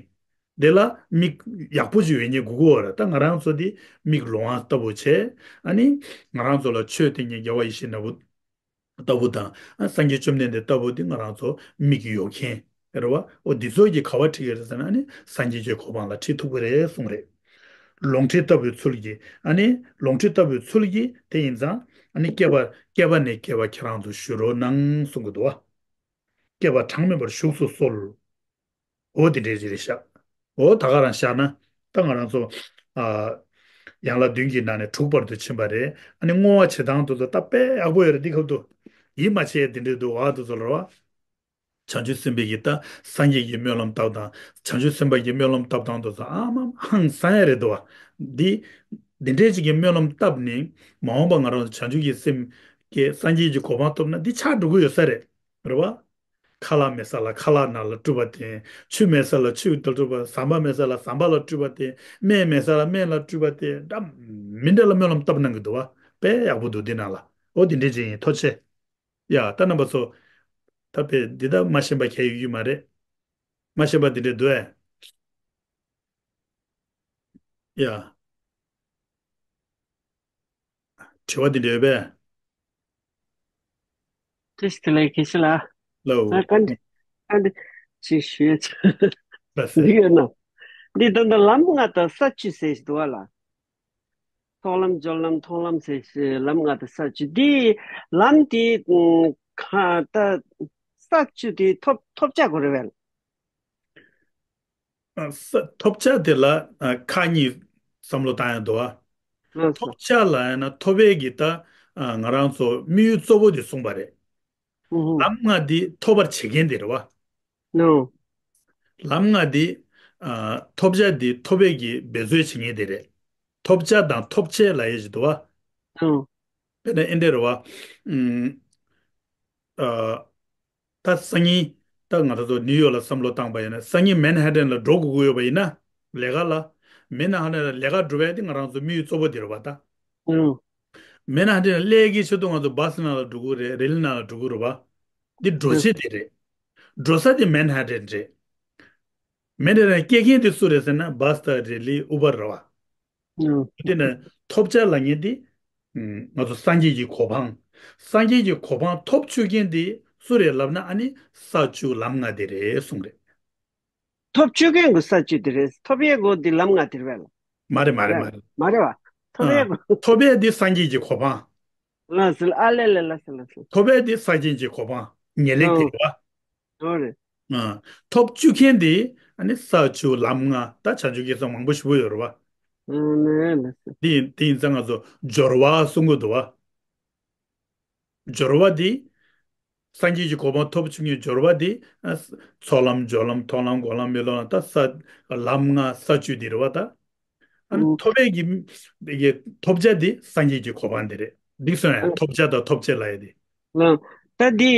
དེ་ལ་མིག་ཡག་པོ་ཅིག་ཡོད་མཁན་དགོས་ཀྱི་ཡོད་རེད། ད་ང་རང་ཚོ་དེ་མིག་ལོང་བ་ལྟ་བུ་བྱས། ཨ་ནི་ང་རང་ཚོ་ལ་ཆོས་དེ་ཉིད་རྒྱལ་བ་ཡིད་བཞིན་ནོར་བུ་ལྟ་བུ་དང་། ཨ་སངས་རྒྱས་བཅོམ་ལྡན་འདས་ལྟ་བུ་དེ་ང་རང་ཚོ་མིག་ཡོད་མཁན་རེད་བ། འོ་འདི་ཚོ་གིས་ག་བ་ཁྲིད་ཀྱི་རེད་ཟེར་ན་ཨ་ནི་སངས་རྒྱས་ཀྱི་གོ་འཕང་ལ་ཁྲིད་ཐུབ་ཀྱི་རེད་གསུངས་རེད། ལོང་ཁྲིད་ལྟ་བུའི་ཚུལ་གྱིས། ཨ་ནི་ལོང་ཁྲིད་ལྟ་བུའི་ཚུལ་གྱིས་དེ་ཡིན་ཙང་ཨ་ནི་བསྐལ་པ་བསྐལ་པ་ནས་བསྐལ་པ་ཁྱེད་རང་ཚོ་བཞུགས་རོགས་གནང་གསུང་གི་འདུག་བ། བསྐལ་པ་གྲངས་མེད་པར་བཞུགས་སུ་གསོལ། འོ་དེ་འདྲས་ཅིག་རེད་ཤག་འོ་ད་ག་རང་བཞག་ན་ད་ང་རང་ཚོ་ཨ་ཡན་ལག་བདུན་གྱི་ནང་ནས་དྲུག་བར་དུ་ཕྱིན་པ་རེད། ཨ་ནི་བསྔོ་བ་བྱེད་སྟངས་དེ་ཚོ་ད་དཔེ་ཡག་པོ་ཡོད་རེད། འདི་སྐབས་དུ་ཡིད་མ་ཆེས་དེ་འདྲས་འདུག་བ། དེ་ཚོ་ལ་རེད་བ། བྱང་ཆུབ་སེམས་དཔའི་གི་ད་སངས་རྒྱས་ཀྱི་སྨོན་ལམ་བཏབ་དང་། བྱང་ཆུབ་སེམས་དཔའ་གི་སྨོན་ལམ་བཏབ་སྟངས་དེ་ཚོ་ཨ་མ་ཧང་སང་ཡ་རེད་འདུག་བ། འདི་འདི་འདྲས་ཅིག་གི་སྨོན་ལམ་བཏབ་ནས་མ་འོངས་པ་ང་རང་ཚོ་བྱང་ཆུབ་ཀྱི་སེམས་ཀྱི་སངས་རྒྱས་ཀྱི་གོ་འཕང་ཐོབ་ན་འདི་ཆགས་འགྲོ་གི་ཡོད་ས་རེད། རེད་བ། ཁ་ལག་མེད་ས་ལ་ཁ་ལག་ནང་ལ་སྤྲུལ་པ་བསྟན། ཆུ་མེད་ས་ལ་ཆུ་དང་སྤྲུལ་པ། ཟམ་པ་མེད་ས་ལ་ཟམ་པ་ལ་སྤྲུལ་པ་བསྟན། སྨན་མེད་ས་ལ་སྨན་ལ་སྤྲུལ་པ་བསྟན། འདྲ་མི་འདྲ་ལ་སྨོན་ལམ་བཏབ་གནང་གི་འདུག་བ། དཔེ་ཡག་པོ་འདུག་འདི་ནང་ལ། འོ་འདི་འདྲས་ཅིག་ཡིན། ཐུགས་རྗེ་ཆེ། ཡ་ད་རྣམ་པ་ཚོ། ད་དཔེ་འདི་ད་མ་ཤེས་པ་གང་ཡང་ཡོད་ཀྱི་མ་རེད། མ་ཤེས་པ་འདི་འདྲས་འདུག་ཨེ། ཡ། དྲི་བ་འདི་འདྲས་ཡོད་པས། བཀྲ་ཤིས་བདེ་ལེགས། དགེ་བཤེས་ལགས། ལགས། ཨ་བཀའ་འདྲི། བཀའ་འདྲི་ཅིག་ཞུ་ཡ་ཆ་ལགས་སོ། འདི་ཡོད་ན། འདི་ད་ལྟ་ལམ་ལྔ་དང་ས་བཅུ་ཟེར་ཞིག་འདུག་བ་ལ། ཚོགས་ལམ་སྦྱོར་ལམ་མཐོང་ལམ་ཟེར་ཞིག་ལམ་ལྔ་དང་ས་བཅུ་འདི། ལམ་འདི་ཨ་ཁ་ད་ས་བཅུ་འདི་ཐོབ་ཐོབ་བྱ་དགོས་རེད་བས། ཨ་ས་ཐོབ་བྱ་དེ་ལ་ཨ་ཁག་གཉིས་བསམ་བློ་བཏང་ཡ་འདུག་ཨ། ལགས་སོ། ཐོབ་བྱ་ལབ་ཡ་ན་ཐོབ་པའི་གི་ད་ཨ་ང་རང་ཚོ་དམིགས་ཡུལ་གཙོ་བོ་དེ་གསུངས་པ་རེད། ཨུ་ཧུ། ལམ་ལྔ་འདི་ཐོབ་པར་བྱེད་མཁན་དེ་རེད་བ། ནོ། ལམ་ལྔ་འདི་ཨ་ཐོབ་བྱ་འདི་ཐོབ་པའི་གི་འབད་རྩོལ་བྱེད་མཁན་དེ་རེད། ཐོབ་བྱ་དང་ཐོབ་བྱེད་ལབ་ཡས་ཅིག་འདུག་བ། ཨང་། དཔེར་ན་ཨེ་འདྲ་རེད་བ། ཨུམ། ཨ། ད་སང་ཉིན། ད་ང་ཚོ་ནིའུ་ཡོག་ལ་བསམ་བློ་བཏང་པ་ཡིན་ན། སང་ཉིན་མན་ཧ་ཏན་ལ་འགྲོ་དགོས་ཀྱི་ཡོད་པ་ཡིན་ན། ལས་ཀ་ལ། མན་ཧ་ཏན་ལ་ལས་ཀ་འགྲོ་བའི་དེ་ང་རང་ཚོ་དམིགས་ཡུལ་གཙོ་བོ་དེ་རེད་བ་ད། ཨང་། མན་ཧ་ཏན་ལ་སླེབས་ཀྱི་ཆེད་དུ་ང་ཚོ་བྷ་སི་ནང་ལ་འགྲོ་དགོས་རེད། རེ་ལི་ནང་ལ་འགྲོ་དགོས་རེད་བ། འདི་འགྲོ་ཨང་། བྱེད་དེ་རེད། འགྲོ་ས་དེ་མན་ཧ་ཏན་རེད། མན་ཧ་ཏན་སྐྱེལ་མཁན་དེ་སུ་རེད་ཟེར་ན། བྷ་སི་དང་རེ་ལི་ཨུ་བར་རེད་བ། ཨང་། དེ་ནས་ཐོབ་བྱ་ལབ་མཁན་དེ། ང་ཚོ་སངས་རྒྱས་ཀྱི་གོ་འཕང་། སངས་རྒྱས་ཀྱི་གོ་འཕང་ཐོབ་བཅུག་མཁན་དེ་སུ་རེད་ལབ་ན། ཨ་ནི་ས་བཅུ་ལམ་ལྔ་དེ་རེད་གསུངས་རེད། ཐོབ་བཅུག་མཁན་གོ་ས་བཅུ་དེ་རེད། ཐོབ་ཡས་གོ་དེ་ལམ་ལྔ་དེ་རེད་བས་ལ། མ་རེད་མ་རེད་མ་རེད། མ་རེད་བ། ཐོབ་ཡས་གོ། ཐོབ་ཡས་དེ་སངས་རྒྱས་ཀྱི་གོ་འཕང་། ལགས་སོ། ཨ་ལེ་ལེ། ལགས་སོ་ལགས་སོ། ཐོབ་ཡས་དེ་སངས་རྒྱས་ཀྱི་གོ་འཕང་། ངེས་ལེགས་དེ་རེད་བ། ཨོ་རེད། ཨ། ཐོབ་བཅུག་མཁན་དེ་ཨ་ནི་ས་བཅུ་ལམ་ལྔ། ད་བྱང་ཆུབ་ཀྱི་སེམས་མང་པོ་ཞེ་པོ་ཡོད་རེད་བ། ཨ་ནི་ལགས་སོ། དེ་དེ་ཡིན་ཙང་ང་ཚོ་སྦྱོར་བ་གསུང་གི་འདུག་བ། སྦྱོར་བ་དེ། སངས་རྒྱས་ཀྱི་གོ་འཕང་ཐོབ་བཅུག་མཁན་སྦྱོར་བ་དེ། ཨ། ཚོགས་ལམ་སྦྱོར་ལམ་མཐོང་ལམ་སྒོམ་ལམ་མི་སློབ་ལམ། ད་ས་ལམ་ལྔ་ས་བཅུ་དེ་རེད་བ་ད། ཨ་ནི་ཐོབ་པའི་གི་གི་ཐོབ་བྱ་དེ་སངས་རྒྱས་ཀྱི་གོ་འཕང་དེ་རེད། འགྲིག་སོང་ཡ། ཐོབ་བྱ་དང་ཐོབ་བྱེད་ལབ་ཡ་དེ། ལགས། ད་འདི་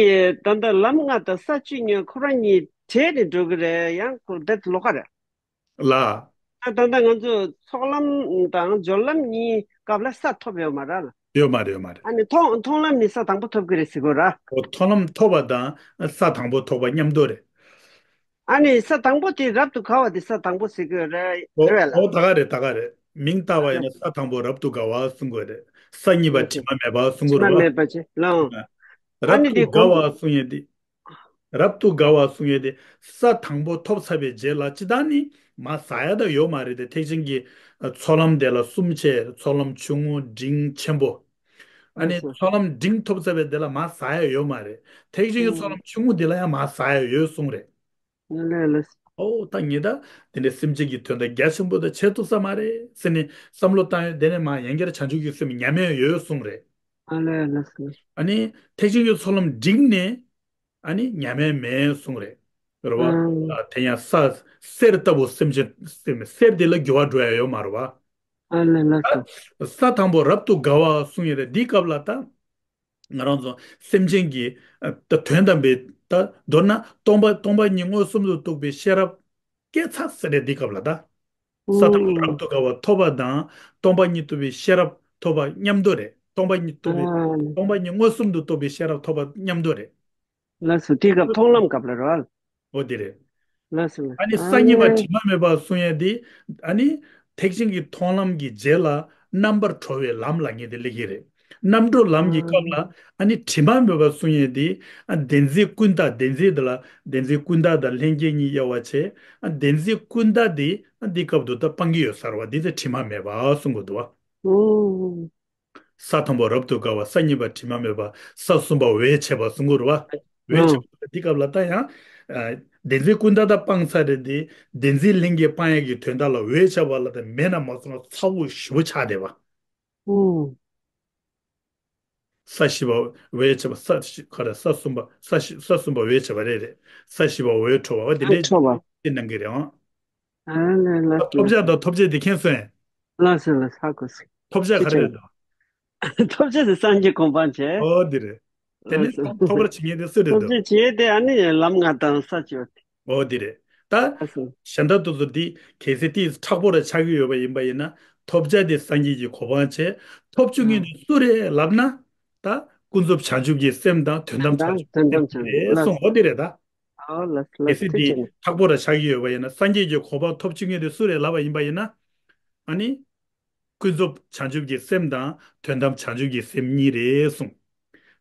ད་ལྟ་ལམ་ལྔ་དང་ས་བཅུ་གཉིས་ཁོ་རང་གཉིས་བྲལ་ནས་འགྲོ་གི་རེད། ཡང་ཁོ་ད་ལོགས་ཀ་རེད། ལགས། ད་ད་ལྟ་ང་ཚོ་ཚོགས་ལམ་དང་སྦྱོར་ལམ་གཉིས་སྐབས་ལ་ས་ཐོབ་ཡོད་མ་རེད་ལ། ཡོད་མ་རེད། ཡོད་མ་རེད། ཨ་ནི་མཐོང་མཐོང་ལམ་ནི་ས་དང་པོ་ཐོབ་གི་རེད་ཟེར་གོ་ར། འོ། མཐོང་ལམ་ཐོབ་པ་དང་ས་དང་པོ་ཐོབ་པ་མཉམ་དུ་རེད། ཨ་ནི་ས་དང་པོ་དེ་རབ་ཏུ་དགའ་བ་དེ་ས་དང་པོ་ཟེར་གི་རེད། འོ་རེད་བས་ལ། འོ། ད་ག་རེད། ད་ག་རེད། མིང་བཏགས་པ་ཡིན་ན་ས་དང་པོ་རབ་ཏུ་དགའ་བ་གསུང་དགོས་རེད། ས་གཉིས་པ་དྲི་མ་མེད་པ་གསུང་དགོས་རེད་བ། དྲི་མ་མེད་པ་ཅེས་ལའང་། ཨ་རབ་ནི་ཏུ་དེ་དགའ་གོང་བ་གསུང་ཡས་དེ། རབ་ཏུ་དགའ་བ་གསུང་ཡས་དེ། ས་དང་པོ་ཐོབ་ཚར་བའི་རྗེས་ལ་ཅི་ལྟར་ནི་མར་ཟག་ཡ་ད་ཡོད་མ་རེད་དེ། ཐེག་ཆེན་གྱི་ཚོགས་ལམ་དེ་ལ་གསུམ་བྱས། ཚོགས་ལམ་ཆུང་ངུ་འབྲིང་ཆེན་པོ། ཨ་ནི་ཚོགས་ལམ་འབྲིང་ཐོབ་ཚར་བའི་དེ་ལ་མར་ཟག་ཡ་ཡོད་མ་རེད། ཐེག་ཆེན་གྱི་ཚོགས་ལམ་ཆུང་ངུ་དེ་ལ་ཡང་མར་ཟག་ཡ་ཡོད་གསུང་རེད། ཨོ། ད་ངས་ད་དེ་འདྲའི་སེམས་ཅན་གྱི་དོན་དག་རྒྱ་ཆེན་པོ་ད་བྱེད་ཐུབ་ས་མ་རེད་ཟེར་ནས་བསམ་བློ་བཏང་ཡོད། དེ་ནས་མར་ཡང་བསྐྱར་བྱང་ཆུབ་ཀྱི་སེམས་ཉམས་ཡོད་གསུང་རེད། ཨ་ནི་ཐེག་ཆེན་གྱི་ཚོགས་ལམ་འགྲིག་ནས་ཨ་ནི་ཉམས་མེད་གསུང་རེད། རེད་བ། ཨ། དེ་ཡང་ས་གསེར་ལྟ་བུ་སེམས་ཅན་སེམས་གསེར་དེ་ལ་འགྱུར་བ་འགྲོ་ཡ་ཡོད་མ་རེད་བ། ཨ་ལེ་ལགས་སོ། ས་དང་པོ་རབ་ཏུ་དགའ་བ་གསུང་ཡོད་རེད། འདིའི་སྐབས་ལ་ད་ང་རང་ཚོ་སེམས་ཅན་གྱི་ད་དོན་དམ་པའི་ད་མདོར་ན་སྟོང་པ་སྟོང་པ་ཉིད་མངོན་སུམ་དུ་རྟོགས་པའི་ཤེས་རབ་སྐྱེས་ཚར་ཟེར་རེད། འདིའི་སྐབས་ལ་ད། ས་དང་པོ་རབ་ཏུ་དགའ་བ་ཐོབ་པ་དང་སྟོང་པ་ཉིད་རྟོགས་པའི་ཤེས་རབ་ཐོབ་པ་མཉམ་དུ་རེད། སྟོང་པ་ཉིད་རྟོགས་པའི་སྟོང་པ་ཉིད་མངོན་སུམ་དུ་རྟོགས་པའི་ཤེས་རབ་ཐོབ་པ་མཉམ་དུ་རེད། ལགས་སོ། དེ་སྐབས་མཐོང་ལམ་སྐབས་ལ་རོལ། འོ་དེ་རེད། ལགས་སོ་ལགས། ཨ་ནི་ས་གཉིས་པ་དྲི་མ་མེད་པ་གསུང་ཡས་དེ། ཨ་ནི་ཐེག་ཆེན་གྱི་མཐོང་ལམ་གྱི་རྗེས་ལ་རྣམ་པར་གྲོལ་བའི་ལམ་ལབ་མཁན་དེ་སླེབས་ཀྱི་རེད། རྣམ་གྲོལ་ལམ་གྱི་སྐབས་ལ་ཨ་ནི་དྲི་མ་མེད་པ་གསུང་ཡས་དེ། ཨ། བདེན་འཛིན་ཀུན་བཏགས། བདེན་འཛིན་དེ་ལ་བདེན་འཛིན་ཀུན་བཏགས་དང་ལྷན་སྐྱེས་གཉིས་དབྱེ་བ་ཕྱེ། ཨ། བདེན་འཛིན་ཀུན་བཏགས་དེ་ཨ་འདི་སྐབས་དུ་ད་སྤང་གི་ཡོད་ས་རེད་བ། འདི་ཚེ་དྲི་མ་མེད་པ་གསུང་གི་འདུག་བ། ས་དང་པོ་རབ་ཏུ་དགའ་བ། ས་གཉིས་པ་དྲི་མ་མེད་པ། ས་གསུམ་པ་འོད་ཆེ་བ་གསུང་གི་རེད་བ། འོད་ཆེ་བ་འདི་སྐབས་ལ་ད་ཡང་། ཨ། བདེན་འཛིན་ཀུན་བཏགས་ད་སྤངས་ཚར་རེད་དེ། བདེན་འཛིན་ལྷན་སྐྱེས་སྤང་ཡས་ཀྱི་དོན་དག་ལ་འོད་ཆེ་བ་ལ་ད་མེད་ན་མ་སོང་ན་ཚ་བོ་ཞེ་པོ་ཆགས་བསྡད་པ། ཨུ། ས་བཞི་པ་འོད་ཆེ་བ། ས་བཞི་ག་རེ། ས་གསུམ་པ། ས་བཞི། ས་གསུམ་པ་འོད་ཆེ་བ་རེད་རེད། ས་བཞི་པ་འོད་འཕྲོ་བ། འོ་དེ་འདྲའི་འཕྲོ་བ། དེ་གནང་གི་རེད་ཨང་། ཨ་ལེ་ལགས། ཐོབ་བྱ་དང་ཐོབ་བྱེད་དེ་མཁྱེན་སོང་ངས། ལགས་སོ་ལགས། ཧ་གོ་སོང་། ཐོབ་བྱ་ག་རེ་རེད་དོ། ཐོབ་བྱ་དེ་སངས་རྒྱས་གོ་འཕང་བྱས། ཨོ་དེ་རེད། དེ་ནི་ལགས་སོ། ཐོབ་པར་བྱེད་མཁན་དེ་སུ་རེད་དོ། ཐོབ་བྱ་བྱས་དེ་ཨ་ནི་ལམ་ལྔ་དང་ས་བཅུ། འོ་དེ་རེད། ད། ལགས་སོ། གཞན་དག་དེ་ཚོ་འདི་གལ་སྲིད་དེ་མཁྲེགས་པོ་ར་ཆགས་ཀྱི་ཡོད་པ་ཡིན་པ་ཡིན་ན། ཐོབ་བྱ་དེ་སངས་རྒྱས་ཀྱི་གོ་འཕང་བྱས། ཐོབ་བཅུག་མཁན་དེ་སུ་རེད་ལབ་ན། ད་ཀུན་རྫོབ་བྱང་ཆུབ་ཀྱི་སེམས་དང་དོན་དམ་བྱང་ཆུབ་ཀྱི་སེམས་རེད་གསུངས། འོ་དེ་རེད་ད། ཨོ་ལགས་སོ་ལགས་སོ། གལ་སྲིད་དེ་ཐུགས་རྗེ་ཆེ། མཁྲེགས་པོ་ར་ཆགས་ཀྱི་ཡོད་པ་ཡིན་ན། སངས་རྒྱས་ཀྱི་གོ་འཕང་ཐོབ་བཅུག་མཁན་དེ་སུ་རེད་ལབ་པ་ཡིན་པ་ཡིན་ན། ཨ་ནི། ཀུན་རྫོབ་བྱང་ཆུབ་ཀྱི་སེམས་དང་དོན་དམ་བྱང་ཆུབ་ཀྱི་སེམས་གཉིས་རེད་གསུངས།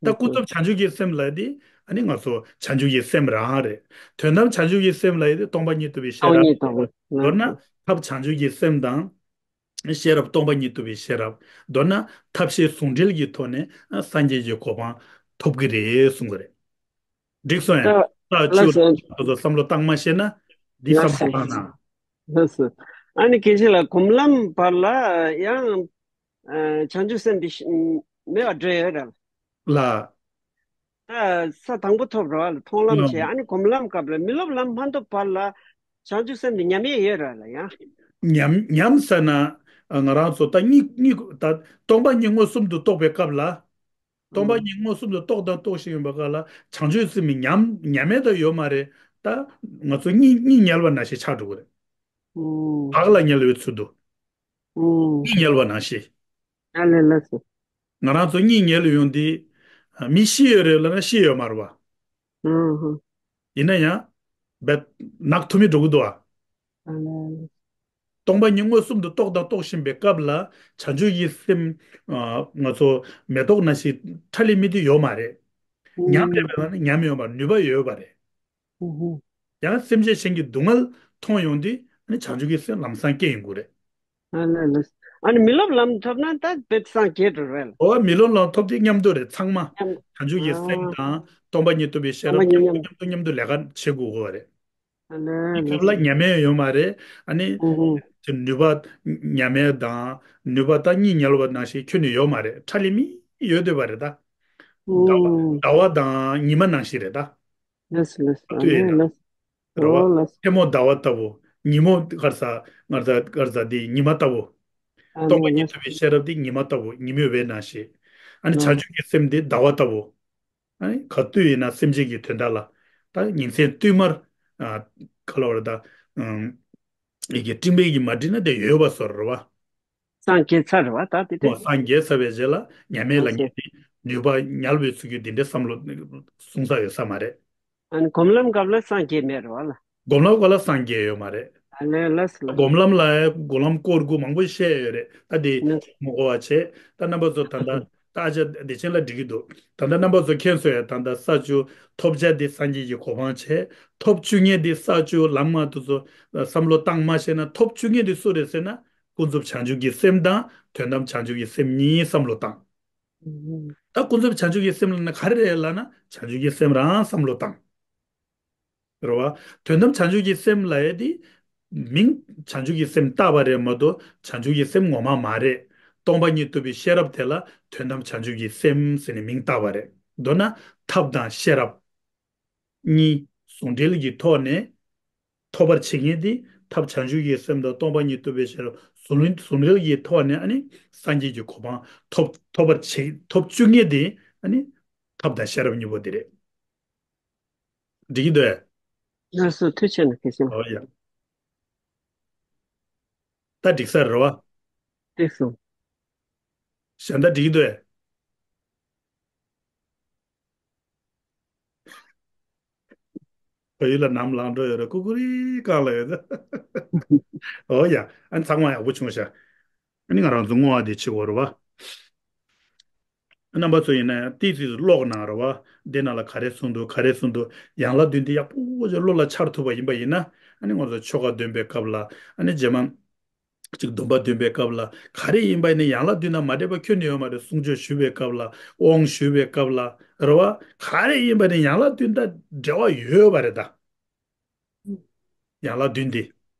ད་ཀུན་རྫོབ་བྱང་ཆུབ་ཀྱི་སེམས་ལབ་དེ་ཨ་ནི་ང་ཚོ་བྱང་ཆུབ་ཀྱི་སེམས་རང་རེད། དོན་དམ་བྱང་ཆུབ་ཀྱི་སེམས་ལབ་དེ་སྟོང་པ་ཉིད་རྟོགས་པའི་ཤེས་རབ། སྟོང་ཉིད་རྟོགས་པ། མདོར་ན་ཐབས་བྱང་ཆུབ་ཀྱི་སེམས་དང་ཤེས་རབ། སྟོང་པ་ཉིད་རྟོགས་པའི་ཤེས་རབ། མདོར་ན་ཐབས་ཤེས་ཟུང་འབྲེལ་གྱི་ཐོག་ནས་སངས་རྒྱས་ཀྱི་གོ་འཕང་ཐོབ་ཀྱི་རེད་གསུངས་ཀྱི་རེད། འགྲིག་སོང་ཡ། ད་ད་ལགས་སོ། ཅིག་ལ་བསམ་བློ་བཏང་མ་ཤེས་ན་འདི་བསམ་བློ་བཏང་ན། ལགས་སོ། ཨ་ནི་སྐད་ཆ་ལ་གོམས་ལམ་བར་ལ་ཡང་ཨ་བྱང་ཆུབ་སེམས་འདི་ཤ་མེད་པར་འགྲོ་ཡོད་རེད། ལ། ད་ས་དང་པོ་ཐོབ་རོགས་ལ་མཐོང་ལམ་བྱས། ཨ་ནི་གོམས་ལམ་སྐབས་ལ་མི་སློབ་ལམ་མ་ཐོབ་བར་ལ་བྱང་ཆུབ་སེམས་འདི་ཉམས་ཡས་ཡོད་རེད་ལ་ཡང་། ཉམས་ཉམས་ཟེར་ན། ཨ། ང་རང་ཚོ་ད་གཉིས་གཉིས་ད་སྟོང་པ་ཉིད་མངོན་སུམ་དུ་རྟོགས་པའི་སྐབས་ལ། སྟོང་པ་ཉིད་མངོན་སུམ་དུ་རྟོགས་དང་རྟོགས་བཞིན་ཡོད་པའི་སྐབས་ལ་བྱང་ཆུབ་སེམས་ཉམས་ཉམས་མེད་དུ་ཡོད་མ་རེད། ད་ང་ཚོ་གཉིད་གཉིད་ཉལ་བ་ནང་བཞིན་ཆགས་འགྲོ་གི་རེད། ཨུམ། བག་ལ་ཉལ་བའི་ཚུལ་དུ། ཨུམ། གཉིད་ཉལ་བ་ནང་བཞིན། ཨ་ལས་ལགས་སོ། ང་རང་ཚོ་གཉིད་ཉལ་ཡོང་དུས། ཨ། མི་ཤི་ཡོད་རེད་ལབ་ན་ཤི་ཡོད་མ་རེད་བ། ཨུམ། ཡིན་ན་ཡང་། བད། ནག་ཐུ་མི་འགྲོ་གི་འདུག་བ། ཨ་ལས། སྟོང་པ་ཉིད་མངོན་སུམ་དུ་རྟོགས་དང་རྟོགས་བཞིན་པའི་སྐབས་ལ་བྱང་ཆུབ་ཀྱི་སེམས། ཨ། ང་ཚོ་མེ་ཏོག་ནང་བཞིན་ཁྲ་ལི་མི་དེ་ཡོད་མ་རེད། ཉམས་རེད་པས་ན་ཉམས་ཡོད་པར་ནུས་པ་ཡོད་པ་རེད། ཨུ་ཧུ། ཡང་སེམས་ཅན་གཞན་གྱི་སྡུག་བསྔལ་མཐོང་ཡོང་དུས་ཨ་ནི་བྱང་ཆུབ་ཀྱི་སེམས་ལམ་སང་སྐྱེ་ཡོང་གི་རེད། ཨ་ལས་ལགས། ཨ་ནི་མི་སློབ་ལམ་ཐོབ་ན་ད་དཔེ་སངས་རྒྱས་འགྲོ་རེད་ལ། ཨོ། མི་སློབ་ལམ་ཐོབ་དེ་མཉམ་དུ་རེད། ཚང་མ། མཉམ། བྱང་ཆུབ་ཀྱི་སེམས། ཨ། དང་སྟོང་པ་ཉིད་རྟོགས་པའི་ཤེས་རབ་མཉམ་དུ་མཉམ་དུ་མཉམ་དུ་ལས་ཀ་བྱེད་དགོས་དགོས་པ་རེད། ཨ་ལས་ལགས། སྐབས་ལ་ཉམས་མེད་ཡོད་མ་རེད། ཨ་ནི། ཨུ་ཧུ། དེ་ནུས་པ་ཉམས་མེད་དང་ནུས་པ་ད་གཉིད་ཉལ་བ་ནང་བཞིན་ཁྱོན་ནས་ཡོད་མ་རེད། ཁྲ་ལི་མི་ཡོད་བསྡད་པ་རེད་ད། ཨུ། ཟླ་བ་ཟླ་བ་དང་ཉི་མ་ནང་བཞིན་རེད་ད། ལགས་སོ་ལགས་སོ། ཨ་ལས་ལགས་སོ། རེད་བ། ཨོ་ལགས་སོ། མཚན་མོ་ཟླ་བ་ལྟ་བུ། ཉིན་མོ་ག་རེ་ཟ། ག་རེ་ཟ་ག་རེ་ཟ་དེ་ཉི་མ་ལྟ་བུ། ཨ་སྟོང་པ་ཉིད་རྟོགས་པའི་ཤེས་རབ་དེ་ཉི་མ་ལྟ་བུ། ཉི་མའི་འོད་ནང་བཞིན། ཨ་ནི་བྱང་ཆུབ་ཀྱི་སེམས་དེ་ཟླ་བ་ལྟ་བུ། ཨ་ནི་ག་དུས་ཡིན་ན་སེམས་ཅན་གྱི་དོན་དག་ལ། ད་ཉིན་མཚན་བསྟུད་མར། ཨ། ག་ལ་བར་ད། ཨམ། ཡི་གེ་སྤྲིན་པའི་གི་མ་བྲིས་ན་དེ་ཡོད་པ་བཟོ་འདྲ་བ། སངས་རྒྱས་ཚར་བ་ད་དེ་དེ། ཨོ། སངས་རྒྱས་ཚར་བའི་རྗེས་ལ་ཉམས་མེད་ལ། ཨ་ངས་དེ་ནུས་པ་ཉལ་བའི་ཚུལ་གྱི་འདི་འདྲའི་བསམ་བློ་གསུང་ས་ཡོད་ས་མ་རེད། ཨ་ནི་སྒོམ་ལམ་སྐབས་ལ་སངས་རྒྱས་མེད་རེད་བ་ལ། སྒོམ་ལམ་སྐབས་ལ་སངས་རྒྱས་ཡོད་མ་རེད། ཨ་ལས་ལགས་སོ་ལགས། སྒོམ་ལམ་ལ་སྒོམ་ལམ་སྐོར་དགུ་མང་པོ་བཤད་ཡོད་རེད། ད་དེ་ནི་མ་གོ་བ་བྱས། ད་རྣམ་པ་ཚོ་ད་ལྟ་ད་ཨ་ཅག་བདེ་ཆེན་ལ་འགྲིག་གི་འདུག་ད་ལྟ་རྣམ་པ་ཚོ་མཁྱེན་སོང་ཡ། ད་ལྟ་ས་བཅུ་ཐོབ་བྱ་དེ་སངས་རྒྱས་ཀྱི་གོ་འཕང་བྱས། ཐོབ་བཅུ་གཉིས་དེ་ས་བཅུ་ལམ་ལྔ་དེ་ཚོ་བསམ་བློ་བཏང་མ་ཤེས་ན། ཐོབ་བཅུ་གཉིས་དེ་སུ་རེད་ཟེར་ན། ཀུན་རྫོབ་བྱང་ཆུབ་ཀྱི་སེམས་དང་དོན་དམ་བྱང་ཆུབ་ཀྱི་སེམས་གཉིས་བསམ་བློ་བཏང་། ཨུ་ཧུ། ད་ཀུན་རྫོབ་བྱང་ཆུབ་ཀྱི་སེམས་ལབ་ན་ག་རེ་རེད་ལབ་ན། བྱང་ཆུབ་ཀྱི་སེམས་རང་བསམ་བློ་བཏང་། རེད་བ། དོན་དམ་བྱང་ཆུབ་ཀྱི་སེམས་ལབ་ཡ་དེ། མིང་བྱང་ཆུབ་ཀྱི་སེམས་བཏགས་པ་རེད་མ་གཏོགས་བྱང་ཆུབ་ཀྱི་སེམས་ངོ་མ་མ་རེད། སྟོང་པ་ཉིད་རྟོགས་པའི་ཤེས་རབ་དེ་ལ་དོན་དམ་བྱང་ཆུབ་ཀྱི་སེམས་ཟེར་ནས་མིང་བཏགས་པ་རེད། མདོར་ན་ཐབས་དང་ཤེས་རབ་གཉིས་ཟུང་འབྲེལ་གྱི་ཐོག་ནས་ཐོབ་པར་བྱེད་མཁན་དེ། ཐབས་བྱང་ཆུབ་ཀྱི་སེམས་དང་སྟོང་པ་ཉིད་རྟོགས་པའི་ཤེས་རབ་ཟུང་ཟུང་འབྲེལ་གྱི་ཐོག་ནས་ཨ་ནི་སངས་རྒྱས་ཀྱི་གོ་འཕང་ཐོབ་ཐོབ་པར་བྱེད། ཐོབ་བཅུག་མཁན་དེ་ཨ་ནི་ཐབས་དང་ཤེས་རབ་གཉིས་པོ་དེ་རེད། འགྲིག་གི་འདུག་ཨེ། ལགས་སོ། ཐུགས་རྗེ་ཆེ་གནང་། ཐུགས་རྗེ་ཆེ་གནང་། ཨོ་ཡ། ད་འགྲིག་ས་རེད་བ། འགྲིག་སོང་། གཞན་དག་འགྲིག་གི་འདུག་ཨེ། བལ་ཡུལ་ལ་ནམ་ལངས་འགྲོ་ཡོད་རེད། ཀུ་ཀུ་རེ་གང་ལ་ཡོད། ཨོ་ཡ། ཨ་ནི་ཚང་མ་ཡག་པོ་བྱུང་ཤག་ཨ་ནི་ང་རང་ཚོ་བསྔོ་བ་དེ་བྱེད་དགོས་རེད་བ། རྣམ་པ་ཚོ་ཡིན་ན་ཡང་ཏིག་ཙི་ཀློག་གནང་རོགས་བ། འདི་ནང་ལ་ག་རེ་གསུངས་འདུག་ག་རེ་གསུངས་འདུག་ཡན་ལག་བདུན་འདི་ཡག་པོ་ཅིག་བློ་ལ་འཆར་ཐུབ་པ་ཡིན་པ་ཡིན་ན། ཨ་ནི་ང་ཚོ་ཆོ་ག་འདོན་པའི་སྐབས་ལ། ཨ་ནི་རྗེས་མ་ཅིག་སྡོམ་པ་འདོན་པའི་སྐབས་ལ་ག་རེ་ཡིན་པ་ཡིན་ན་ཡན་ལག་བདུན་དང་མ་འདྲེས་པ་ཁྱོན་ནས་ཡོད་མ་རེད། གསུང་ཆོས་ཞུ་བའི་སྐབས་ལ། དབང་ཞུ་བའི་སྐབས་ལ་རེད་བ། ག་རེ་ཡིན་པ་ཡིན་ན་ཡན་ལག་བདུན་དང་འབྲེལ་བ་ཡོད་པ་རེད་ད། ཡན་ལག་བདུན་འདི།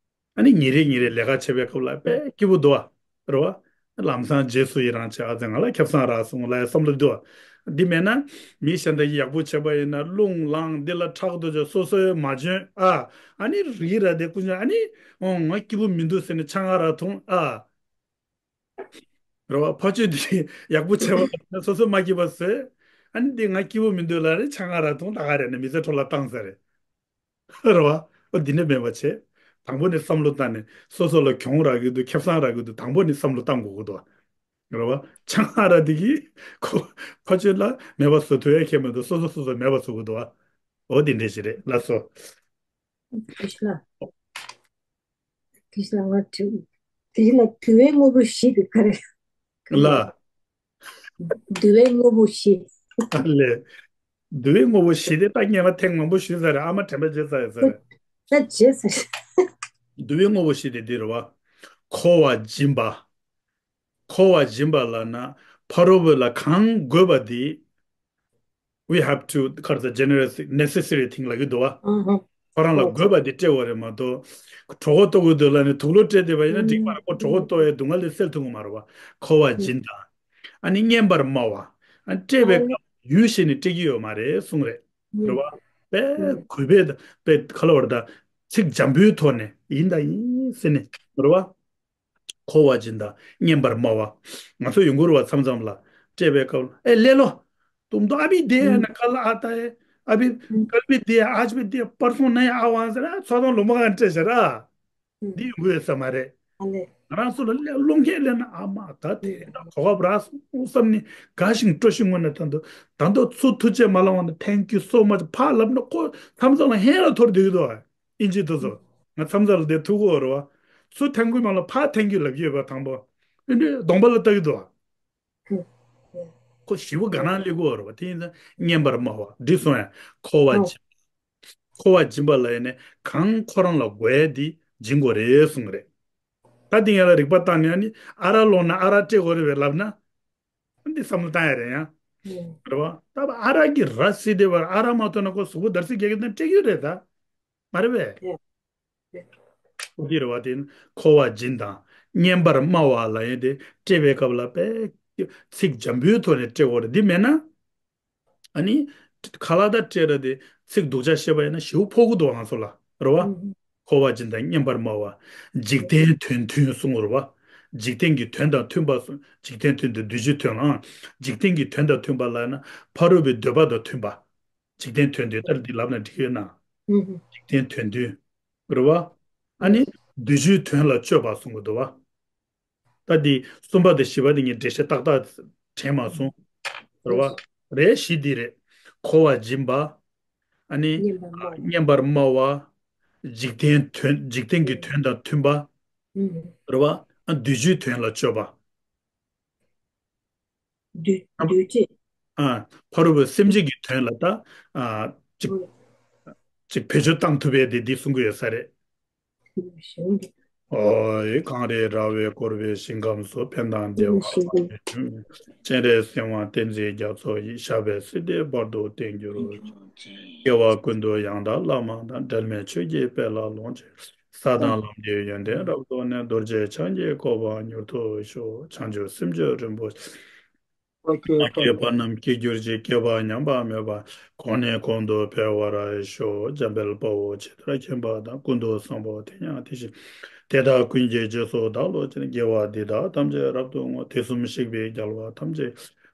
ཨ་ནི་ཉིན་རེ་ཉིན་རེ་ལས་ཀ་བྱེད་པའི་སྐབས་ལ་དཔེ་སྐྱིད་པོ་འདུག་ཨ། རེད་བ། ལམ་སང་རྗེས་སུ་ཡི་རང་བྱེད། ཨ་ཙི་ང་ལ་ཁེ་བཟང་རག་སོང་ལབ་བསམ་བློ་འདུག་ཨ། འདི་མེད་ན། མི་གཞན་དག་གིས་ཡག་པོ་བྱས་པ་ཡིན་ན་རླུང་ལངས་འདི་ལ་ཕྲག་དོག་བྱས་སོ་སོའི་མ་འཇོན་ཨ། ཨ་ནི་རི་ར་དེ་ཀུན་ཀྱང་ཨ་ནི། ཨོ་ང་སྐྱིད་པོ་མི་འདུག་ཟེར་ནས་ཆང་ང་ར་འཐུང་ཨ། རེད་བ། ཕ་ཆོས་འདི་ཡག་པོ་བྱས་པ་ཡིན་ན་སོ་སོ་མ་སྐྱིད་པ་བཟོས། ཨ་ནི་འདི་ང་སྐྱིད་པོ་མི་འདུག་ལབ་རེད། ཆང་ང་ར་འཐུང་ད་ག་རེ་ནས་མི་ཚེ་འཕྲོ་བརླག་བཏང་ས་རེད། རེད་བ། ཨོ་འདི་འདྲ་མེད་པ་བྱས། དང་པོ་ནས་བསམ་བློ་བཏང་ནས་སོ་སོ་ལ་གྱོང་རག་གི་འདུག་ཁེ་བཟང་རག་གི་འདུག་དང་པོ་ནས་བསམ་བློ་བཏང་དགོས་ཀྱི་འདུག་རེད་བ། ཆང་ང་ར་འདི་གིས་ཁོ་ཕ་ཆོས་ལ་མེད་པ་བཟོ་ཐུབ་ཡ་ཁྱད་མི་འདུག་སོ་སོ་སོ་སོ་མེད་པ་བཟོ་གི་འདུག་ཨོ་འདི་འདྲ་ཞིག་རེད། ལགས་སོ། ཀི་ཤ་ན། ཀི་ཤ་ན་ང་དྲི། ཀི་ཤ་ན་དུ་བའི་དངོས་པོ་བཞི་དེ་ག་རེ། ལ། དུ་བའི་དངོས་པོ་བཞི། ལས། དུ་བའི་དངོས་པོ་བཞི་དེ་ད་སྔོན་མ་ཐེངས་མང་པོ་ཞུས་ཚར་རེད། ཨ་མ་དྲན་པ་བརྗེད་ཚར་ཡོད་ས་རེད། ད་བརྗེད་ཚར། དུ་བའི་དངོས་པོ་བཞི་དེ་འདི་རེད་བ། མཁོ་བ་སྦྱིན་པ། མཁོ་བ་སྦྱིན་པ་ལབ་ན་ཕ་རོལ་པོ་ལ་གང་དགོས་པ་དེ། We have to ཁར་ཚ་generous necessary thing ལབ་ཀྱི་འདུག་བ། ཨ་ཧ། ཁོ་རང་ལ་ཨོ། དགོས་པ་དེ་སྤྲད་པ་རེད་མ་གཏོགས། གྲོད་ཁོག་ལྟོགས་ཀྱི་འདུག་ལབ་ནས་དུག་ལོག་སྤྲད་བསྡད་པ་ཡིན་ན་འགྲིག་མ་རེད། ཁོ་གྲོད་ཁོག་ལྟོགས་ཡའི་སྡུག་བསྔལ་དེ་སེལ་ཐུབ་ཀྱི་མ་རེད་བ། མཁོ་བ་སྦྱིན་དང་། ཨ་ནི་སྙན་པར་སྨྲ་བ། ཨ་ནི་སྤྲད་པའི་ཨ་ནི་སྐབས་ཡུལ་ཤེས་ནས་སྤྲད་ཀྱི་ཡོད་མ་རེད་གསུངས་རེད། རེད་བ། དཔེ་གུས་པས་དཔེ་ག་ལ་བར་ད། ཚིག་འཇམ་པོའི་ཐོག་ནས་ཡིན་དང་ཡིན་ཟེར་ནས་རེད་བ། འཁོར་བ་སྦྱིན་དང་བསྙེན་པར་སྨྲ་བ། ང་ཚོ་ཡོང་གི་རེད་བ། མཚམས་མཚམས་ལ་སྤྲད་པའི་སྐབས་ལ། ཨེ་ལེ་ལོ། ཏུམ་ཏོ་ཨ་བི་དེ་ན་ཀ་ལ་ཨ་ཏ་ཨེ། ཨ་བི་ཀལ་བི་དེ་ཨ་ཅི་བི་དེ་པར་སོང་ན་ཡ་ཨ་ཝང་ཟེར་ཨ་ཚོ་དང་ལོ་མ་གང་སྤྲད་ཟེར་ཨ། འདི་ཡོང་གི་ཡོད་ས་མ་རེད། ང་རང་ཚོ་ལ་ལས་རླུང་ཁྱེར་ལས་ན་ཨ་མ་ད་དེ་ད་གོ་སྐབས་རག་སོང་བསམ་ནས་དགའ་ཞིང་སྤྲོ་ཞིང་ངུ་ན་ད་དུང་ད་དུང་ཚུར་ཐུགས་རྗེ་མ་ལངས་བ་ན། Thank you so much ཕ་ལབ་ན་ཁོ་མཚམས་མཚམས་ལ་ཧན་ལ་ཐོར་བསྡད་ཀྱི་འདུག་ཨིན་ཇི་དེ་ཚོ། ང་མཚམས་མཚམས་ལ་དེ་ཐུག་གོ་རེད་བ། ཚུར་thank you མ་ལ་ཕ་thank you ལབ་ཀྱི་ཡོད་པ། དང་པོ་ཨེ་འདྲའི་གདོང་པ་ལ་ལྟ་གི་འདུག་ཁོ་ཞི་བོ་དགའ་སྣང་སླེབས་ཀྱི་ཡོད་རེད་བ། དེ་ཡིན་ཙང་བསྙེན་པར་སྨྲ་བ་འགྲིག་སོང་ཡ། འཁོར་བ་སྦྱིན། འཁོར་བ་སྦྱིན་པ་ལ་ཡིན་ནས་གང་ཁོ་རང་ལ་དགོས་ཡ་དེ་སྦྱིན་དགོས་རེད་གསུངས་རེད། ད་དེ་ཡན་ལ་རིག་པ་བཏང་ནས་ཨ་ནི་ཨ་ར་ལོང་ན་ཨ་ར་སྤྲད་དགོས་རེད་བས་ལབ་ན། འདི་བསམ་བློ་བཏང་ཡ་རེད་ཡང་། རེད་བ། ད་བ་ཨ་ར་གི་ར་སི་དེ་བར་ཨ་ར་མ་ཐོན་ན་ཁོ་གཟུགས་པོ་འདར་སིག་རྒྱག་གི་དང་སྤྲད་ཡོད་རེད་ད། མ་རེད་བས། འོ་དེ་རེད་བ། དེ་ནི་འཁོར་བ་སྦྱིན་དང་བསྙེན་པར་སྨྲ་བ་ལ་ཡིན་ཏེ་སྤྲད་པའི་སྐབས་ལ་དཔེ་ཚིག་འཇམ་པོའི་ཐོག་ནས་སྤྲད་དགོས་རེད། འདི་མེད་ན། ཨ་ནི། ཁ་ལག་ད་སྤྲད་ར་དེ་ཚིག་སྡུག་ཅག་བཤད་པ་ཡིན་ན་ཞེ་པོ་ཕོག་གི་འདུག་ང་ཚོ་ལ། རེད་བ། འཁོར་བ་སྦྱིན་དང་བསྙེན་པར་སྨྲ་བ། འཇིག་རྟེན་དོན་མཐུན་གསུང་རེད་བ། འཇིག་རྟེན་གྱི་དོན་དང་མཐུན་པ་གསུང་། འཇིག་རྟེན་དོན་དུ་བདུད་རྩི་འཐོན་ལ་ཨང་། འཇིག་རྟེན་གྱི་དོན་དང་མཐུན་པ་ལབ་ན་ཕ་རོལ་པོའི་འདོད་པ་དང་མཐུན་པ། འཇིག་རྟེན་དོན་མཐུན་ལྟར་འདི་ལབ་ན་འགྲིག་ཡོད་ན། འཇིག་རྟེན་དོན་མཐུན། རེད་བ། ཨ་ནི། བདུད་རྩིའི་དོན་ལ་སྤྱོད་པ་གསུང་གི་འདུག་བ། ད་འདི་གསུམ་པ་དང་བཞི་པ་འདི་ངས་འགྲེལ་བཤད་ཏག་ཏག་དྲན་མ་སོང་། རེད་བ། རེད་བཞི་འདི་རེད། འཁོར་བ་སྦྱིན་པ། ཨ་ནི། བསྙེན་པར་སྨྲ་བ། བསྙེན་པར་སྨྲ་བ། འཇིག་རྟེན་དོན། འཇིག་རྟེན་གྱི་དོན་དང་མཐུན་པ། རེད་བ། ཨ་བདུད་རྩིའི་དོན་ལ་སྤྱོད་པ། བདུད་བདུད་རྩི། ཨ། ཕ་རོལ་པོའི་སེམས་ཅན་གྱི་དོན་ལ་ད། ཨ། ཅིག་ཅིག་བེད་སྤྱོད་བཏང་ཐུབ་པའི་དེ་འདི་གསུང་གི་ཡོད་ས་རེད། ཨོ་ཡེ། གངས་རི་ར་བས་བསྐོར་བའི་ཞིང་ཁམས་སུ། ཕན་དང་བདེ་བ་སྤངས་པའི་ལྗོན། སྤྱན་རས་གཟིགས་དབང་བསྟན་འཛིན་རྒྱ་མཚོ་ཡི། ཞབས་པད་སྲིད་མཐའི་བར་དུ་བརྟན་གྱུར་ཅིག་སྐྱེ་བ་ཀུན་ཏུ་ཡང་དག་བླ་མ་དང་། འབྲལ་མེད་ཆོས་ཀྱི་དཔལ་ལ་ལོངས་སྤྱོད། ས་དང་ལམ་གྱི་ཡོན་ཏན་རབ་རྟོགས་ནས། རྡོ་རྗེ་འཆང་གི་གོ་འཕང་མྱུར་ཐོབ་ཤོག་བྱང་ཆུབ་སེམས་མཆོག་རིན་པོ་ཆེ། མ་སྐྱེས་པ་རྣམས་སྐྱེ་གྱུར་ཅིག་སྐྱེས་པ་ཉམས་པ་མེད་པར། གོང་ནས་གོང་དུ་འཕེལ་བར་ཤོག་འཇམ་དཔལ་དཔའ་བོས་ཇི་ལྟར་མཁྱེན་པ་དང་། ཀུན་ཏུ་བཟང་པོ་དེ་ཡང་དེ་བཞིན། དེ་དག་ཀུན་གྱི་རྗེས་སུ་བདག་སློབ་ཅིང་། དགེ་བ་འདི་དག་ཐམས་ཅད་རབ་ཏུ་བསྔོ། དུས་གསུམ་གཤེགས་པའི་རྒྱལ་བ་ཐམས་ཅད།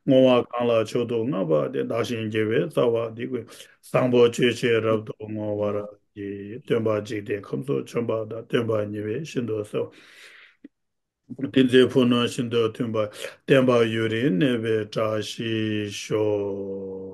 བསྔོ་བ་གང་ལ་མཆོག་ཏུ་བསྔགས་པ་དེས། བདག་གཞན་དགེ་བའི་རྩ་བ་འདི་ཀུན། བཟང་པོ་སྤྱོད་ཕྱིར་རབ་ཏུ་བསྔོ་བར་བགྱི། སྟོན་པ་འཇིག་རྟེན་ཁམས་སུ་བྱོན་པ་དང་། སྟོན་པ་ཉེ་བའི་ཤིན་ཏུ་གསལ་བ། བསྟན་འཛིན་ཕུ་ནུ་ཤིན་ཏུ་མཐུན་པ། བསྟན་པ་ཡུན་རིང་གནས་པའི་བཀྲ་ཤིས་ཤོག